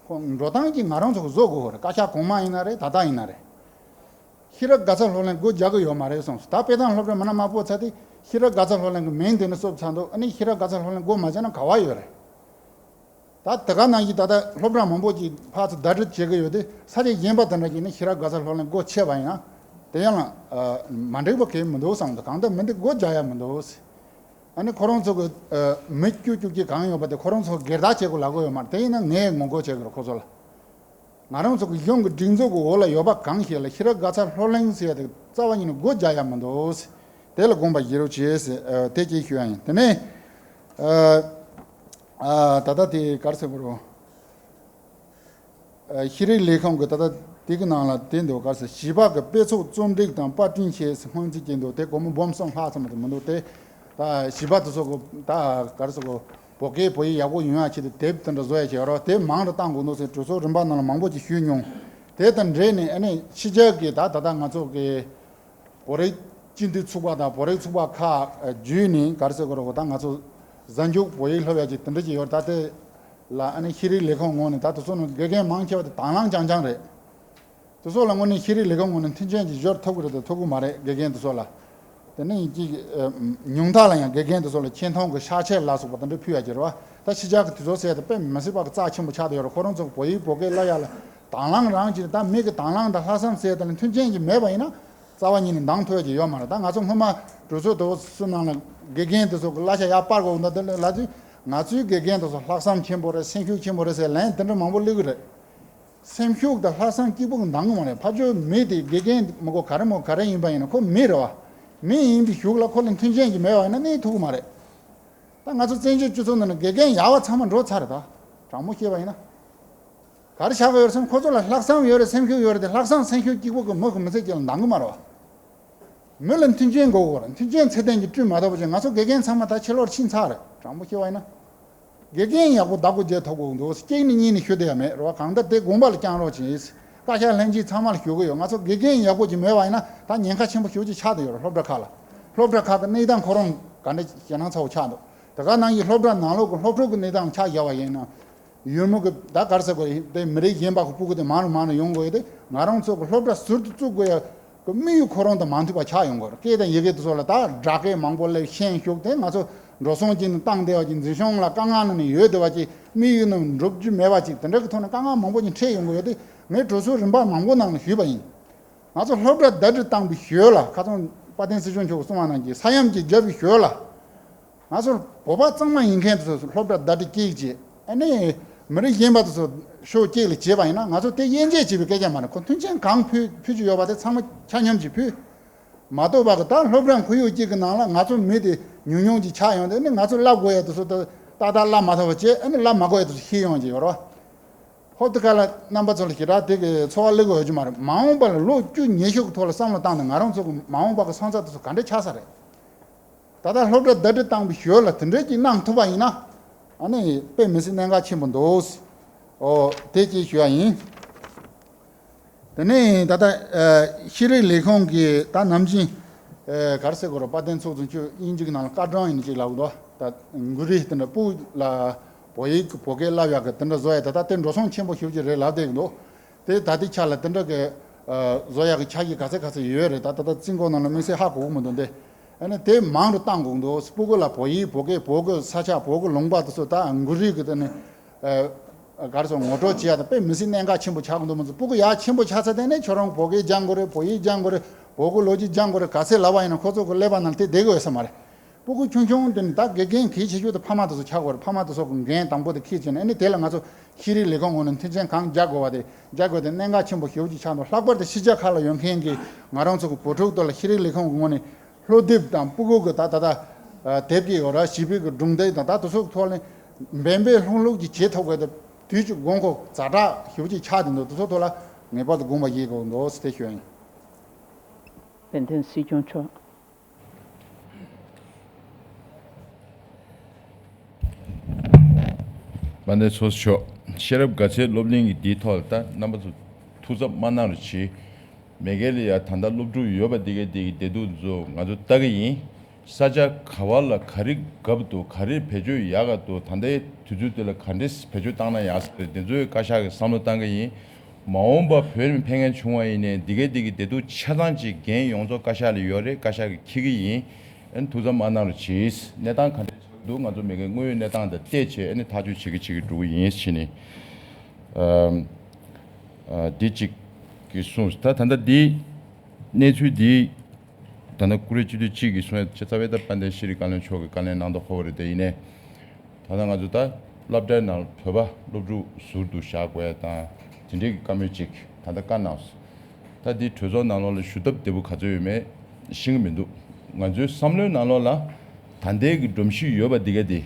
ཁོ་འགྲོ་སྟངས་ཀྱིས་ང་རང་ཚོ་གི་བཟོ་དགོས་རེད། བཀའ་ཤག་གོང་མ་ཡིན་ན་རེད། ད་ལྟ་ཡིན་ན་རེད། ཤེས་རབ་དགའ་ཚལ་ལྷོ་གླིང་སྒོ་རྒྱག་གི་ཡོད་མ་རེད་གསུངས་སོང་། ད་དཔེ་དང་སློབ་གྲྭ་མི་སྣ་མ་སྤོ་ཚར་དུས་ཤེས་རབ་དགའ་ཚལ་ལྷོ་གླིང་གི་མིང་དེ་ནི་བསུབ་ཚར་འདུག་ཨ་ནི་ཤེས་རབ་དགའ་ཚལ་ལྷོ་གླིང་སྒོ་མ་བརྒྱབ་ན་ག་བ་ཡོད་རེད། ད་དེ་ག་ནང་བཞིན་ད་ལྟ་སློབ་གྲྭ་མང་པོ་ཅིག་ཕར་ཚུར་ཟླ་སྒྲིལ་བྱེད་ཀྱི་ཡོད་དེ། ས་ཆ་གཞན་པ་དེ་འདྲ་ཞིག་ནི་ཤེས་རབ་དགའ་ཚལ་ལྷོ་གླིང་སྒོ་ཕྱེ་བ་ཡིན་ན་དེ་ཡང་ཨ་མ་འགྲིག་པ་གང་ཡང་མི་འདུག་བསམ་འདུག་གང་ལྟར་མི་འདི་སྒོ་རྒྱག་ཡ་མི་འདུག་ཨ་ནི་ཁོ་རང་ཚོ་གི་ཨ་མི་བཅུ་བཅུ་གཅིག་གང་ཡོད་པ་དེ་ཁོ་རང་ཚོ་སྒེར་བདག་བྱེད་དགོས་ལབ་དགོས་ཡོད་མ་རེད། དེ་ཡིན་ན་ངས་ངོ་རྒོལ་བྱེད་དགོས་རེད་ཁོ་ཚོ་ལ། ང་རང་ཚོ་གི་གཞུང་གི་སྒྲིག་འཛུགས་ཀྱི་འོག་ལ་ཡོད་པ་གང་ཞིག་ལ་ཤེས་རབ་དགའ་ཚལ་ལྷོ་གླིང་ཟེར་ཡ་དེ་རྩ་བ་ཉིད་ནས་སྒོ་རྒྱག་ཡ་མི་འདུག་དེ་ལ་དགོངས་པ་བཞེས་རོགས་བྱེད་ཟེར་ཨ་དེ་གཅིག་ཞུ་ཡ་ཡིན། དེ་ནས་ཨ་ཨ་ད་ལྟ་དེ་ག་རེ་ཟེར་དགོས་རེད། ཨ་ཤེས་རིག་ལས་ཁུངས་ཀྱི་ད་ལྟ་དེ་གི་ནང་ལ་དེ་འདུག་ག་རེ་ཟེར། བྱིས་པ་གི་དཔེ་ཚོགས་རྩོམ་སྒྲིག་དང་པར་སྐྲུན་བྱས་ཟེར་སྔོན་རྩིས་བྱས་འདུག་དེ་སྒོར་མོ་འབུམ་གསུམ་ལྷག་ཙམ་དེ་མི་འདུག་དེ་ད་བྱིས་པ་དེ་ཚོ་གི་ད་ག་རེ་ཟེར་དགོས། བོད་སྐད་བོད་ཡིག་ཡག་པོ་ཡོང་ཡ་ཆེད་དུ་དེབ་དེ་འདྲ་བཟོ་ཡ་བྱེད་རོགས། དེབ་མང་དུ་བཏང་དགོས་འདུག་ཟེར། གྲོས་ཚོགས་རིམ་པ་ནང་ལ་མང་པོ་ཅིག་ཞུས་མྱོང་། དེ་དང་འབྲེལ་ནས་ཨ་ནི་ཕྱི་རྒྱལ་གྱི་ད་ད་ལྟ་ང་ཚོ་གི་བོད་རིགས་སྤྱི་མཐུན་ཚོགས་པ་དང་བོད་རིགས་ཚོགས་པ་ཁག་བརྒྱུད་ནས་ག་རེ་ཟེར་དགོས་རེད། ད་ང་ཚོ་གཟའ་མཇུག་བོད་ཡིག་སློབ་ཡ་ཅིག་དེ་འདྲ་ཅིག་ཡོད་རེད། ད་དེ་ལ་ཨ་ནི་ཤེས་རིག་ལས་ཁུངས་ངོས་ནས་ད་དེ་ཚོ་ནང་དགེ་རྒན་མང་ཆེ་བ་དེ་དང་བླངས་རྐྱང་རྐྱང་རེད། དེ་ཚོ་ལ་དངོས་གནས་ཤེས་རིག་ལས་ཁུངས་ངོས་ནས་མཐུན་རྐྱེན་ཅིག་སྦྱོར་ཐུབ་ཀྱི་རེད་དང་ཐུབ་ཀྱི་མ་རེད། དགེ་རྒན་དེ་ཚོ་ལ། དེ་ནས་ཡིན་གཅིག་ཨ་ཉུང་མཐའ་ལ་ཡང་དགེ་རྒན་དེ་ཚོ་ལ་ཆེ་མཐོང་གི་ཤག་ཆས་ལ་སོགས་པ་དེ་འདྲ་ཕུལ་ཡ་ཅིག་རེད་བ། ད་ཕྱི་རྒྱལ་གྱི་དུས་ཚོད་ཟེར་ཡ་དེ་དཔེ་མི་སྲིད་པ་གི་རྩ་ཆེན་པོ་ཆགས་བསྡད་ཡོད་རེད། ཁོ་རང་ཚོ་བོད་ཡིག་བོད་སྐད་བསླབ་ཡ་ལ་དང་བླངས་རང་གཅིག་རེད། ད་མི་གི་དང་བླངས་དང་ལྷག་བསམ་ཟེར་ཡ་དེ་ལ་མཐུན་རྐྱེན་ཅིག་མེད་པ་ཡིན་ན་རྩ་བ་ཉིད་ནས་འདང་ཐོབ་ཡ་ཅིག་ཡོད་མ་རེད། ད་ང་ཚོ་སྔོན་མ་གྲོས་ཚོགས་དེ་ཚོ་ནང་ལ་དགེ་རྒན་དེ་ཚོ་གི་གླ་ཆ་ཡར་སྤར་དགོས་འདུག་དེ་ལ་ལབ་དུས་ང་ཚོའི་དགེ་རྒན་དེ་ཚོ་ལྷག་བསམ་ཆེན་པོ་རེད། སེམས་ཤུགས་ཆེན་པོ་རེད་ཟེར་ལན་དེ་འདྲ་མང་པོ་སླེབས་ཀྱི་རེད། སེམས་ཤུགས་དང་ལྷག་བསམ་གཅིག་པུ་གི་འདང་གི་མ་རེད། ཕར་ཕྱོགས་མི་དེ་དགེ་རྒན་མི་དགོས་ག་རེ་མོ་ག་རེ་ཡིན་པ་ཡིན་ན་ཁོ་མི་རེད་བ། མི་ཡིན་པའི་གཞུག་ལ་ཁོ་ལ་མཐུན་རྐྱེན་གྱི་མེད་པ་ཡིན་ན་གནས་ཐུབ་ཀྱི་མ་རེད། ད་ང་ཚོ་བཙན་བྱོལ་སྤྱི་ཚོགས་ནང་ན་དགེ་རྒན་ཡག་པ་ཚང་མ་འགྲོ་ཚར་རེད། ད་དྲང་མོ་བཤད་པ་ཡིན་ན། ག་རེ་ཆགས་ཀྱི་ཡོད་རེད་ཟེར་ན་ཁོ་ཚོ་ལ་ལྷག་བསམ་ཡོད་རེད། སེམས་ཤུགས་ཡོད་རེད་དེ་ལྷག་བསམ་སེམས་ཤུགས་གཅིག་པུ་གི་མི་གི་མི་ཚེ་གཅིག་ལ་འདང་གི་མ་རེད་བ། མི་ལ་མཐུན་རྐྱེན་དགོས་གོ་རེད། མཐུན་རྐྱེན་ཚད་ལྡན་གྱི་བསྐྲུན་མ་ཐུབ་པ་བྱས་ང་ཚོ་དགེ་རྒན་ཚང་མ་ད་ཕྱི་ལོགས་ཕྱིན་ཚར་རེད། དྲང་པོ་བཤད་པ་ཡིན་ན། དགེ་རྒན་ཡག་པོ་བདག་པོ་བརྒྱབ་ཐུབ་དགོས་འདུག་གཅིག་ནས་གཉིས་ནས་ཞུ་བསྡད་ཡ་མེད་རེད་བ། གང་ལྟར་དེ་དགོངས་པ་ལ་བཅངས་རོགས་གྱིས། བཀའ་ཤག་ལྷན་རྒྱས་ཚང་མ་ལ་ཞུ་གི་ཡོད། ང་ཚོ་དགེ་རྒན་ཡག་པོ་ཅིག་མེད་པ་ཡིན་ན་ད་ཉེན་ཁ་ཆེན་པོ་ཞེ་པོ་ཅིག་ཆགས་བསྡད་ཡོད་རེད། སློབ་གྲྭ་ཁག་ལ། སློབ་གྲྭ་ཁག་གི་གནས་སྟངས་ཁོ་རང་ག་འདྲ་ཞེད་སྣང་ཚ་པོ་ཆགས་འདུག་དེ་ག་ནང་བཞིན་སློབ་གྲྭ་ནང་ལོགས་ཀྱི་སློབ་ཕྲུག་གི་གནས་སྟངས་ཆ་བཞག་པ་ཡིན་ན། ཡུལ་མི་གི་ད་ག་རེ་ཟེར་དགོས་རེད། དེ་མི་རིགས་གཞན་པ་གི་སྤུ་གུ་དེ་མང་རུ་མང་རུ་ཡོང་དགོས་ཡོད་དེ། ང་རང་ཚོ་གི་སློབ་གྲྭ་ཟུར་དུ་བཙུགས་དགོས་ཡ་གི་དམིགས་ཡུལ་ཁོ་རང་དང་མ་མཐུན་པ་ཆགས་ཡོང་གི་རེད། སྐད་དང་ཡི་གེ་དེ་ཚོ་ལ་ད་སྦྲགས་སྐད་མང་པོ་སླེབས་ཤེས་ཤུགས་དེ་ང་ཚོ་འགྲོ་སོང་གཅིག་ནས་བཏང་བསྡད་པ་ཅིག་འཛིན་སྐྱོང་ལ་དཀའ་ངལ་ནང་ནས་ཡོད་བསྡད་པ་ཅིག་དམིགས་ཡུལ་ནང་འགྲུབ་རྒྱུ་མེད་པ་ཅིག་དེ་འདྲ་གི་ཐོག་ནས་དཀའ་ངལ་མང་པོ་ཅིག་འཕྲད་ཡོང་གི་ཡོད་དེ། ངས་གྲོས་ཚོགས་རིམ་པ་མང་པོ་ནང་ལ་ཞུས་པ་ཡིན། ང་ཚོ་སློབ་གྲྭ་ཟླ་སྒྲིལ་བཏང་པའི་ཞོར་ལ། ཁ་སང་དཔལ་ལྡན་སྲིད་སྐྱོང་མཆོག་གིས་གསུངས་པ་ནང་བཞིན་ས་ཡོམ་གྱིས་བརྒྱབ་པའི་ཞོར་ལ། ང་ཚོ་བོད་པ་གཙང་མ་ཡིན་མཁན་དེ་ཚོ་སློབ་གྲྭ་ཟླ་སྒྲིལ་གཅིག་བྱས། ཨ་ནི་མི་རིགས་གཞན་པ་དེ་ཚོ་ཕྱོགས་གཅིག་ལ་བྱས་པ་ཡིན་ན། ང་ཚོ་དེ་དབྱེ་འབྱེད་བྱེད་པའི་སྐད་ཆ་མ་རེད། ཁོ་མཐུན་རྐྱེན་གང་ཕུལ་ཕུལ་རྒྱུ་ཡོད་པ་དེ་ཚང་མ་ཆ་སྙོམས་ཀྱིས་ཕུལ། མ་གཏོགས་པ་གི་ད་སློབ་གྲྭ་ཁོར་ཡུག་གཅིག་གི་ནང་ལ་ང་ཚོ་མི་དེ་ཉུང་ཉུང་ཅིག་ཆགས་ཡོང་དུས། ཨ་ནི་ང་ཚོ་བསླབ་དགོས་ཡ་དེ་ཚོ་ད་ཏག་ཏག་བསླབ་མ་ཐུབ་པ་བྱས། ཨ་ནི་བསླབ་མ་དགོས་ཡ་དེ་ཚོ་ཤེས་ཡོང་གི་ཡོད་རེད། ཧོབ་ཏེ་ཁ་ལ་རྣམ་པ་ཚོ་ལ་ཞེ་དྲག་དེ་གི་ཚོར་བ་སླེབས་དགོས་ཡོད་ཀྱི་མ་རེད། མ་འོངས་པ་ལ་ལོ་བཅུ་ཉི་ཤུ་གི་ཐོག་ལ་བསམ་བློ་བཏང་ནས་ང་རང་ཚོ་གི་མ་འོངས་པ་གི་སོན་རྩ་དེ་ཚོ་ག་འདྲ་ཆགས་ས་རེད། ད་ལྟ་སློབ་གྲྭ་ཟླ་སྒྲིལ་བཏང་པའི་ཞོར་ལ་དེ་འདྲ་ཅིག་གནང་ཐུབ་པ་ཡིན་ན། ཨ་ནི་དཔེ་མི་སྲིད་གནད་འགག་ཆེན་པོ་འདུག་ཨོ་དེ་ཅིག་ཞུ་ཡ་ཡིན། དེ་ནས་ད་ལྟ་ཨ་ཤེས་རིག་ལས་ཁུངས་ཀྱིས་ད་ནམ་རྒྱུན་ཨ་ག་རེ་ཟེར་དགོས་རེད། དཔལ་ལྡན་ཚོགས་གཙོ་མཆོག་དབྱིན་ཇི་གི་ནང་ལ་ཀ་ཌོན་ཡིན་ཅིག་ལབ་འདུག་ད་འགུལ་རིས་དེ་འདྲ་སྤུ་ལ་བོད་ཡིག་གི་བོད་སྐད་བསླབ་ཡག་གི་དེ་འདྲ་བཟོ་ཡ་ད་ལྟ་དེ་འགྲོ་སོང་ཆེན་པོ་ཞེ་པོ་ཅིག་རེད་ལབ་བསྡད་ཀྱི་འདུག་དེ་ད་ལྟའི་ཆ་ལ་དེ་འདྲ་གི་ཨ་བཟོ་ཡག་གི་འཆར་གཞི་ག་ཚད་ག་ཚད་ཡོད་རེད། ད་ད་ལྟ་རྩིས་འགོ་ནང་ལ་དམིགས་བསལ་ཧ་གོ་གི་མི་འདུག་འདི། ཨ་ནི་དེ་མང་རུ་བཏང་དགོས་འདུག་སྤུ་གུ་ལ་བོད་ཡིག་བོད་སྐད་བོད་ཀྱི་ས་ཆ་བོད་ཀྱི་ལུང་པ་དེ་ཚོ་ད་འགུལ་རིས་ཀྱི་དེ་ནི་ཨ་ག་རེ་ཟེར་ངོ་སྤྲོད་བྱེད་ཡ་དང་དཔེ་མི་སྲིད་གནད་འགག་ཆེན་པོ་ཆགས་ཀྱི་འདུག་མི་ཚོ་སྤུ་གུ་ཡར་ཆེན་པོ་ཆགས་ཚར་དེ་ནས་ཁྱོད་རང་བོད་སྐད་སྦྱང་དགོས་རེད། བོད་ཡིག་སྦྱང་དགོས་རེད། བོད་ཀྱི་ལོ་རྒྱུས་སྦྱང་དགོས་རེད། ག་ཚད་ལབ་པ་ཡིན་ན་ཁོ་ཚོ་གི་ཀླད་པ་ནང་དེ་བསྡད་ཀྱི་ཡོད་ས་མ་རེད། སྤུ་གུ་ཆུང་ཆུང་དེ་ནི་ད་དགེ་རྒན་གལ་ཆེ་ཤོས་དེ་ཕ་མ་དེ་ཚོ་ཆགས་དགོས་རེད། ཕ་མ་དེ་ཚོ་གི་འགན་དང་པོ་དེ་འཁྱེར་བྱས་ནས། ཨ་ནི་དེ་ལ་ང་ཚོ་ཤེས་རིག་ལས་ཁུངས་ངོས་ནས་མཐུན་རྐྱེན་གང་རྒྱག་དགོས་པ་དེ་རྒྱག་དགོས་དེ་གནད་འགག་ཆེན་པོ་ཞེ་པོ་ཅིག་ཆགས་འདུག་ལྷག་པར་དུ་ཕྱི་རྒྱལ་ཁག་ལ་ཡོད་མཁན་གྱི་ང་རང་ཚོ་གི་བུ་ཕྲུག་དེ་ལ་ཤེས་རིག་ལས་ཁུངས་ཀྱི་ངོས་ནས་སློབ་དེབ་དང་སྤུ་གུ་གི་ད་ད་ལྟ་དེབ་ཀྱི་ཡོད་ར་བྱིས་པའི་གི་སྒྲུང་དེབ་དང་ད་དེ་ཚོ་གི་ཐོག་ནས་འབད་པས་ལྷུག་ལྷུག་ཅིག་བྱེད་ཐུབ་དགོས་དེ་དུས་ཀྱི་དགོས་མཁོ་ཛ་དྲག་ཞེ་པོ་ཅིག་ཆགས་བསྡད་འདུག་དེ་ཚོ་ཐོག་ལ་ངེས་པར་དུ་དགོངས་པ་བཞེས་དགོས་འདུག་ཟེར་དེ་ཞུ་ཡ་ཡིན། དཔལ་ལྡན་སྲིད་སྐྱོང་མཆོག་དཔལ་ལྡན་ཚོགས་གཙོ་མཆོག་ཤེས་རབ་དགའ་ཚལ་སློབ་གླིང་གི་འདིའི་ཐོག་ལ་ད་རྣམ་པ་ཚོ་ཐུགས་འཚབ་མ་གནང་རོགས་གྱིས། མེས་རྒྱལ་ལ་ཡ་ད་ལྟ་སློབ་ཕྲུག་ཡོད་པ་འདི་གའི་འདི་གི་བདེ་སྡུག་ཚོ་ང་ཚོ་ལྟ་གི་ཡིན། ས་ཆ་ག་བ་ལ་ག་རེ་འགབ་འདུག་ག་རེ་བེད་སྤྱོད་ཡག་ག་འདུག་ད་ལྟའི་དུས་ཚོད་འདི་ལ་ག་འདྲས་བེད་སྤྱོད་བཏང་ན་ཡག་ས་རེད། འདི་ཚོའི་བཀའ་ཤག་གི་བསམ་བློ་བཏང་གི་ཡིན། མ་འོངས་པ་བོད་ནས་ཕེབས་མཁན་བྱུང་བ་ཡིན་ནའི་འདི་གའི་འདི་གི་བདེ་སྡུག་ཆ་ཚང་ཅིག་འགན་ཡོངས་རྫོགས་བཀའ་ཤག་ལ་ཡོད་རེད། བཀའ་ཤག་གིས་འཁྱེར་གི་ཡིན། ཨ་ནི་ཐུགས་འཚབ་མ་གནང་རོགས་གྱིས། གནས་སྟངས་ག་འདྲ་ཆགས་འདུག་ང་ཚོ་མི་སྒེར་དངོས་ཡོད་གནས་སྟངས་དང་བལྟས་བྱས་ཨ་ནི་ཐག་གཅོད་བྱེད་གི་བྱེད་གི་འགྲོ་གི་ཡིན་ཟེར་ནས། ཨམ། ཨ། འདི་གཅིག་གི་གསུངས། ད་ད་ལྟ་འདི་གནས་ཚུལ་འདི་ད་ལྟ་ཀུ་རེ་སྤྱི་འཐུས་གཅིག་གིས་གསུངས་ཡ་ཆ་ཚང་བའི་ད་དཔལ་ལྡན་ཤེས་རིག་བཀའ་བློན་མཆོག་གིས་བཀའ་ལན་གནང་དོ་ཧོ་བ་རེད། དེ་ཡིན་ནའི། ད་ལྟ་ང་ཚོ་ད་སློབ་གྲྭའི་ནང་བོད་པ་སློབ་ཕྲུག་ཟུར་དུ་བཞག་དགོས་དང་དེ་འདྲའི་གི་བཀའ་མོལ་ཅིག་ད་ལྟ་བཀའ་གནང་སོང་། ད་འདི་གྲོས་ཚོགས་ནང་ལོགས་ལ་ཞུ་ཐབས་བདེ་པོ་ག་ཚོད་ཡོད་མེད་ཤེས་ཀྱི་མི་འདུག་ང་ཚོའི་བསམ་བློའི་ནང་ལོགས་ལ་ད་ལྟའི་གི་སྒྲོམ་གཞི་ཡོད་པ་འདི་ག་དེ།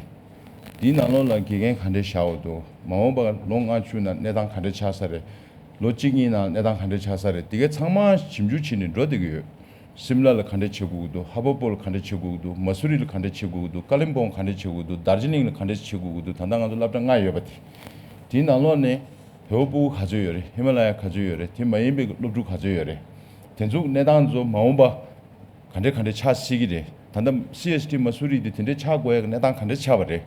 འདིའི་ནང་ལོགས་ལ་དགེ་རྒན་ག་འདྲས་བཞག་འོ་འདུག་མ་འོངས་པ་ལོ་ལྔ་བཅུ་ནང་གནས་སྟངས་ག་འདྲས་ཆགས་ས་རེད། ལོ་གཅིག་གཉིས་ནང་གནས་སྟངས་ག་འདྲས་ཆགས་ས་རེད། འདི་གའི་ཚང་མ་ཞིབ་འཇུག་བྱས་ནས་འགྲོ་བསྡད་ཀྱི་ཡོད། སིམ་ལ་ལ་ག་འདྲས་བྱེད་དགོས་ཀྱི་འདུག་ཧ་བོ་པོ་ལ་ག་འདྲས་བྱེད་དགོས་ཀྱི་འདུག་མ་སུ་རི་ལ་ག་འདྲས་བྱེད་དགོས་ཀྱི་འདུག་ཀ་ལིམ་པོང་ག་འདྲས་བྱེད་དགོས་ཀྱི་འདུག་དར་ཇི་ལིང་ལ་ག་འདྲས་བྱེད་དགོས་ཀྱི་འདུག་ད་ལྟ་ང་ཚོ་སློབ་གྲྭ་ལྔ་ཡོད་པ་དེ། དེའི་ནང་ལོགས་ནས་བོད་པ་སྤུ་གུ་ག་ཚོད་ཡོད་རེད། ཧི་མ་ལ་ཡ་ག་ཚོད་ཡོད་རེད། དེ་མ་ཡིན་པའི་སློབ་ཕྲུག་ག་ཚོད་ཡོད་རེད། དེ་ཚོ་གནས་སྟངས་ཚོ་མ་འོངས་པ་ག་འདྲས་ག་འདྲས་ཆགས་སྲིད་ཀྱི་རེད། ད་ལྟ་སི་ཨེས་ཊི་མ་སུ་རི་དེ་དེ་འདྲས་ཆགས་དགོས་ཡ་གི་གནས་སྟངས་ག་འདྲས་ཆགས་པ་རེད།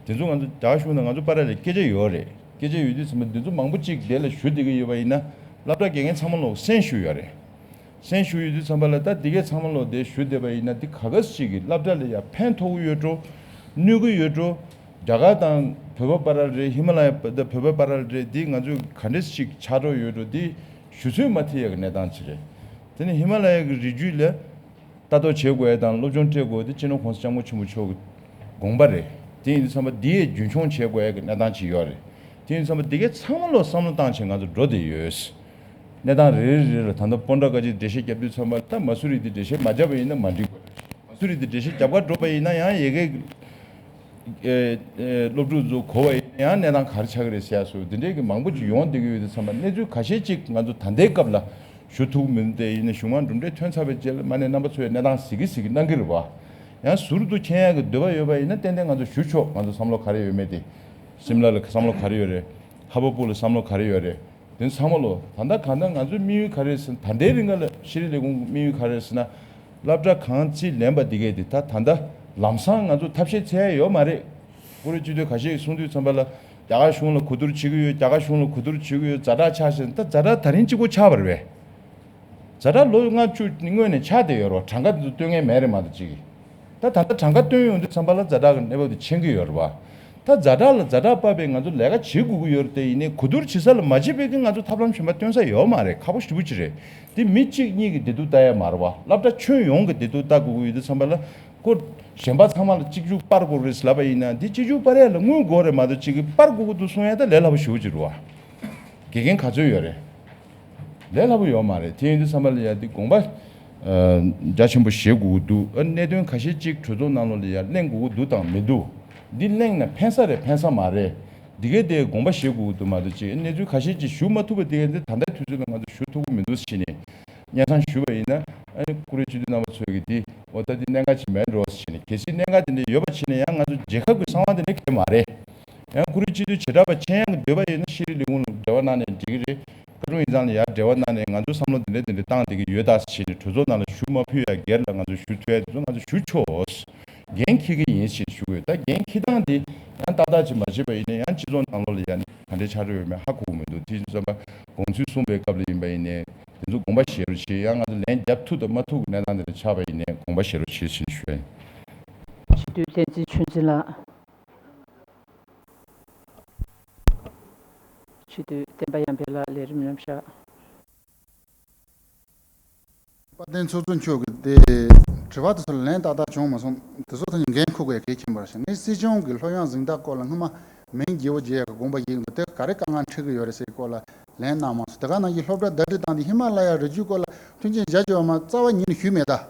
དེ་ཚོ་ང་ཚོ་རྒྱ་གར་གཞུང་དང་ང་ཚོ་བར་ལ་སྐད་ཆ་ཡོད་རེད། སྐད་ཆ་ཡོད་དུས་ཚང་མ་འདི་ཚོ་མང་པོ་གཅིག་དེ་ལ་ཞུ་བསྡད་ཀྱི་ཡོད་པ་ཡིན་ན་སློབ་གྲྭ་དགེ་རྒན་ཚང་མ་ལོག་གསན་ཞུས་ཡོད་རེད། གསན་ཞུས་ཡོད་དུས་ཚང་མ་ལ་ད་འདི་གས་ཚང་མ་ལོག་དེ་ཞུ་བསྡད་པ་ཡིན་ན་འདི་ག་ག་ཞིག་གིས་སློབ་གྲྭ་ལ་ཡ་ཕན་ཐོགས་ཀྱི་ཡོད་འགྲོ། གནོད་ཀྱི་ཡོད་འགྲོ། རྒྱ་གར་དང་བོད་པ་བར་ལ་རེད། ཧི་མ་ལ་ཡ་དང་བོད་པ་བར་ལ་རེད། འདི་ང་ཚོས་ག་འདྲས་ཞིག་ཆགས་འགྲོ་ཡོད་འགྲོ་འདི་ཞུ་ཚོད་མ་ཐིག་ཡ་གི་གནས་སྟངས་ཅིག་རེད། དེ་ནི་ཧི་མ་ལ་ཡ་གི་རི་རྒྱུད་ལ། ལྟ་རྟོག་བྱེད་དགོས་ཡ་དང་སློབ་སྦྱོང་སྤྲད་དགོས་དེ་སྤྱི་ནོར་༸གོང་ས་༸སྐྱབས་མགོན་ཆེན་པོ་མཆོག་གི་དགོངས་པ་རེད། དེ་ཡིན་དུས་ཚང་མ་འདི་ཡས་རྒྱུན་འཁྱོངས་བྱེད་དགོས་ཡ་གི་གནས་སྟངས་ཅིག་ཡོད་རེད། དེ་ཡིན་དུས་ཚང་མ་འདི་གས་ཚང་མ་ལོ་བསམ་བློ་བཏང་བྱས་ང་ཚོ་འགྲོ་བསྡད་ཡོད། གནས་སྟངས་རེ་རེ་རེ་ལ་ད་ལྟ་སྤོན་ཊ་ཀ་ཅིག་འགྲེལ་བཤད་རྒྱབ་དུས་ཚང་མ་ད་མ་སུ་རི་འདི་འགྲེལ་བཤད་མ་བརྒྱབ་པ་ཡིན་ན་མ་འགྲིག་གོ། མ་སུ་རི་འདི་འགྲེལ་བཤད་རྒྱབ་ག་འགྲོ་བ་ཡིན་ན་ཡང་ཡ་གི་ཨེ་ཨེ་སློབ་ཕྲུག་ཚོ་གོ་བ་ཡིན་ན་ཡང་གནས་སྟངས་ག་རེ་ཆགས་ཀྱི་རེད་ཟེར་ཡ་སོགས་འདི་འདྲས་ཀྱི་མང་པོ་ཅིག་ཡོང་བསྡད་ཀྱི་ཡོད་དུས་ཚང་མ་གནས་ཚུལ་ཁ་ཤས་ཅིག་ང་ཚོ་ད་ལྟའི་སྐབས་ལ་ཞུ་ཐུབ་མི་འདུག་དེ་ཡིན་ན་གཞུང་མང་གྲུབ་འབྲས་ཐོན་ཚར་བའི་རྗེས་ལ་མ་ནས་རྣམ་པ་ཚོས་གནས་སྟངས་གཟིགས་ཀྱི་གཟིགས་ཀྱི་གནང་གི་རེད་བ། ཡང་ཟུར་དུ་མཁྱེན་ཡག་གི་འདོད་པ་ཡོད་པ་ཡིན་ན་ཏན་ཏན་ང་ཚོ་ཞུ་ཆོག་ང་ཚོ་བསམ་བློ་ག་རེ་ཡོད་མེད་དེ། སིམ་ལ་ལ་བསམ་བློ་ག་རེ་ཡོད་རེད། ཧ་བོ་པུ་ལ་བསམ་བློ་ག་རེ་ཡོད་རེད། དེ་ཚང་མ་ལོ་ད་ལྟ་གང་ལྟར་ང་ཚོའི་དམིགས་ཡུལ་ག་རེ་ཟེར་ན་ད་ལྟའི་རིང་ག་ལ་ཤེས་རིག་ལས་ཁུངས་ཀྱི་དམིགས་ཡུལ་ག་རེ་ཟེར་ན། སློབ་གྲྭ་གང་རྩིས་ལེན་པ་འདི་གས་དེ་ད་ད་ལྟ་ལམ་སང་ང་ཚོ་ཐབས་ཤེས་འཚོལ་ཡ་ཡོད་མ་རེད། ཀུ་རེ་སྤྱི་འཐུས་ཁ་ཤས་ཀྱིས་གསུངས་དུས་ཙམ་པ་ལ་རྒྱ་གར་གཞུང་ལ་གོ་བསྡུར་བྱེད་ཀྱི་ཡོད། རྒྱ་གར་གཞུང་ལ་གོ་བསྡུར་བྱེད་ཀྱི་ཡོད། ཛ་དྲག་ཆགས་ཤིང་ད་ཛ་དྲག་ད་རིང་གཅིག་པོ་ཆགས་པ་རེད་པས། ཛ་དྲག་ལོ་ལྔ་བཅུ་སྔོན་ནས་ཆགས་བསྡད་ཡོད་རེད་བ། གྲངས་ཀ་འདི་ཚོ་སྟོན་མཁན་མེད་རེད་མ་གཏོགས་གཅིག་གིས། ད་ད་ལྟ་གྲངས་ཀ་སྟོན་ཡོང་དུས་ཙམ་པ་ལ་ཛ་དྲག་གི་གནས་བབ་དེ་མཁྱེན་གྱི་ཡོད་རེད་བ། ད་ཛ་དྲག་ལ་ཛ་དྲག་བབས་པའི་ང་ཚོ་ལས་ཀ་བྱེད་དགོས་ཀྱི་ཡོད་རེད་དེ་ཡིན་ནའི་གོ་བསྡུར་བྱེད་ས་ལ་མ་བྱེད་པའི་གི་ང་ཚོ་ཐབས་ལམ་གཞན་པ་སྟོན་ས་ཡོད་མ་རེད། ཁག་པོ་ཞེ་པོ་ཅིག་རེད། དེ་མི་གཅིག་གཉིས་ཀྱི་བདེ་སྡུག་ལྟ་ཡ་མ་རེད་བ། སློབ་གྲྭ་ཁྱོན་ཡོངས་ཀྱི་བདེ་སྡུག་ལྟ་དགོས་ཀྱི་ཡོད་དུས་ཙམ་པ་ལ་ཁོ་གཞན་པ་ཚང་མ་ལ་གཅིག་གྱུར་སྤར་དགོས་རེད་ལབ་པ་ཡིན་ན་དེ་གཅིག་གྱུར་སྤར་ཡ་ལ་དངུལ་དགོས་རེད་མ་གཏོགས་གཅིག་གིས་སྤར་དགོས་ཀྱི་འདུག་གསུང་ཡ་ད་ལས་སླ་པོ་ཞེ་པོ་ཅིག་རེད་བ། དགེ་རྒན་ག་ཚོད་ཡོད་རེད། ལས་སླ་པོ་ཡོད་མ་རེད། དེ་ཡིན་དུས་ཙམ་པ་ལ་ཡ་དེ་དགོངས་པ་ཨ་རྒྱ་ཆེན་པོ་བཞེས་དགོས་ཀྱི་འདུག་ཨ་གནད་དོན་ཁ་ཤས་ཅིག་གྲོས་ཚོགས་ནང་ལོགས་ལ་ཡ་གླེང་དགོས་ཀྱི་འདུག་དང་མི་འདུག་འདི་གླེང་ན་ཕན་ས་རེད་ཕན་ས་མ་རེད། འདི་གའི་དེ་དགོངས་པ་བཞེས་དགོས་ཀྱི་འདུག་མ་གཏོགས་ཅིག་གནས་ཚུལ་ཁ་ཤས་ཅིག་ཞུ་མ་ཐུབ་པ་དེ་གའི་དེ་ད་ལྟའི་དུས་ཚོད་ལ་ང་ཚོ་ཞུ་ཐུབ་ཀྱི་མི་འདུག་ཟེར་ནས་སྙན་སེང་ཞུས་པ་ཡིན་ན་ཨ་ནི་ཀུ་རེ་སྤྱི་འཐུས་རྣམ་པ་ཚོས་ཀྱི་དེ་འོ་ད་དེ་གནད་འགག་ཅིག་མེད་འགྲོ་ཟེར་ནས་གལ་སྲིད་གནད་འགག་དེ་འདྲ་ཡོད་པ་བྱས་ན་ཡང་ང་ཚོ་རྒྱལ་ཁབ་ཀྱི་གསང་བ་དེ་འདྲ་གལ་མ་རེད། ཡང་ཀུ་རེ་སྤྱི་འཐུས་བྱེ་བྲག་པ་མཁྱེན་ཡག་གི་འདོད་པ་ཡོད་ན་ཤེས་རིག་ལས་ཁུངས་ལ་འབྲེལ་བ་གནང་ནས་འགྲིག་གི་རེད། བཀའ་དྲུང་ཡིག་ཚང་ལ་ཡར་འབྲེལ་བ་གནང་ནས་ང་ཚོ་བསམ་བློ་འདི་འདྲ་འདི་འདྲ་བཏང་བསྡད་ཀྱི་ཡོད་ད་ཟེར་ནས་གྲོས་ཚོགས་ནང་ལ་ཞུ་མ་ཕུལ་ཡ་སྒེར་ལ་ང་ཚོ་ཞུ་ཐུབ་ཡ་དེ་ཚོ་ང་ཚོ་ཞུ་ཆོག་འགན་འཁྱེར་གྱི་ཡིན་ཞེས་ཞུ་དགོས། ད་འགན་འཁྱེར་སྟངས་འདི་ཡང་ཏག་ཏག་ཅིག་མ་བྱས་པ་ཡིན་ན་ཡང་སྤྱི་ཚོགས་ནང་ལོགས་ལ་ཡ་ནི་ག་འདྲའི་ཆགས་འགྲོ་ཡོད་མེད་ཧ་གོ་གི་མི་འདུག་དེ་བཞིན་བསམ་པ་དགོངས་ཚུལ་གསུངས་པའི་སྐབས་ལ་ཡིན་པ་ཡིན་ནའི་དེ་ཚོ་དགོངས་པ་བཞེས་རོགས་བྱེད། ཡང་ང་ཚོ་ལན་རྒྱབ་ཐུབ་དང་མ་ཐུབ་ཀྱི་གནས་སྟངས་དེ་འདྲ་ཆགས་པ་ཡིན་ནའི་དགོངས་པ་བཞེས་རོགས་བྱེད་ཞེས་ཞུ་ཡ་ཡིན། སྤྱི་འཐུས་བསྟན་འཛིན་ཆོས་འཛིན་ལགས། སྤྱི་འཐུས་བསྟན་པ་ཡར་འཕེལ་ལགས་ལས་རིམ་ལམ་བཞག་དཔལ་ལྡན་ཚོགས་གཙོ་མཆོག་གིས་དེ་ དྲི་བ་དེ་ཚོ་ལ་ལན་ཏག་ཏག་བྱུང་མ་སོང་། དེ་ཚོ་ད་ནི་འགན་འཁུར་དགོས་གལ་ཆེན་པོ་རེད་ཤག་ངས་སྲིད་སྐྱོང་གི་སློབ་ཡོན་གཟེངས་རྟགས་སྐོར་ལ་སྔོན་མ་མིང་བརྗེ་བོ་བརྗེ་ཡག་གི་དགོངས་པ་བཞེས་ཀྱི་འདུག་དེ་ག་རེ་དཀའ་ངལ་འཕྲད་ཀྱི་ཡོད་རེད་ཟེར་སྐོར་ལ་ལན་གནང་མ་སོང་། དེ་ག་ནང་བཞིན་སློབ་གྲྭ་ཟླ་སྒྲིལ་བཏང་སྟེ་ཧི་མ་ལ་ཡ་རི་རྒྱུད་སྐོར་ལ་མཐུན་རྐྱེན་སྦྱར་བཅུག་པ་མ་རྩ་བ་ཉིད་ནས་ཞུས་མེད་ད།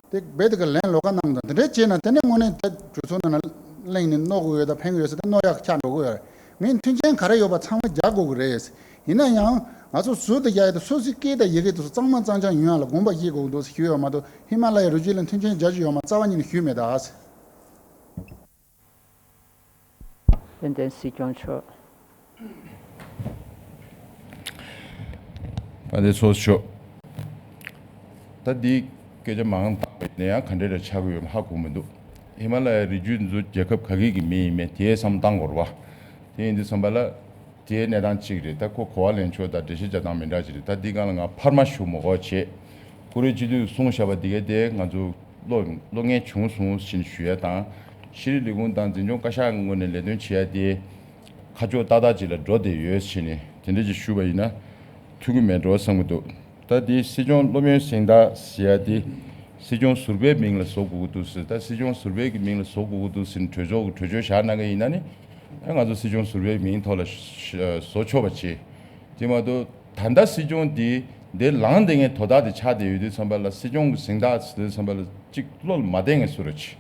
དེ་རྦད་དེ་ག་ལན་ལོགས་ཀ་གནང་དང་། དེ་འདྲ་བྱས་ན་དེ་ནས་དངོས་གནས་ད་གྲོས་ཚོགས་ནང་ལ་གླེང་ནས་གནོད་དགོས་ཡོད་ད་ཕན་གྱི་ཡོད་ཟེར་ད་གནོད་ཡག་ཆགས་འགྲོ་གི་ཡོད་རེད། ངས་མཐུན་རྐྱེན་ག་རེ་ཡོད་པ་ཚང་མ་རྒྱག་དགོས་ཀྱི་རེད། ཡིན་ན་ཡང་ང་ཚོ་ཟུར་དུ་རྒྱག་ཡ་དེ་སོ་སོའི་སྐད་དང་ཡི་གེ་དེ་ཚོ་གཙང་མ་གཙང་རྐྱང་ཡོང་ཡ་ལ་དགོངས་པ་བཞེས་དགོས་ཀྱི་འདུག་ཟེར་ཞུས་ཡོད་མ་གཏོགས། ཧི་མ་ལ་ཡའི་རི་རྒྱུད་ལ་མཐུན་རྐྱེན་སྦྱར་རྒྱུ་ཡོད་མ་རྩ་བ་ཉིད་ནས་ཞུས་མེད་ད། དཔལ་ལྡན་སྲིད་སྐྱོང་མཆོག་དཔལ་ལྡན་ཚོགས་གཙོ་མཆོག་ད་འདི་སྐད་ཆ་མང་བཏང་བ་ཡིན་ན་ཡང་ག་འདྲ་རེ་ཆགས་ཀྱི་ཡོད་མེད་ཧ་གོ་མི་འདུག་ཧི་མ་ལ་ཡའི་རི་རྒྱུད་འདི་ཚོ་རྒྱལ་ཁབ་ག་གི་གི་མི་ཡིན་མེད་དེའི་བསམ་བཏང་དགོས་རེད་བ། དེ་ཡིན་དུས་ཙམ་པ་ལ་དེའི་གནས་སྟངས་གཅིག་རེད། ད་ཁོ་གོ་བ་ལེན་ཕྱོགས་དང་འགྲེལ་བཤད་རྒྱག་སྟངས་མི་འདྲ་ཅིག་རེད། ད་འདི་སྒང་ལ་ང་འཕར་མ་ཞུ་མི་དགོས་བྱས། ཀུ་རེ་སྤྱི་འཐུས་གསུངས་བཞག་པ་འདི་གའི་དེ་ང་ཚོ་བློ་བློ་ངལ་བྱུང་སོང་ཞེས་ཞུ་ཡ་དང་། ཤེས་རིག་ལས་ཁུངས་དང་འཛིན་སྐྱོང་བཀའ་ཤག་ངོས་ནས་ལས་དོན་བྱེད་ཡ་དེ་ཁ་ཕྱོགས་ཏག་ཏག་ཅིག་ལ་འགྲོ་བསྡད་ཡོད་ཞེས་ནས་དེ་འདྲ་ཅིག་ཞུས་པ་ཡིན་ན་ཐུབ་ཀྱི་མེད་འགྲོ་བསམ་གྱི་འདུག་ད་དེ་སྲིད་སྐྱོང་སློབ་ཡོན་གཟེངས་རྟགས་ཟེར་ཡ་དེ་སྲིད་སྐྱོང་ཟུར་པའི་མིང་ལ་བཟོ་དགོས་ཀྱི་འདུག་ཟེར། ད་སྲིད་སྐྱོང་ཟུར་པའི་གི་མིང་ལ་བཟོ་དགོས་ཀྱི་འདུག་ཟེར་ནས་གྲོས་ཚོགས་ཀྱི་གྲོས་ཆོད་བཞག་གནང་གི་ཡིན་ན་ནི། ཨ་ང་ཚོ་སྲིད་སྐྱོང་ཟུར་པའི་མིང་ཐོག་ལ་ཞུ་བཟོ་ཆོག་པ་བྱེད། དེ་མ་གཏོགས་ད་ལྟ་སྲིད་སྐྱོང་དེ་འདིར་ལངས་བསྡད་མཁན་དོ་བདག་དེ་ཆགས་བསྡད་ཡོད་དུས་ཙམ་པ་ལ་སྲིད་སྐྱོང་གི་གཟེངས་རྟགས་ཟེར་དུས་ཙམ་པ་ལ་གཅིག་བློ་ལ་མ་བསྡད་མཁན་བཟོ་འདྲ་ཅིག་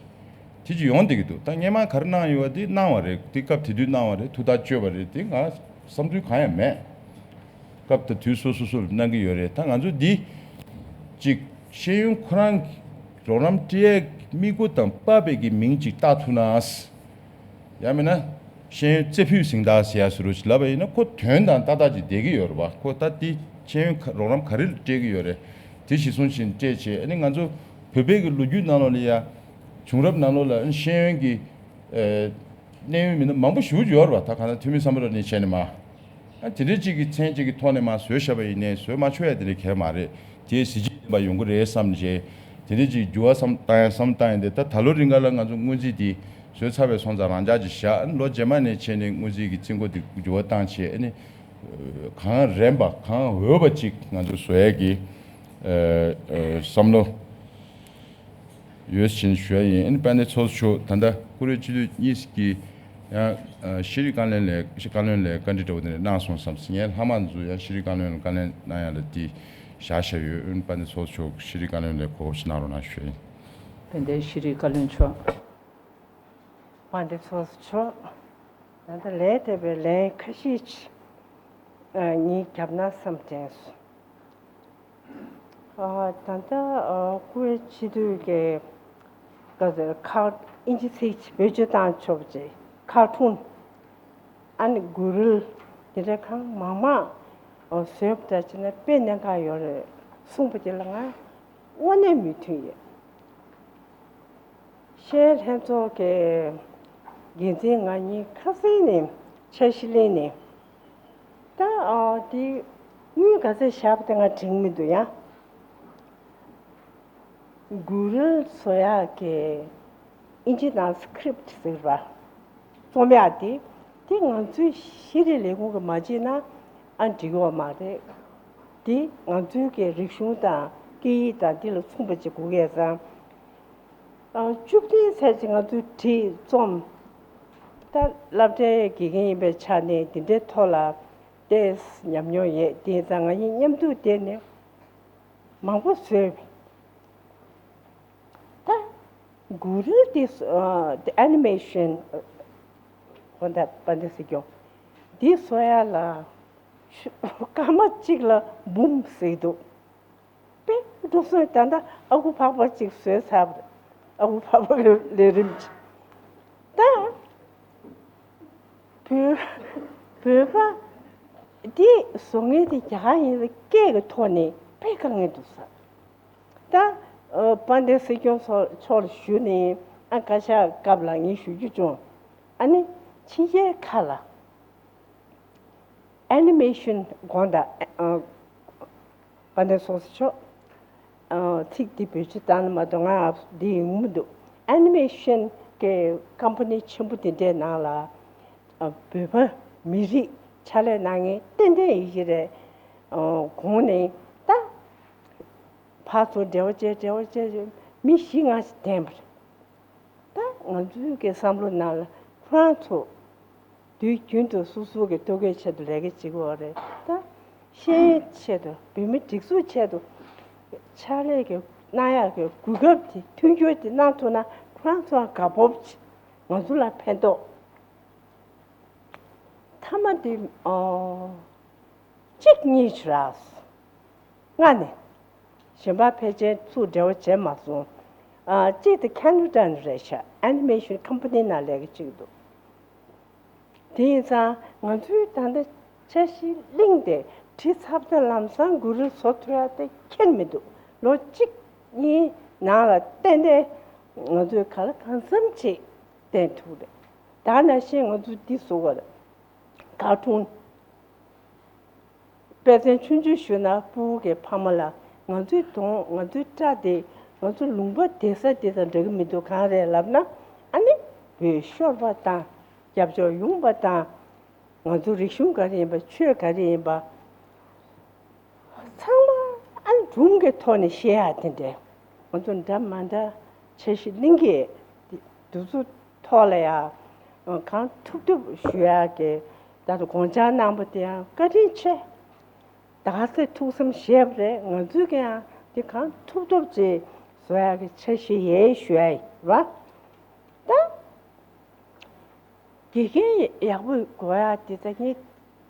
དེ་ཅིག་ཡོང་བསྡད་ཀྱི་འདུག་ད་སྔོན་མ་ག་རེ་གནང་ཡོད་པ་དེ་གནང་བ་རེད། དེ་སྐབས་དེ་དུས་གནང་བ་རེད། ཐུགས་ཐག་གཅོད་པ་རེད། དེ་ང་བསམ་ཚུལ་གང་ཡང་མེད། སྐབས་དང་དུས་སོ་སོ་སོར་གནང་གི་ཡོད་རེད། ད་ང་ཚོ་འདི་གཅིག་ཤེས་ཡོན་ཁོ་རང་གི་རོགས་རམ་སྤྲད་ཡས་དམིགས་སྒོ་དང་དཔག་པའི་གི་མིང་གཅིག་བཏགས་ཐུབ་ན། ཡང་མིན་ན་ཤེས་ཡོན་རྩེ་ཕུད་གཟེངས་རྟགས་ཟེར་ཡ་བཟོ་འདྲ་ཞིག་ལབ་པ་ཡིན་ན་ཁོ་དོན་དང་ཏག་ཏག་ཅིག་བསྡད་ཀྱི་ཡོད་རེད་བ། ཁོ་ད་འདི་ཤེས་ཡོན་ཁ་རོགས་རམ་ག་རེ་ལ་སྤྲད་ཀྱི་ཡོད་རེད། དེ་གཞི་བཟུང་བཞིན་སྤྲད་བྱས། ཨ་ནི་ང་ཚོ་བོད་པའི་གི་ལོ་རྒྱུས་ནང་ལོགས་ལ་ཡ་བྱུང་རབས་ནང་ལོགས་ལ་ཨ་ནི་ཤེས་ཡོན་གྱི་ཨེ་གནས་ཡུལ་མི་སྣ་མང་པོ་ཞེ་པོ་ཅིག་ཡོད་རེད་བ། ད་གང་ལྟར་ཐོན་མི་སམ་བྷོ་ཊ་ནས་བྱས་ནས་མ། ཨ་དེ་འདྲའི་གཅིག་གི་མཚན་གཅིག་གི་ཐོག་ནས་མར་བཟོས་བཞག་པ་ཡིན་ནའི་བཟོས་མ་ཆོག་ཡ་དེ་འདྲ་གལ་མ་རེད། དེའི་གཟི་བརྗིད་ལྡན་པ་ཡོང་གི་རེད་བསམ་བྱས། དེ་འདྲའི་གཅིག་འགྱུར་བ་བསམ་བཏང་ཡ་བསམ་བཏང་ཡ་དེ་ད་ད་ལོ་རིང་ག་ལ་ང་ཚོ་སྔོན་རྩིས་དེ་བཟོས་ཚར་བའི་སོང་ཙང་རང་འཇགས་ཅིག་བཞག་ལོ་རྗེས་མ་ནས་བྱས་ནས་སྔོན་རྩིས་ཀྱི་རྩིས་འགོ་དེ་འགྱུར་བ་བཏང་བྱས། ཨ་ནི་གང་རན་པ་གང་འོས་པ་ཅིག་ང་ཚོ་བཟོ་ཡ་གི་ཨ་ཨ་བསམ་བློ། ཡོད་ཕྱིན་ཞུ་ཡ་ཡིན། ཨ་ནི་དཔལ་ལྡན་ཚོགས་གཙོ་མཆོག་ད་ལྟ་ཀུ་རེ་སྤྱི་འཐུས་གཉིས་ཀྱིས་ཡང་ཨ་ཤེས་རིག་བཀའ་བློན་ལ་བཀའ་བློན་ལ་བཀའ་འདྲི་འདྲ་བོ་དེ་འདྲ་གནང་སོང་བསམ། ངའི་ལྷག་མ་ཚོ་ཡང་ཤེས་རིག་བཀའ་བློན་ལ་བཀའ་ལན་གནང་ཡ་ལ་དེ་བཞག་བཞག་ཡོད། ཨ་ནི་དཔལ་ལྡན་ཚོགས་གཙོ་མཆོག་ཤེས་རིག་བཀའ་བློན་ལ་གོ་སྐབས་ཤིག་གནང་རོགས་གནང་ཞུ་ཡ་ཡིན། དཔལ་ལྡན་ཤེས་རིག་བཀའ་བློན་མཆོག་དཔལ་ལྡན་ཚོགས་གཙོ་མཆོག་ད་ལྟ་ལན་འདེབས་པའི་ལན་ཁ་ཤས་ཅིག་ཨ་ངས་བརྒྱབ་ན་བསམ་དྲན་སོང་། ཨ་ད་ལྟ་ཨ་ཀུ་ཝེ་ཊི་སྤྱི་འཐུས་ཀྱི་ག་ཟེར་ཁ་ཨིན་ཇི་ཚིག་ཅིག་བེད་སྤྱོད་བཏང་ཆོག་པ་ཅིག་ཁར་ཊུན། ཨ་ནི་གུ་རུལ་དེ་འདྲ་གང་མང་མང་ཨ་བཟོས་པ་འདྲ་བྱས་ན་དཔེ་གནད་འགག་ཡོད་རེད་གསུངས་པ་དེ་ལ་ང་དངོས་གནས་མོས་མཐུན་ཡོད། ཤེས་ཡོན་ལྷན་ཚོགས་ཀྱི་འགན་འཛིན་ང་གཉིས་ཁ་སང་ནས་འཆར་གཞི་གླེང་ནས། ད་ཨ་དེ་དངུལ་ག་ཚད་བཞག་པ་དེ་ང་དྲན་མི་འདུག་ཡ། གུ་རུལ་བཟོ་ཡག་གི་ཨིན་ཇི་ནང་སི་ཀི་རིབ་ཊི་ཟེར་བ་རྩོམ་ཡག་དེ་དེ་ང་ཚོའི་ཤེས་རིག་ལས་ཁུངས་ཀྱིས་མ་བྱས་ན་ཨ་འགྲིག་གི་མ་རེད། དེ་ང་ཚོའི་གི་རིག་གཞུང་དང་སྐད་ཡིག་དང་དེ་ལ་མཚུངས་པ་ཅིག་དགོས་ཀྱི་ཡོད་ཙང་། ཨ་བཅུ་བདུན་ཚར་ཅིག་ང་ཚོས་བྲིས་རྩོམ། ད་སློབ་གྲྭའི་དགེ་རྒན་ཡིན་པའི་ཆ་ནས་དེ་འདྲའི་ཐོག་ལ་ཏོག་ཙམ་ཉམས་མྱོང་ཡོད། དེ་ཙང་ང་གཉིས་མཉམ་དུ་བསྡད་ནས་མང་པོ་བཟོས། ད་གུ་རུལ་དེ་ཨ་དེ་ཨེ་ནི་མེ་ཤན་གོ་ད་པ་འདི་ཟེར་རྒྱུ་འདི་བཟོ་ཡ་ལ་སྐར་མ་གཅིག་ལ་འབུམ་ཟེར་འདུག་དཔེ་འགྲོ་སོང་ད་ལྟ་ཨ་ཁུ་འཕགས་པ་གཅིག་བཟོས་ཚར། ཨ་ཁུ་འཕགས་པ་ལས་རིམ་གཅིག་ད་བོད་བོད་པ་འདི་བཟོ་མཁན་དེ་རྒྱ་གར་ཡིན་ཟེར་སྐད་ཀྱི་ཐོག་ནས་དཔེ་དཀའ་ངལ་འདུག་ས། ད་ཨ་དཔལ་ལྡན་སྲིད་སྐྱོང་མཆོག་ལ་ཞུས་ནས་ཨ་བཀའ་ཤག་སྐབས་ལ་ངས་ཞུ་རྒྱུ་བྱུང་། ཨ་ནི་ཕྱི་རྒྱལ་ཁག་ལ་ཨེ་ནི་མེ་ཤན་དགོངས་དག་ཨ་དཔལ་ལྡན་ཚོགས་གཙོ་མཆོག་ཨ་ཚིག་འདི་བེད་སྤྱོད་བཏང་ན་མ་གཏོགས་ང་འདི་ཡོང་མི་འདུག་ཨེ་ནི་མེ་ཤན་གྱི་ཀམ་པ་ནི་ཆེན་པོ་དེ་འདྲའི་ནང་ལ་ཨ་བོད་པ་མི་རིགས་ཕྱག་ལས་གནང་མཁན་ཏན་ཏན་ཡིན་གྱི་རེད། ཨ་གོང་ནས་ད། ཕར་ཚུར་འབྲེལ་བ་བྱས་འབྲེལ་བ་བྱས་བྱས་ མི་བཞི་ལྔ་ཞིག་བསྟེན་པ་རེད། ད་ང་ཚོའི་གི་བསམ་བློ་ནང་ལ་ཁོ་རང་ཚོ་དུས་རྒྱུན་དུ་སོ་སོ་གི་ལྟོ་གོས་ཆེད་དུ་ལས་ཀ་བྱེད་དགོས་རེད། ད་ཤེས་ཡོན་ཆེད་དུ་བོད་མི་སྒྲིག་འཛུགས་ཆེད་དུ་ཕྱག་ལས་ཀྱི་གནང་ཡག་གི་གོ་སྐབས་དེ་མཐུན་འགྱུར་དེ་གནང་ཐུབ་ན་ཁོ་རང་ཚོའང་དགའ་སྤོབས་ཆེ། ང་ཚོ་ལ་ཕན་ཐོགས། མཐའ་མ་དེ་ཨོ། གཅིག་གཉིས་ཤིག་རག་སོང་། ལྔ་ནས། གཞན་པ་ཕལ་ཆེར་ཚུར་འབྲེལ་བ་བྱས་མ་སོང་། ཨ། གཅིག་དེ་ཁ་ན་ཌ་ནས་རེད་ཤག Animation Company ནང་ལས་ཀ་བྱེད་ཀྱི་འདུག་དེ་ཡིན་ཙང་ང་ཚོའི་ད་ལྟ་འཆར་གཞི་གླེང་སྟེ་བྲིས་ཚར་དུས་ལམ་སང་འགུལ་རིས་བཟོ་ཐུབ་ཡག་དེ་ཁྱོན་མི་འདུག་ལོ་གཅིག་གཉིས་ནང་ལ་ཏན་ཏན་ང་ཚོས་གང་ལ་གང་འཚམ་ཅིག་བསྟན་ཐུབ་རེད། ད་ནང་བཞིན་ང་ཚོ་འདི་བཟོ་དགོས་རེད། ཀར་ཊུན། དཔེ་མཚོན་ཆུང་ཆུང་ཞུས་ན་ཕྲུ་གུ་གི་ཕ་མ་ལ་ང་ཚོའི་གདོང་ང་ཚོའི་སྐྲ་དེ་ང་ཚོ་ལུང་པ་བསྡད་ས་དེ་དང་འདྲ་གི་མི་འདུག་གང་རེད་ལབ་ན། ཨ་ནི་བོད་ཤོར་བ་དང་རྒྱབ་ཕྱོགས་ཡོང་བ་དང་། ང་ཚོ་རིག་གཞུང་ག་རེ་ཡིན་པ། ཆོས་ག་རེ་ཡིན་པ། ཚང་མ་ཨ་ནི་སྒྲུང་གི་ཐོག་ནས་བཤད་ཡག་དེ་འདྲས། ང་ཚོ་འདྲ་མ་འདྲ་འཆར་གཞི་གླེང་གི་འདུག་ཚོ་ཐོག་ལ་ཡང་གང་ཐུབ་ཐུབ་ཞུ་ཡག་གི་ད་དུང་དགོངས་འཆར་གནང་པ་དེ་ཡང་བཀའ་དྲིན་ཆེ། ད་ག་ཚོད་ཐུགས་བསམ་བཞེས་པ་རེད། ང་ཚོས་ཀྱང་དེ་གང་ཐུབ་ཐུབ་ཅིག་བཟོ་ཡག་གི་འཆར་གཞི་ཡོད་ཞུ་ཡག་ཡིན་པ། ད། དགེ་རྒན་ཡག་པོ་དགོས་ཡ་དེ་ད་ངས་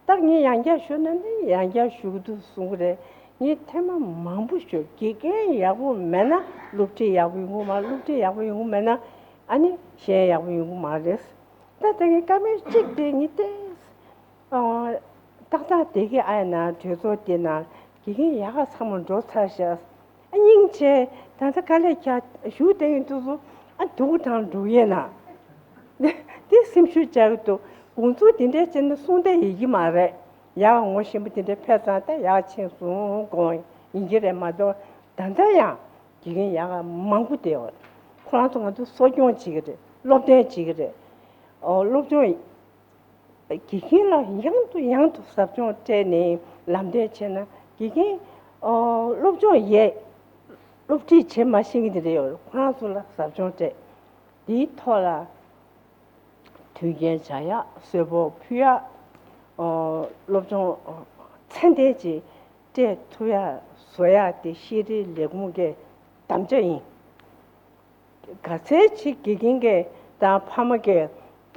ད་ངས་ཡང་བསྐྱར་ཞུ་ན་ནི་ཡང་བསྐྱར་ཞུ་གི་འདུག་གསུང་གི་རེད། ངས་ཐེངས་མ་མང་པོ་ཞུ། དགེ་རྒན་ཡག་པོ་མེད་ན་སློབ་ཁྲིད་ཡག་པོ་ཡོང་གི་མ་རེད། སློབ་ཁྲིད་ཡག་པོ་ཡོང་གི་མེད་ན་ཨ་ནི་གཞན་ཡག་པོ་ཡོང་གི་མ་རེད། ད་ད་ངས་བཀའ་མོལ་གཅིག་དེ་ངས་ཏོག་ཙམ། ཨོ། ཏག་ཏག་བསྡད་ཀྱི་ཨ་ཡ་ན་གྲོས་ཚོགས་དེ་ན་དགེ་རྒན་ཡག་ག་ཚང་མ་འགྲོ་ཚར་ཤག་ཨ་སྙིང་རྗེ། ད་ལྟ་དཀའ་ལས་རྒྱག་བཞུགས་བསྡད་ཡོད་དུས་སུ་ཨ་སྡུག་གུ་དྲང་འགྲོ་ཡས་ན། དེ་སེམས་ཤུགས་བཅག་གི་འདུག་དགོངས་ཚུལ་དེ་འདྲས་བྱས་ན་གསུང་བདེ་ཡོད་ཀྱི་མ་རེད། ཡག་ག་ངོ་ཤེས་པ་དེ་འདྲས་ཕེབས་ཙང་ད་ཡག་ཕྱིན་སོང་དགོངས་ཡིན་གྱི་རེད་མ་གཏོགས། ད་ལྟ་ཡང་དགེ་རྒན་ཡག་ག་མང་པོ་བསྡད་ཡོད། ཁོ་རང་ཚོ་ང་ཚོ་གསོ་སྐྱོང་བྱེད་ཀྱི་རེད། སློབ་སྟོན་བྱེད་ཀྱི་རེད། ཨོ། སློབ་སྦྱོང་། དགེ་རྒན་ལ་ཡང་དུ་ཡང་དུ་ཟབ་སྦྱོང་སྤྲད་ནས་ལམ་སྟོན་བྱས་ན་དགེ་རྒན། ཨོ། སློབ་སྦྱོང་ཡས། སློབ་ཁྲིད་བྱེད་མ་ཤེས་མཁན་དེ་འདྲ་ཡོད། ཁོ་རང་ཚོ་ལ་ཟབ་སྦྱོང་སྤྲད། དེའི་ཐོག་ལ་མཐུན་རྐྱེན་སྦྱར་ཡག་གསོལ་ཕོགས་ཕུལ་ཡག་ཨོ། སློབ་སྦྱོང་ཚད་ལྡན་ཅིག་སྤྲད་ཐུབ་ཡག་བཟོ་ཡག་དེ་ཤེས་རིག་ལས་ཁུངས་ཀྱི་དམ་བཅའ་ཡིན། ག་ཚད་ཅིག་དགེ་རྒན་གྱིས་དང་ཕ་མ་གིས།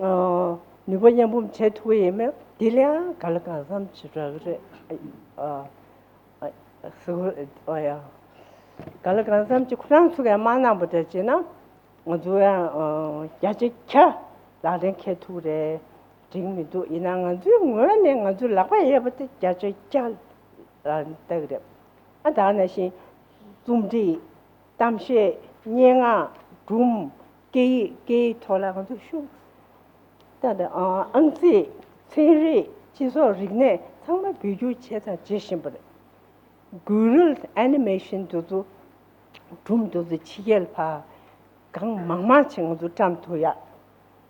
ཨོ། ནུས་པ་མཉམ་སྤུངས་བྱེད་ཐུབ་ཀྱི་ཡོད་མེད་དེ་ལའང་ག་ལ་གང་འཚམ་ཅིག་རག་གི་རེད། ཨ། ཨ། ཨ། ཟེར་དགོས་རེད། ཨོ་ཡ། ག་ལ་གང་འཚམ་ཅིག་ཁོ་རང་ཚོ་གིས་མ་གནང་པ་འདྲ་བྱས་ན་ང་ཚོ་ཡང་། ཨོ། བརྒྱ་ཆ་བརྒྱ་ལག་ལེན་འཁེལ་ཐུབ་རེད། འགྲིག་མི་འདུག་ཡིན་ན་ང་ཚོའི་ངོས་ནས་ང་ཚོའི་ལག་པ་ཡོད་པ་དེ་བརྒྱ་ཆ་བརྒྱ་ལ་ལྟ་གི་རེད། ཨ། ད་ནང་བཞིན་རྩོམ་སྒྲིག་གཏམ་བཤད། སྙན་ངག་སྒྲུང་། སྐད་ཡིག་སྐད་ཡིག་ཐོག་ལ་ང་ཚོ་ཤུགས། ད་ལྟ་ཨང་རྩིས། ཚན་རིག་སྤྱི་ཚོགས་རིག་གནས་ཚང་མ་བོད་བསྒྱུར་བྱས་དང་བྱེད་བཞིན་པ་རེད། འགུལ་རིས། ཨེ་ནི་མེ་ཤིན་དེ་ཚོ། སྒྲུང་དེ་ཚོ་ཕྱི་རྒྱལ་ལ་ཕར་གང་མང་མང་ཅིག་ང་ཚོ་བཀྲམ་ཐུབ་ཡག་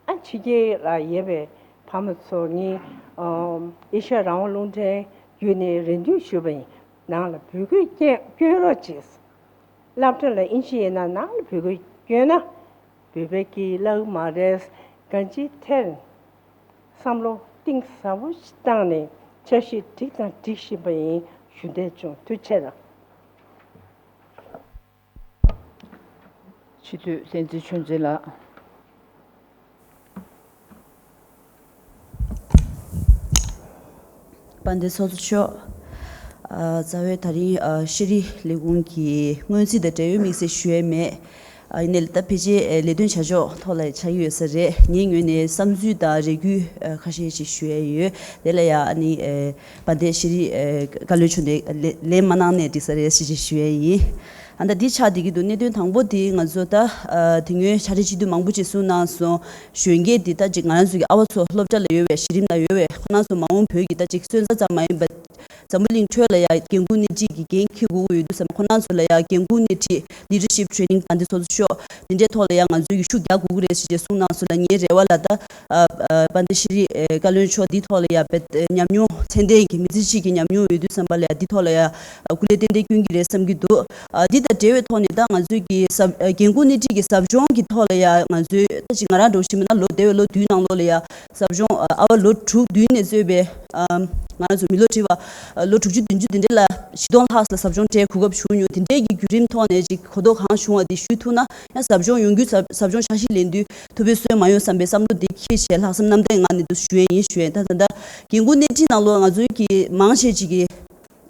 ཨ། ཕྱི་རྒྱལ་ལ་ཡོད་པའི་ཕ་མ་ཚོ་ངས། ཨ། ཨེ་ཤ་ཡ་རང་དབང་རླུང་འཕྲིན་བརྒྱུད་ནས་རེ་འདུན་ཞུས་པ་ཡིན། ནང་ལ་བོད་སྐད་སྐྱོན་སྐྱོན་རོགས་གྱིས། སློབ་གྲྭ་ལ་ཨིན་ཇི་ཡིན་ན་ནང་ལ་བོད་སྐད་སྐྱོན་ན་བོད་པའི་སྐད་བརླག་གི་མ་རེད། གང་ཅི་ཐེར་བསམ་བློ་གཏིང་ཟབ་པོ་ཞིག་བཏང་ནས་འཆར་གཞི་སྒྲིག་དང་སྒྲིག་བཞིན་པ་ཡིན་ཞུ་འདོད་བྱུང་། ཐུགས་རྗེ་ཆེ་གནང་། སྤྱི་འཐུས་བསྟན་འཛིན་ཆོས་འཛིན་ལགས། དཔལ་ལྡན་ཚོགས་གཙོ་མཆོག་ཨ། རྩ་བའི་ད་རིང་ཨ། ཤེས་རིག་ལས་ཁུངས་ཀྱི་སྔོན་རྩིས་དང་འབྲེལ་ཡོད་དམིགས་བསལ་ཞུ་ཡས་མེད། ཨ། ཡིན་ནའི་ད་ཕལ་ཆེར་ཨ། ལས་དོན་བྱ་ཕྱོགས་ཐོག་ལ་ཆགས་ཀྱི་ཡོད་ས་རེད། ངའི་ངོས་ནས་བསམ་ཚུལ་དང་རེ་སྐུལ་ཨ། ཁ་ཤས་ཤིག་ཞུ་ཡས་ཡོད། དེ་ལ་ཡང་ཨ་ནི་ཨ། དཔལ་ལྡན་ཤེས་རིག་ཨ། བཀའ་བློན་མཆོག་ནས་ལན་ལན་མ་གནང་ནའི་འགྲིག་ས་རེད་ཞེས་ཞུ་ཡས་ཡིན། ཨ། ད་འདི་ཆགས་བསྡད་ཀྱི་འདུག་གནད་དོན་དང་པོ་དེ་ང་ཚོ་ད་ཨ། དེ་སྔོན་ཕྱག་སྦྲེལ་སྤྱི་འཐུས་མང་པོ་ཅིག་གསུངས་གནང་སོང་། གཞོན་སྐྱེས་འདི་ད་ཅིག་ང་རང་ཚོ་གི་ཨ་བ་ཚོ་སློབ་གྲྭ་ལ་ཡོད་པའི་གཞི་རིམ་ལ་ཡོད་པའི་ཁོ་རང་ཚོ་མ་འོངས་བོད་ཀྱི་ད་ཅིག་སོན་རྩ་ཙམ་མ་ཡིན་པ། འཛམ་བུ་གླིང་ཁྲོད་ལ་ཡ་འགན་འཁུར་སྣེ་ཁྲིད་ཀྱི་འགན་འཁྱེར་དགོས་ཀྱི་ཡོད་དུས་ཙམ་པ། ཁོང་རྣམ་ཚོ་ལ་ཡ་འགན་འཁུར་སྣེ་ཁྲིད་leadership training དང་དེ་ཚོ་ཤོག་དེ་འདྲའི་ཐོག་ལ་ཡ་ང་ཚོས་ཀྱི་ཤུགས་རྒྱག་དགོས་ཀྱི་རེད་ཟེར་བྱས་གསུངས་གནང་སོང་ལ། ངའི་རེ་བ་ལ་ད་ཨ་ཨ་དཔལ་ལྡན་ཤེས་རིག་ཨེ་བཀའ་བློན་མཆོག་འདི་ཐོག་ལ་ཡ་བེད་ཉམས་མྱོང་ཚད་ལྡན་གྱི་མི་ཚེ་གཅིག་གི་ཉམས་མྱོང་ཡོད་དུས་ཙམ་པ་ལ་ཡ་འདི་ཐོག་ལ་ཡ་སྐུ་ལས་ཏན་ཏན་སྐྱོན་གྱི་རེད་བསམ་གྱི་འདུག་ཨ་འདི་དང་འབྲེལ་བའི་ཐོག་ནས་ད་ང་ཚོས་ཀྱི་ཟབ་ཨ་འགན་འཁུར་སྣེ་ཁྲིད་ཀྱི་ཟབ་སྦྱོང་གི་ཐོག་ལ་ཡ་ང་ཚོས་ད་ཅིག་ང་རང་འདྲ་བོ་ཞིག་མིན་ན་ལོ་འདས་པའི་ལོ་བདུན་ནང་ལོགས་ལ་ཡ་ཟབ་སྦྱོང་ཨ་ཨ་བ་ལོ་དྲུག་བདུན་ནས་གཙོས་པའི་ཨ་ང་རང་ཚོ་མི་ལོ་བགྲེས་པ་ཨ་ལོ་དྲུག་ཅུ་བདུན་ཅུ་དེ་འདྲ་ལ་བཞི་སྟོང་ལྷག་ཙམ་ཟབ་སྦྱོང་སྤྲད་གོ་སྐབས་བྱུང་ཡོད། དེ་འདྲའི་གི་བརྒྱུད་རིམ་ཐོག་ནས་ཅིག་གོ་རྟོགས་གང་བྱུང་བ་དེ་ཞུས་ཐུབ་ན་ཡང་ཟབ་སྦྱོང་ཡོང་རྒྱུ་ཟབ་ཟབ་སྦྱོང་འཆར་གཞི་ལེན་དུས་ཐུབ་པའི་སྲོལ་མ་ཡོང་བསམ་པའི་བསམ་བློ་དེ་འཁྱེར་བྱས་ལྷག་བསམ་རྣམ་དག་ངང་ནས་འདུག་ཞུ་ཡས་ཡིན་ཞུ་ཡས། ད་ད་ལྟ་འགན་འཁུར་སྣེ་ཁྲིད་ནང་ལོགས་ང་ཚོའི་གི་མང་ཆེ་ཅིག་གི་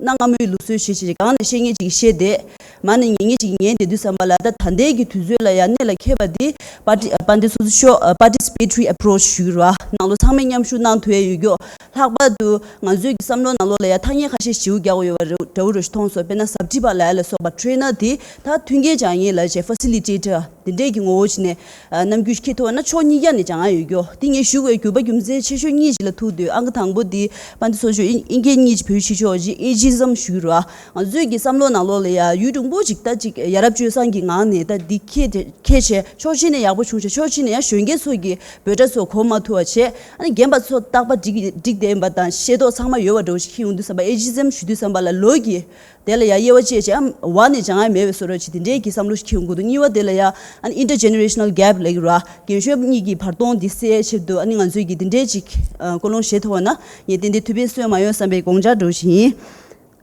གནའ་སྔ་མོའི་ལུགས་སྲོལ་ཞེས་བྱས་གང་ནས་བཤད་མཁན་ཅིག་བཤད་བསྡད། མ་ནས་ཉན་མཁན་ཅིག་ཉན་བསྡད་དུས་ཙམ་པ་ལ། ད་ད་ལྟའི་གི་དུས་ཚོད་ལ་ཡང་གནད་ལ་འཁེལ་བ་འདི་པར་ཊི་པར་ཊི་སོ་སོ་ཤོག་participatory approach ཞུ་གི་རེད་བ། ནང་ལོགས་ཚང་མས་མཉམ་ཞུགས་གནང་ཐུབ་ཡས་ཡོད་རྒྱུ། ལྷག་པར་དུ་ང་ཚོའི་གི་བསམ་བློ་ནང་ལོགས་ལ་ཡང་ཐ་སྙད་ཁ་ཤས་ཞེ་པོ་རྒྱག་དགོས་ཡོད་པ་རེད་འདྲ་བོ་རུ་ཞིག་མཐོང་སོང་། དཔེར་ན་ཟབ་ཁྲིད་པ་ལ་ཡ་ལ་སོགས་པ་ཊེ་རེ་ནར་དེ་ད་མཐུན་རྐྱེན་སྦྱང་མཁན་ལ་བྱས་ཕ་སི་ལི་ཊེ་ཊར་དེ་འདྲས་ཀྱི་ངོ་བོ་ཞིག་ནས་ཨ་རྣམ་འགྱུར་ཞིག་འཁྱེར་ཐུབ་པ་ན་ཕྱོགས་གཉིས་ཀ་ནས་སྦྱང་ཡ་ཡོད་རྒྱུ། དེ་ངས་ཞུ་དགོས་རྒྱུ་བ་རྒྱུ་མཚན་ཆེ་ཤོས་གཉིས་ཤིག་ལ་ཐུག་དུས། ཨང་ཀི་དང་པོ་དེ་པར་ཊི་སོ་སོ་ཤོག་དབྱིན་སྐད་གཉིས་ཀྱི་བེད་སྤྱོད་ཆོག་ཅིག་ཨེ་ཇི་ཛམ་ཞུ་གི་རེད་བ། ང་ཚོས་ཀྱི་བསམ་བློ་ནང་ལོགས་ལ་ཡ་ཡུན་རིང་པོ་ཅིག་ད་ཅིག་ཡ་རབས་སྤྱོད་བཟང་གི་ངང་ནས་ད་འདི་འཁྱེར་ཏེ་འཁྱེར་བྱས་ཕྱོགས་གཅིག་ནས་ཡག་པོ་བྱུང་བྱས་ཕྱོགས་གཅིག་ནས་ཡང་གཞོན་སྐྱེས་ཚོ་གི་འབོད་སྒྲ་ཚོ་གོ་མ་ཐུབ་པ་བྱས། ཨ་ནི་རྒན་པ་ཚོ་རྟག་པར་འགྲིག་འགྲིག་བསྡད་ཡིན་པ་དང་ཤེས་རྟོགས་ཚང་མ་ཡོད་པ་འདྲ་བོ་ཞིག་འཁྱེར་ཡོང་དུས་ཙམ་པ། ཨེ་ཇི་ཛམ་ཞུ་དུས་ཙམ་པ་ལ་ལོ་གི་དེ་ལ་ཡ་དབྱེ་བ་བཅད་བྱས་ཨ་བ་ནས་སྦྱང་ཡ་མེད་པའི་བཟོ་འདྲ་ཅིག་དེ་འདྲའི་གི་བསམ་བློ་ཞིག་འཁྱེར་ཡོང་གི་འདུག་གཉིས་པ་དེ་ལ་ཡ་ཨ་ནི་intergenerational gap ལབ་ཀྱི་རེད་བ། རྒན་གཞོན་གཉིས་ཀྱི་བར་སྟོང་འདི་སེལ་ཡའི་ཆེད་དུ་ཨ་ནི་ང་ཚོས་ཀྱི་དེ་འདྲའི་ཅིག་ཨ་ཀུན་སློང་བཞེས་ཐུབ་པ་ན་ངས་ཏན་ཏན་ཐུབ་པའི་སྲོལ་མ་ཡོང་བསམ་པའི་དགོངས་འཆར་འདྲ་བོ་ཞིག་ཡིན།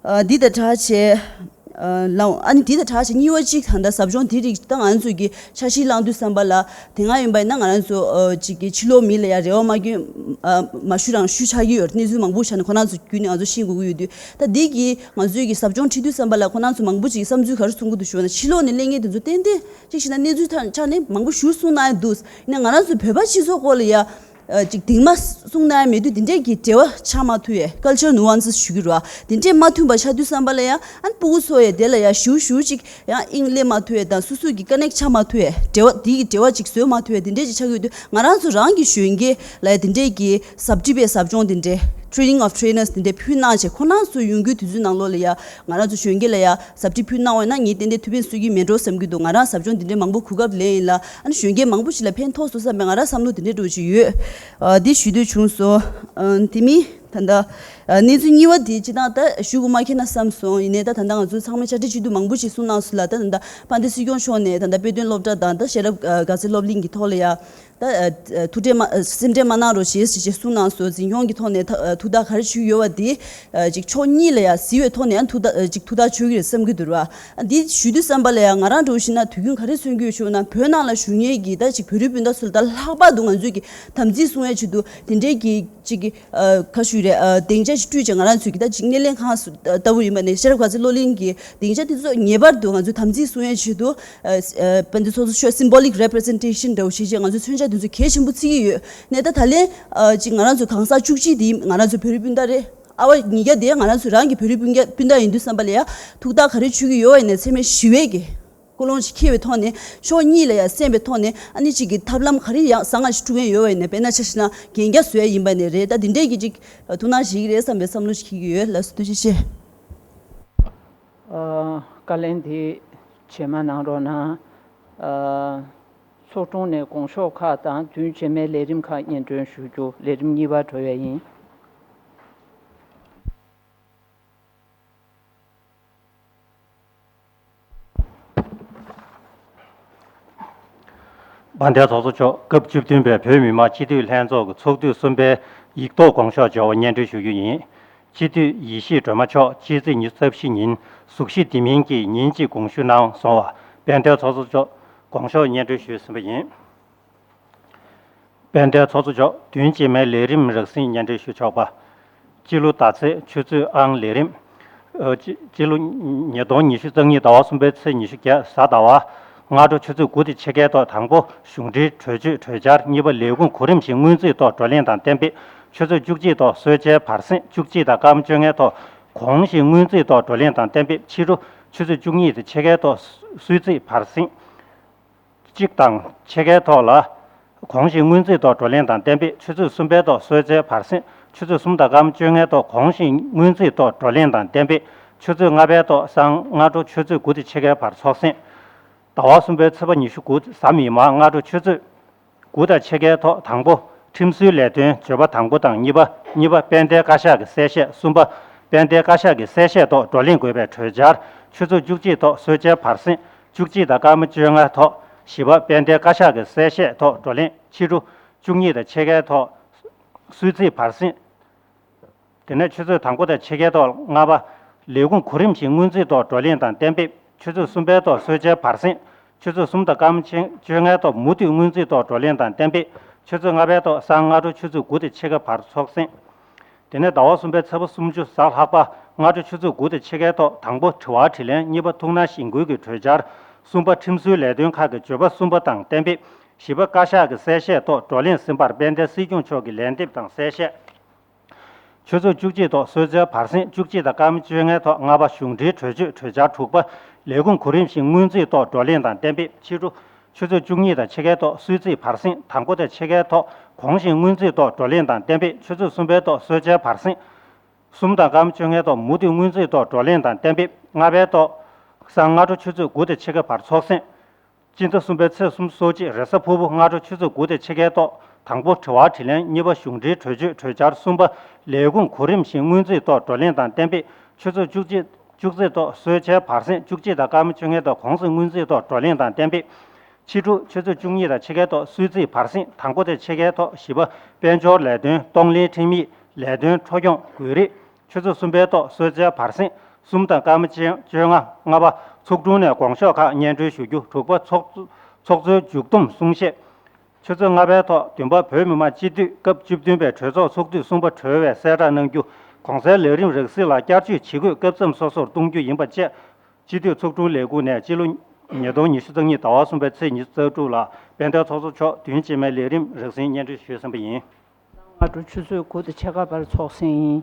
ཨ་འདི་དང་སྦྲགས་བྱས་ཨ་ལའོ། ཨ་ནི་འདི་དང་སྦྲགས་བྱས་གཉིས་པ་གཅིག་ད་ལྟ་ཟབ་སྦྱོང་འདི་རིགས་ད་ང་ཚོས་ཀྱི་འཆར་གཞི་བླངས་དུས་ཙམ་པ་ལ། དེ་སྔ་ཡིན་པ་ཡིན་ན་ང་རང་ཚོ་ཨ་ཅིག་གི་ཕྱི་ལོགས་མི་ལ་ཡ་རེ་བ་མ་སྐྱོན་ཨ་མ་ཞུ་རང་ཞུ་ཆགས་ཀྱི་ཡོད་རེད། གནས་ཚུལ་མང་པོ་ཆགས་ནས་ཁོ་རང་ཚོ་བརྒྱུད་ནས་ང་ཚོ་ཤེས་དགོས་ཀྱི་ཡོད་དུས། ད་འདི་གི་ང་ཚོས་ཀྱི་ཟབ་སྦྱོང་ཁྲིད་དུས་ཙམ་པ་ལ་ཁོ་རང་ཚོ་མང་པོ་ཅིག་བསམ་ཚུལ་ག་རེ་གསུང་གི་འདུག་ཞུ་བ་ན། ཕྱི་ལོགས་ནས་གླེང་མཁན་དེ་ཚོ་ཏན་ཏན་ཅིག་བྱས་ན་གནས་ཚུལ་ཐ་ཆ་ནས་མང་པོ་ཞུ་གསུང་གནང་ཡ་འདུག་ཡིན་ན་ང་རང་ཚོ་བོད་པ་སྤྱི་ཚོགས་སྐོར་ལ་ཡ། ཨ་ཅིག་གདིང་མ་གསུང་ན་ཡང་མེད་དུས་དེ་འདྲས་ཀྱི་འབྲེལ་བ་ཆགས་མ་ཐུབ་ཡས། cultural nuances ཞུ་གི་རེད་བ། དེ་འདྲས་མ་མཐུན་པ་ཆགས་དུས་ཙམ་པ་ལ་ཡང་ཨ་ནི་སྤུ་གུ་ཚོ་ཡས་དེ་ལ་ཡང་ཞུ་ཞུ་ཅིག་ཡང་དབྱིངས་སླེབས་མ་ཐུབ་ཡས་དང་སོ་སོ་གི་ཀ་ནེག་ཆགས་མ་ཐུབ་ཡས། འབྲེལ་བ་དེ་གི་འབྲེལ་བ་ཅིག་བཟོ་མ་ཐུབ་ཡས་དེ་འདྲས་ཅིག་ཆགས་ཀྱི་ཡོད་དུས། ང་རང་ཚོ་རང་གི་གཞོན་སྐྱེས་ལ་ཡང་དེ་འདྲས་ཀྱི་ཟབ་ཁྲིད་པའི་ཟབ་སྦྱོང་དེ་འདྲས་training of trainers དེ་འདྲས་ཕུལ་གནང་བྱས་ཁོ་རང་ཚོ་ཡོང་རྒྱུའི་དུས་ཚོད་ནང་ལོགས་ལ་ཡང་ང་རང་ཚོ་གཞོན་སྐྱེས་ལ་ཡང་ཟབ་ཁྲིད་ཕུལ་གནང་བ་ན་ངས་ཏན་ཏན་ཐུགས་ཕན་གསོས་ཀྱི་མེད་འགྲོ་བསམ་གྱི་འདུག་ང་རང་ཟབ་སྦྱོང་འདི་འདྲའི་མང་པོ་གོ་སྐབས་ལེན་ཡིན་ལ། ཨ་ནི་གཞོན་སྐྱེས་མང་པོ་ཞིག་ལ་ཕན་ཐོགས་སོང་བསམ་པའི་ང་རང་བསམ་བློ་འདི་འདྲའི་འགྲོ་ཅིག་ཡོད། ཨ་འདི་ཞུ་འདོད་བྱུང་སོང་། ཨ་དེ་མིན་ད་ལྟ་ཨ་གནས་ཚུལ་གཉིས་པ་དེ་སྤྱིར་བཏང་ད་ཞུ་དགོས་མ་ཁེལ་ན་བསམ་སོང་། ཡིན་ནའི་ད་ད་ལྟ་ང་ཚོ་ཚང་མས་བཅར་འདྲི་བྱེད་དུས་མང་པོ་ཞིག་གསུངས་གནང་སོང་ལ། ད་ད་ལྟ་དཔལ་ལྡན་སྲིད་སྐྱོང་མཆོག་ནས་ད་ལྟ་དཔེ་སྟོན་སློབ་གྲྭ་དང་ད་ཤེས་རབ་ཨ་དགའ་ཚལ་སློབ་གླིང་གི་ཐོག་ལ་ཡ། ད་ཨ་ཨ་ཐུགས་ཁྲལ་མ་ཨ་སེམས་ཁྲལ་མ་གནང་རོགས་ཞེས་ཞེས་ཞེས་གསུངས་གནང་སོང་། འཛིན་སྐྱོང་གི་ཐོག་ནས་ཐ་ཨ་ཐུགས་ཐག་ག་རེ་ཆོད་ཡོད་པ་དེ་ཨ་ཅིག་ཕྱོགས་གཉིས་ལ་ཡང་གཟིགས་པའི་ཐོག་ནས་ཡང་ཐུགས་ཐག་ཨ་ཅིག་ཐུགས་ཐག་ཆོད་ཀྱི་རེད་བསམ་གྱི་འདུག་ར། ཨ་འདི་ཞུ་དུས་ཙམ་པ་ལ་ཡང་ང་རང་འདྲ་བོ་ཞིག་ན་དུས་རྒྱུན་ག་རེ་མཚོན་གྱི་ཡོད་ཞུ་ན། བོད་ནང་ལ་བཞུགས་མཁན་གྱི་ད་ཅིག་བོད་རིགས་སྤུན་ཟླ་ཚོ་ལ་ད་ལྷག་པར་དུ་ང་ཚོས་ཀྱི་དམ་ཚིག་སྲུང་ཡའི་ཆེད་དུ་དེ་འདྲའི་གི་ཅིག་གི་ཨ་ག་ཞུ་རེད། ཨ་སྡིངས་ཆ་ཞིག་སྤྲུལ་བྱས་ང་རང་ཚོས་ཀྱི་ད་ཅིག་སྣེ་ལེན་ཁང་སུ་ལྟ་བུ་ཡིན་པ་ནས་ཤེས་རབ་དགའ་ཚལ་སློབ་གླིང་གི་སྡིངས་ཆ་དེ་ཚོ་ངེས་པར་དུ་ང་ཚོས་དམ་ཚིག་སྲུང་ཡའི་ཆེད་དུ་ཨ་ཨ་དཔལ་ལྡན་ཚོགས་གཙོ་མཆོག་symbolic representation འདྲ་བོ་ཞིག་བྱས་ང་ཚོས་མཚོན་ཆ་དེ་ཚོ་གལ་ཆེན་པོ་བརྩི་གི་ཡོད། ནས་ད་ད་ལན་ཨ་ཅིག་ང་རང་ཚོ་གང་ཟག་བཅུ་གཅིག་དེ་ང་རང་ཚོ་བོད་རིགས་སྤུན་ཟླ་རེད། ཨ་བ་ཉིས་བརྒྱ་དེ་ང་རང་ཚོ་རང་གི་བོད་རིགས་སྤུན་ཟླ་སྤུན་ཟླ་ཡིན་དུས་ཙམ་པ་ལ་ཡ་ཐུགས་ཐག་ག་རེ་ཆོད་ཀྱི་ཡོད་པ་ཡིན་ནའི་འཚེ་མེད་ཞི་བའི་གི་ཀུན་སློང་ཞིག་འཁྱེར་བའི་ཐོག་ནས་ཕྱོགས་གཉིས་ལ་ཡང་གསན་པའི་ཐོག་ནས་ཨ་ནི་གཅིག་གི་ཐབས་ལམ་ག་རེ་ཡང་བཟང་ང་ཞིག་སྤྲུལ་མཁན་ཡོད་པ་ཡིན་ན། དཔེར་ན་ཆ་བཞག་ན་གན་རྒྱ་བཟོ་ཡ་ཡིན་པ་ནས་རེད། ད་འདི་འདྲས་ཀྱི་ཅིག་ཐུགས་སྣང་བཞེས་ཀྱི་རེད་བསམ་པའི་བསམ་བློ་ཞིག་འཁྱེར་གྱི་ཡོད། ལགས་སོ། ཐུགས་རྗེ་ཆེ། ཨ། བཀའ་ལན་འདི་རྗེས་མ་གནང་རོགས་གནང་། ཨ། ཚོགས་དྲུང་ནས་དགོངས་ཞུ་ཁག་དང་བདུན་རྗེས་མའི་ལས་རིམ་ཁག་སྙན་སྒྲོན་ཞུ་རྒྱུ། ལས་རིམ་གཉིས་པར་འགྲོ་ཡ་ཡིན། དཔལ་ལྡན་ཚོགས་གཙོ་མཆོག་སྐབས་བཅུ་བདུན་པའི་བོད་མི་མང་སྤྱི་འཐུས་ལྷན་ཚོགས་ཀྱི་ཚོགས་དུས་གསུམ་པའི་ཡིག་ཐོག་དགོངས་ཞུ་བརྗེ་པོ་སྙན་སྒྲོན་ཞུ་རྒྱུ་ཡིན། སྤྱི་འཐུས་ཡེ་ཤེས་སྒྲོལ་མ་མཆོག་ཕྱི་ཚེས་ཉི་ཤུ་རྩ་བཞི་ཉིན་གཟུགས་གཞི་བདེ་མིན་གྱིས་ཉིན་གཅིག་དགོངས་ཞུ་གནང་སོང་བ། དཔལ་ལྡན་ཚོགས་གཙོ་མཆོག་དགོངས་ཞུ་སྙན་སྒྲོན་ཞུས་ཟིན་པ་ཡིན། དཔལ་ལྡན་ཚོགས་གཙོ་མཆོག་བདུན་རྗེས་མའི་ལས་རིམ་རགས་ཟིན་སྙན་སྒྲོན་ཞུ་ཆོག་པ། སྤྱི་ལོ་དར་ཚེས་ཆུ་ཚོད་ཨང་ལས་རིམ། ཨ། སྤྱི་སྤྱི་ལོ་ཉིས་སྟོང་ཉི་ཤུ་རྩ་གཉིས་ཟླ་བ་གསུམ་པའི་ཚེས་ཉི་ཤུ་བརྒྱད་གཟའ་ཟླ་བ། སྔ་དྲོ་ཆུ་ཚོད་དགུ་དང་ཕྱེད་ཀའི་ཐོག་དང་པོ་གཞུང་འབྲེལ་གྲོས་ཆོད་གྲོས་འཆར། གཉིས་པ་ལས་ཁུངས་གོ་རིམ་བཞིན་སྔོན་རྩིས་ཐོག་བགྲོ་གླེང་དང་གཏན་འབེབས། ཆུ་ཚོད་བཅུ་གཅིག་ཐོག་གསོལ་ཇའི་བར་གསེང་། བཅུ་གཅིག་དང་སྐར་མ་བཅོ་ལྔའི་ཐོག་གོང་བཞིན་སྔོན་རྩིས་ཐོག་བགྲོ་གླེང་དང་གཏན་འབེབས། ཕྱི་དྲོ་ཆུ་ཚོད་བཅུ་གཉིས་དང་ཕྱེད་ཀའི་ཐོག་གསོལ་ཇའི་བར་གསེང་། གཅིག་དང་ཕྱེད་ཀའི་ཐོག་ལ་གོང་བཞིན་སྔོན་རྩིས་ཐོག་བགྲོ་གླེང་དང་གཏན་འབེབས། ཆུ་ཚོད་གསུམ་པའི་ཐོག་གསོལ་ཇའི་བར་གསེང་ ཆུ་ཚོད་གསུམ་དང་སྐར་མ་བཅོ་ལྔའི་ཐོག་གོང་བཞིན་སྔོན་རྩིས་ཐོག་བགྲོ་གླེང་དང་གཏན་འབེབས། ཆུ་ཚོད་ལྔ་པའི་ཐོག་སང་སྔ་དྲོ་ཆུ་ཚོད་དགུ་དང་ཕྱེད་ཀའི་བར་ཚོགས་གསེང་། ཟླ་བ་གསུམ་པའི་ཚེས་པ་ཉི་ཤུ་དགུ་གཟའ་མིག་དམར་སྔ་དྲོ་ཆུ་ཚོད་དགུ་དང་ཕྱེད་ཀའི་ཐོག་དང་པོ། ཁྲིམས་སྲོལ་ལས་དོན་བརྗོད་པ་དང་པོ་དང་གཉིས་པ། གཉིས་པ་དཔལ་ལྡན་བཀའ་ཤག་གི་གསལ་བཤད། གསུམ་པ། དཔལ་ལྡན་བཀའ་ཤག་གི་གསལ་བཤད་ཐོག་བགྲོ་གླེང་དགོས་པའི་གྲོས་འཆར། ཆུ་ཚོད་བཅུ་གཅིག་ཐོག་གསོལ་ཇའི་བར་གསེང་། བཅུ་གཅིག་དང་སྐར་མ་བཅོ་ལྔ་ཐོག་བཞི་པ། དཔལ་ལྡན་བཀའ་ཤག་གི་གསལ་བཤད་ཐོག་བགྲོ་གླེང་། ཕྱི་དྲོ་བཅུ་གཉིས་དང་ཕྱེད་ཀའི་ཐོག་གསོལ་ཚིགས་བར་གསེང་། དེ་ནས་ཆུ་ཚོད་དང་པོ་དང་ཕྱེད་ཀའི་ཐོག་ལྔ་པ། ལས་ཁུངས་གོ་རིམ་བཞིན་སྔོན་རྩིས་ཐོག་བགྲོ་གླེང་དང་གཏན་འབེབས། ཆུ་ཚོད་གསུམ་པའི་ཐོག་གསོལ་ཇའི་བར་གསེང་། ཆུ་ཚོད་གསུམ་དང་སྐར་མ་བཅོ་ལྔའི་ཐོག་མུ་མཐུད་སྔོན་རྩིས་ཐོག་བགྲོ་གླེང་དང་གཏན་འབེབས། ཆུ་ཚོད་ལྔ་པའི་ཐོག་སང་སྔ་དྲོ་ཆུ་ཚོད་དགུ་དང་ཕྱེད་ཀ་བར་ཚོགས་གསེང་། དེ་ནས་ཟླ་བ་གསུམ་པའི་ཚེས་པ་སུམ་ཅུ་གཟའ་ལྷག་པ། སྔ་དྲོ་ཆུ་ཚོད་དགུ་དང་ཕྱེད་ཀའི་ཐོག་དང་པོ། དྲི་བ་དྲིས་ལན། གཉིས་པ། ཐུགས་སྣང་གཞེན་སྐུལ་གྱི་གྲོས་འཆར། གསུམ་པ། ཁྲིམས་སྲོལ་ལས་དོན་ཁག་གི་བརྗོད་པ་གསུམ་པ་དང་གཏན་འབེབས། བཞི་པ། བཀའ་ཤག་གི་གསལ་བཤད་ཐོག་བགྲོ་གླེང་ཟིན་པར་དཔལ་ལྡན་སྲིད་སྐྱོང་མཆོག་གི་ལན་འདེབས་དང་གསལ་བཤད། ཆུ་ཚོད་བཅུ་གཅིག་ཐོག་གསོལ་ཇའི་བར་གསེང་། བཅུ་གཅིག་དང་སྐར་མ་བཅོ་ལྔའི་ཐོག་ལྔ་པ། གཞུང་འབྲེལ་གྲོས་ཆོད་གྲོས་འཆར། དྲུག་པ། ལས་ཁུངས་གོ་རིམ་བཞིན་སྔོན་རྩིས་ཐོག་བགྲོ་གླེང་དང་གཏན་འབེབས། ཕྱི་དྲོ་ཆུ་ཚོད་བཅུ་གཉིས་དང་ཕྱེད་ཀའི་ཐོག་གསོལ་ཚིགས་བར་གསེང་། དང་པོ་དང་ཕྱེད་ཀའི་ཐོག་གོང་བཞིན་སྔོན་རྩིས་ཐོག་བགྲོ་གླེང་དང་གཏན་འབེབས། ཆུ་ཚོད་གསུམ་པའི་ཐོག་གསོལ་ཇའི་བར་གསེང་། གསུམ་དང་སྐར་མ་བཅོ་ལྔའི་ཐོག་མུ་མཐུད་སྔོན་རྩིས་ཐོག་བགྲོ་གླེང་དང་གཏན་འབེབས། ལྔ་པའི་ཐོག་སང་སྔ་དྲོ་ཆུ་ཚོད་དགུ་དང་ཕྱེད་ཀ་བར་ཚོགས་གསེང་། སྤྱི་ཟླ་གསུམ་པའི་ཚེས་སུམ་ཅུ་སོ་གཅིག་རེས་གཟའ་ཕུར་བུ། སྔ་དྲོ་ཆུ་ཚོད་དགུ་དང་ཕྱེད་ཀའི་ཐོག་དང་པོ། དྲི་བ་དྲིས་ལན། གཉིས་པ། གཞུང་འབྲེལ་གྲོས་ཆོད་གྲོས་འཆར། གསུམ་པ། ལས་ཁུངས་གོ་རིམ་བཞིན་སྔོན་རྩིས་ཐོག་བགྲོ་གླེང་དང་གཏན་འབེབས། ཆུ་ཚོད་བཅུ་གཅིག་བཅུ་གཅིག་ཐོག་གསོལ་ཇའི་བར་གསེང་། བཅུ་གཅིག་དང་སྐར་མ་བཅོ་ལྔའི་ཐོག་གོང་གསལ་སྔོན་རྩིས་ཐོག་བགྲོ་གླེང་དང་གཏན་འབེབས། ཕྱི་དྲོ་ཆུ་ཚོད་བཅུ་གཉིས་དང་ཕྱེད་ཀའི་ཐོག་གསོལ་ཚིགས་བར་གསེང་། དང་པོ་དང་ཕྱེད་ཀའི་ཐོག་བཞི་པ། དཔལ་འབྱོར་ལས་དོན། གཏོང་ལེན། ཁྲིམས་ཡིག་ལས་དོན། འཕྲོ་སྐྱོང་། དགོས་རིགས། ཆུ་ཚོད་གསུམ་པའི་ཐོག་གསོལ་ཇའི་བར་གསེང་། གསུམ་དང་སྐར་མ་བཅོ་ལྔ། ལྔ་པ། ཚོགས་དྲུང་ནས་དགོངས་ཞུ་ཁག་སྙན་སྒྲོན་ཞུ་རྒྱུ། དྲུག་པ། ཚོགས་ཚོགས་གཙོའི་མཇུག་བསྡོམས་གསུང་བཤད། ཆུ་ཚོད་ལྔ་པའི་ཐོག་བདུན་པ། བོད་མི་མང་སྤྱི་འཐུས་སྐབས་བཅུ་བདུན་པའི་གྲོས་ཚོགས་ཚོགས་དུས་གསུམ་པ་གྲོལ་བའི་གསལ་བསྒྲགས་གནང་རྒྱུ། གོང་གསལ་ལས་རིམ་རགས་ཟིན་ལ་བསྐྱར་བཅོས་བྱེད་དགོས་སྐབས་མཚམས་སོ་སོར་གཏོང་རྒྱུ་ཡིན་པ་བཅས། སྤྱི་འཐུས་ཚོགས་དྲུང་ལས་ཁུངས་ནས་སྤྱི་ལོ་ཉིས་སྟོང་ཉི་ཤུ་རྩ་གཉིས་ཟླ་བ་གསུམ་པའི་ཚེས་ཉི་ཤུ་རྩ་དྲུག་ལ་དཔལ་ལྡན་ཚོགས་གཙོ་མཆོག་བདུན་རྗེས་མའི་ལས་རིམ་རགས་ཟིན་སྙན་སྒྲོན་ཞུས་ཟིན་པ་ཡིན། སྔ་དྲོ་ཆུ་ཚོད་དགུ་དང་ཕྱེད་ཀ་བར་ཚོགས་གསེང་ཡིན།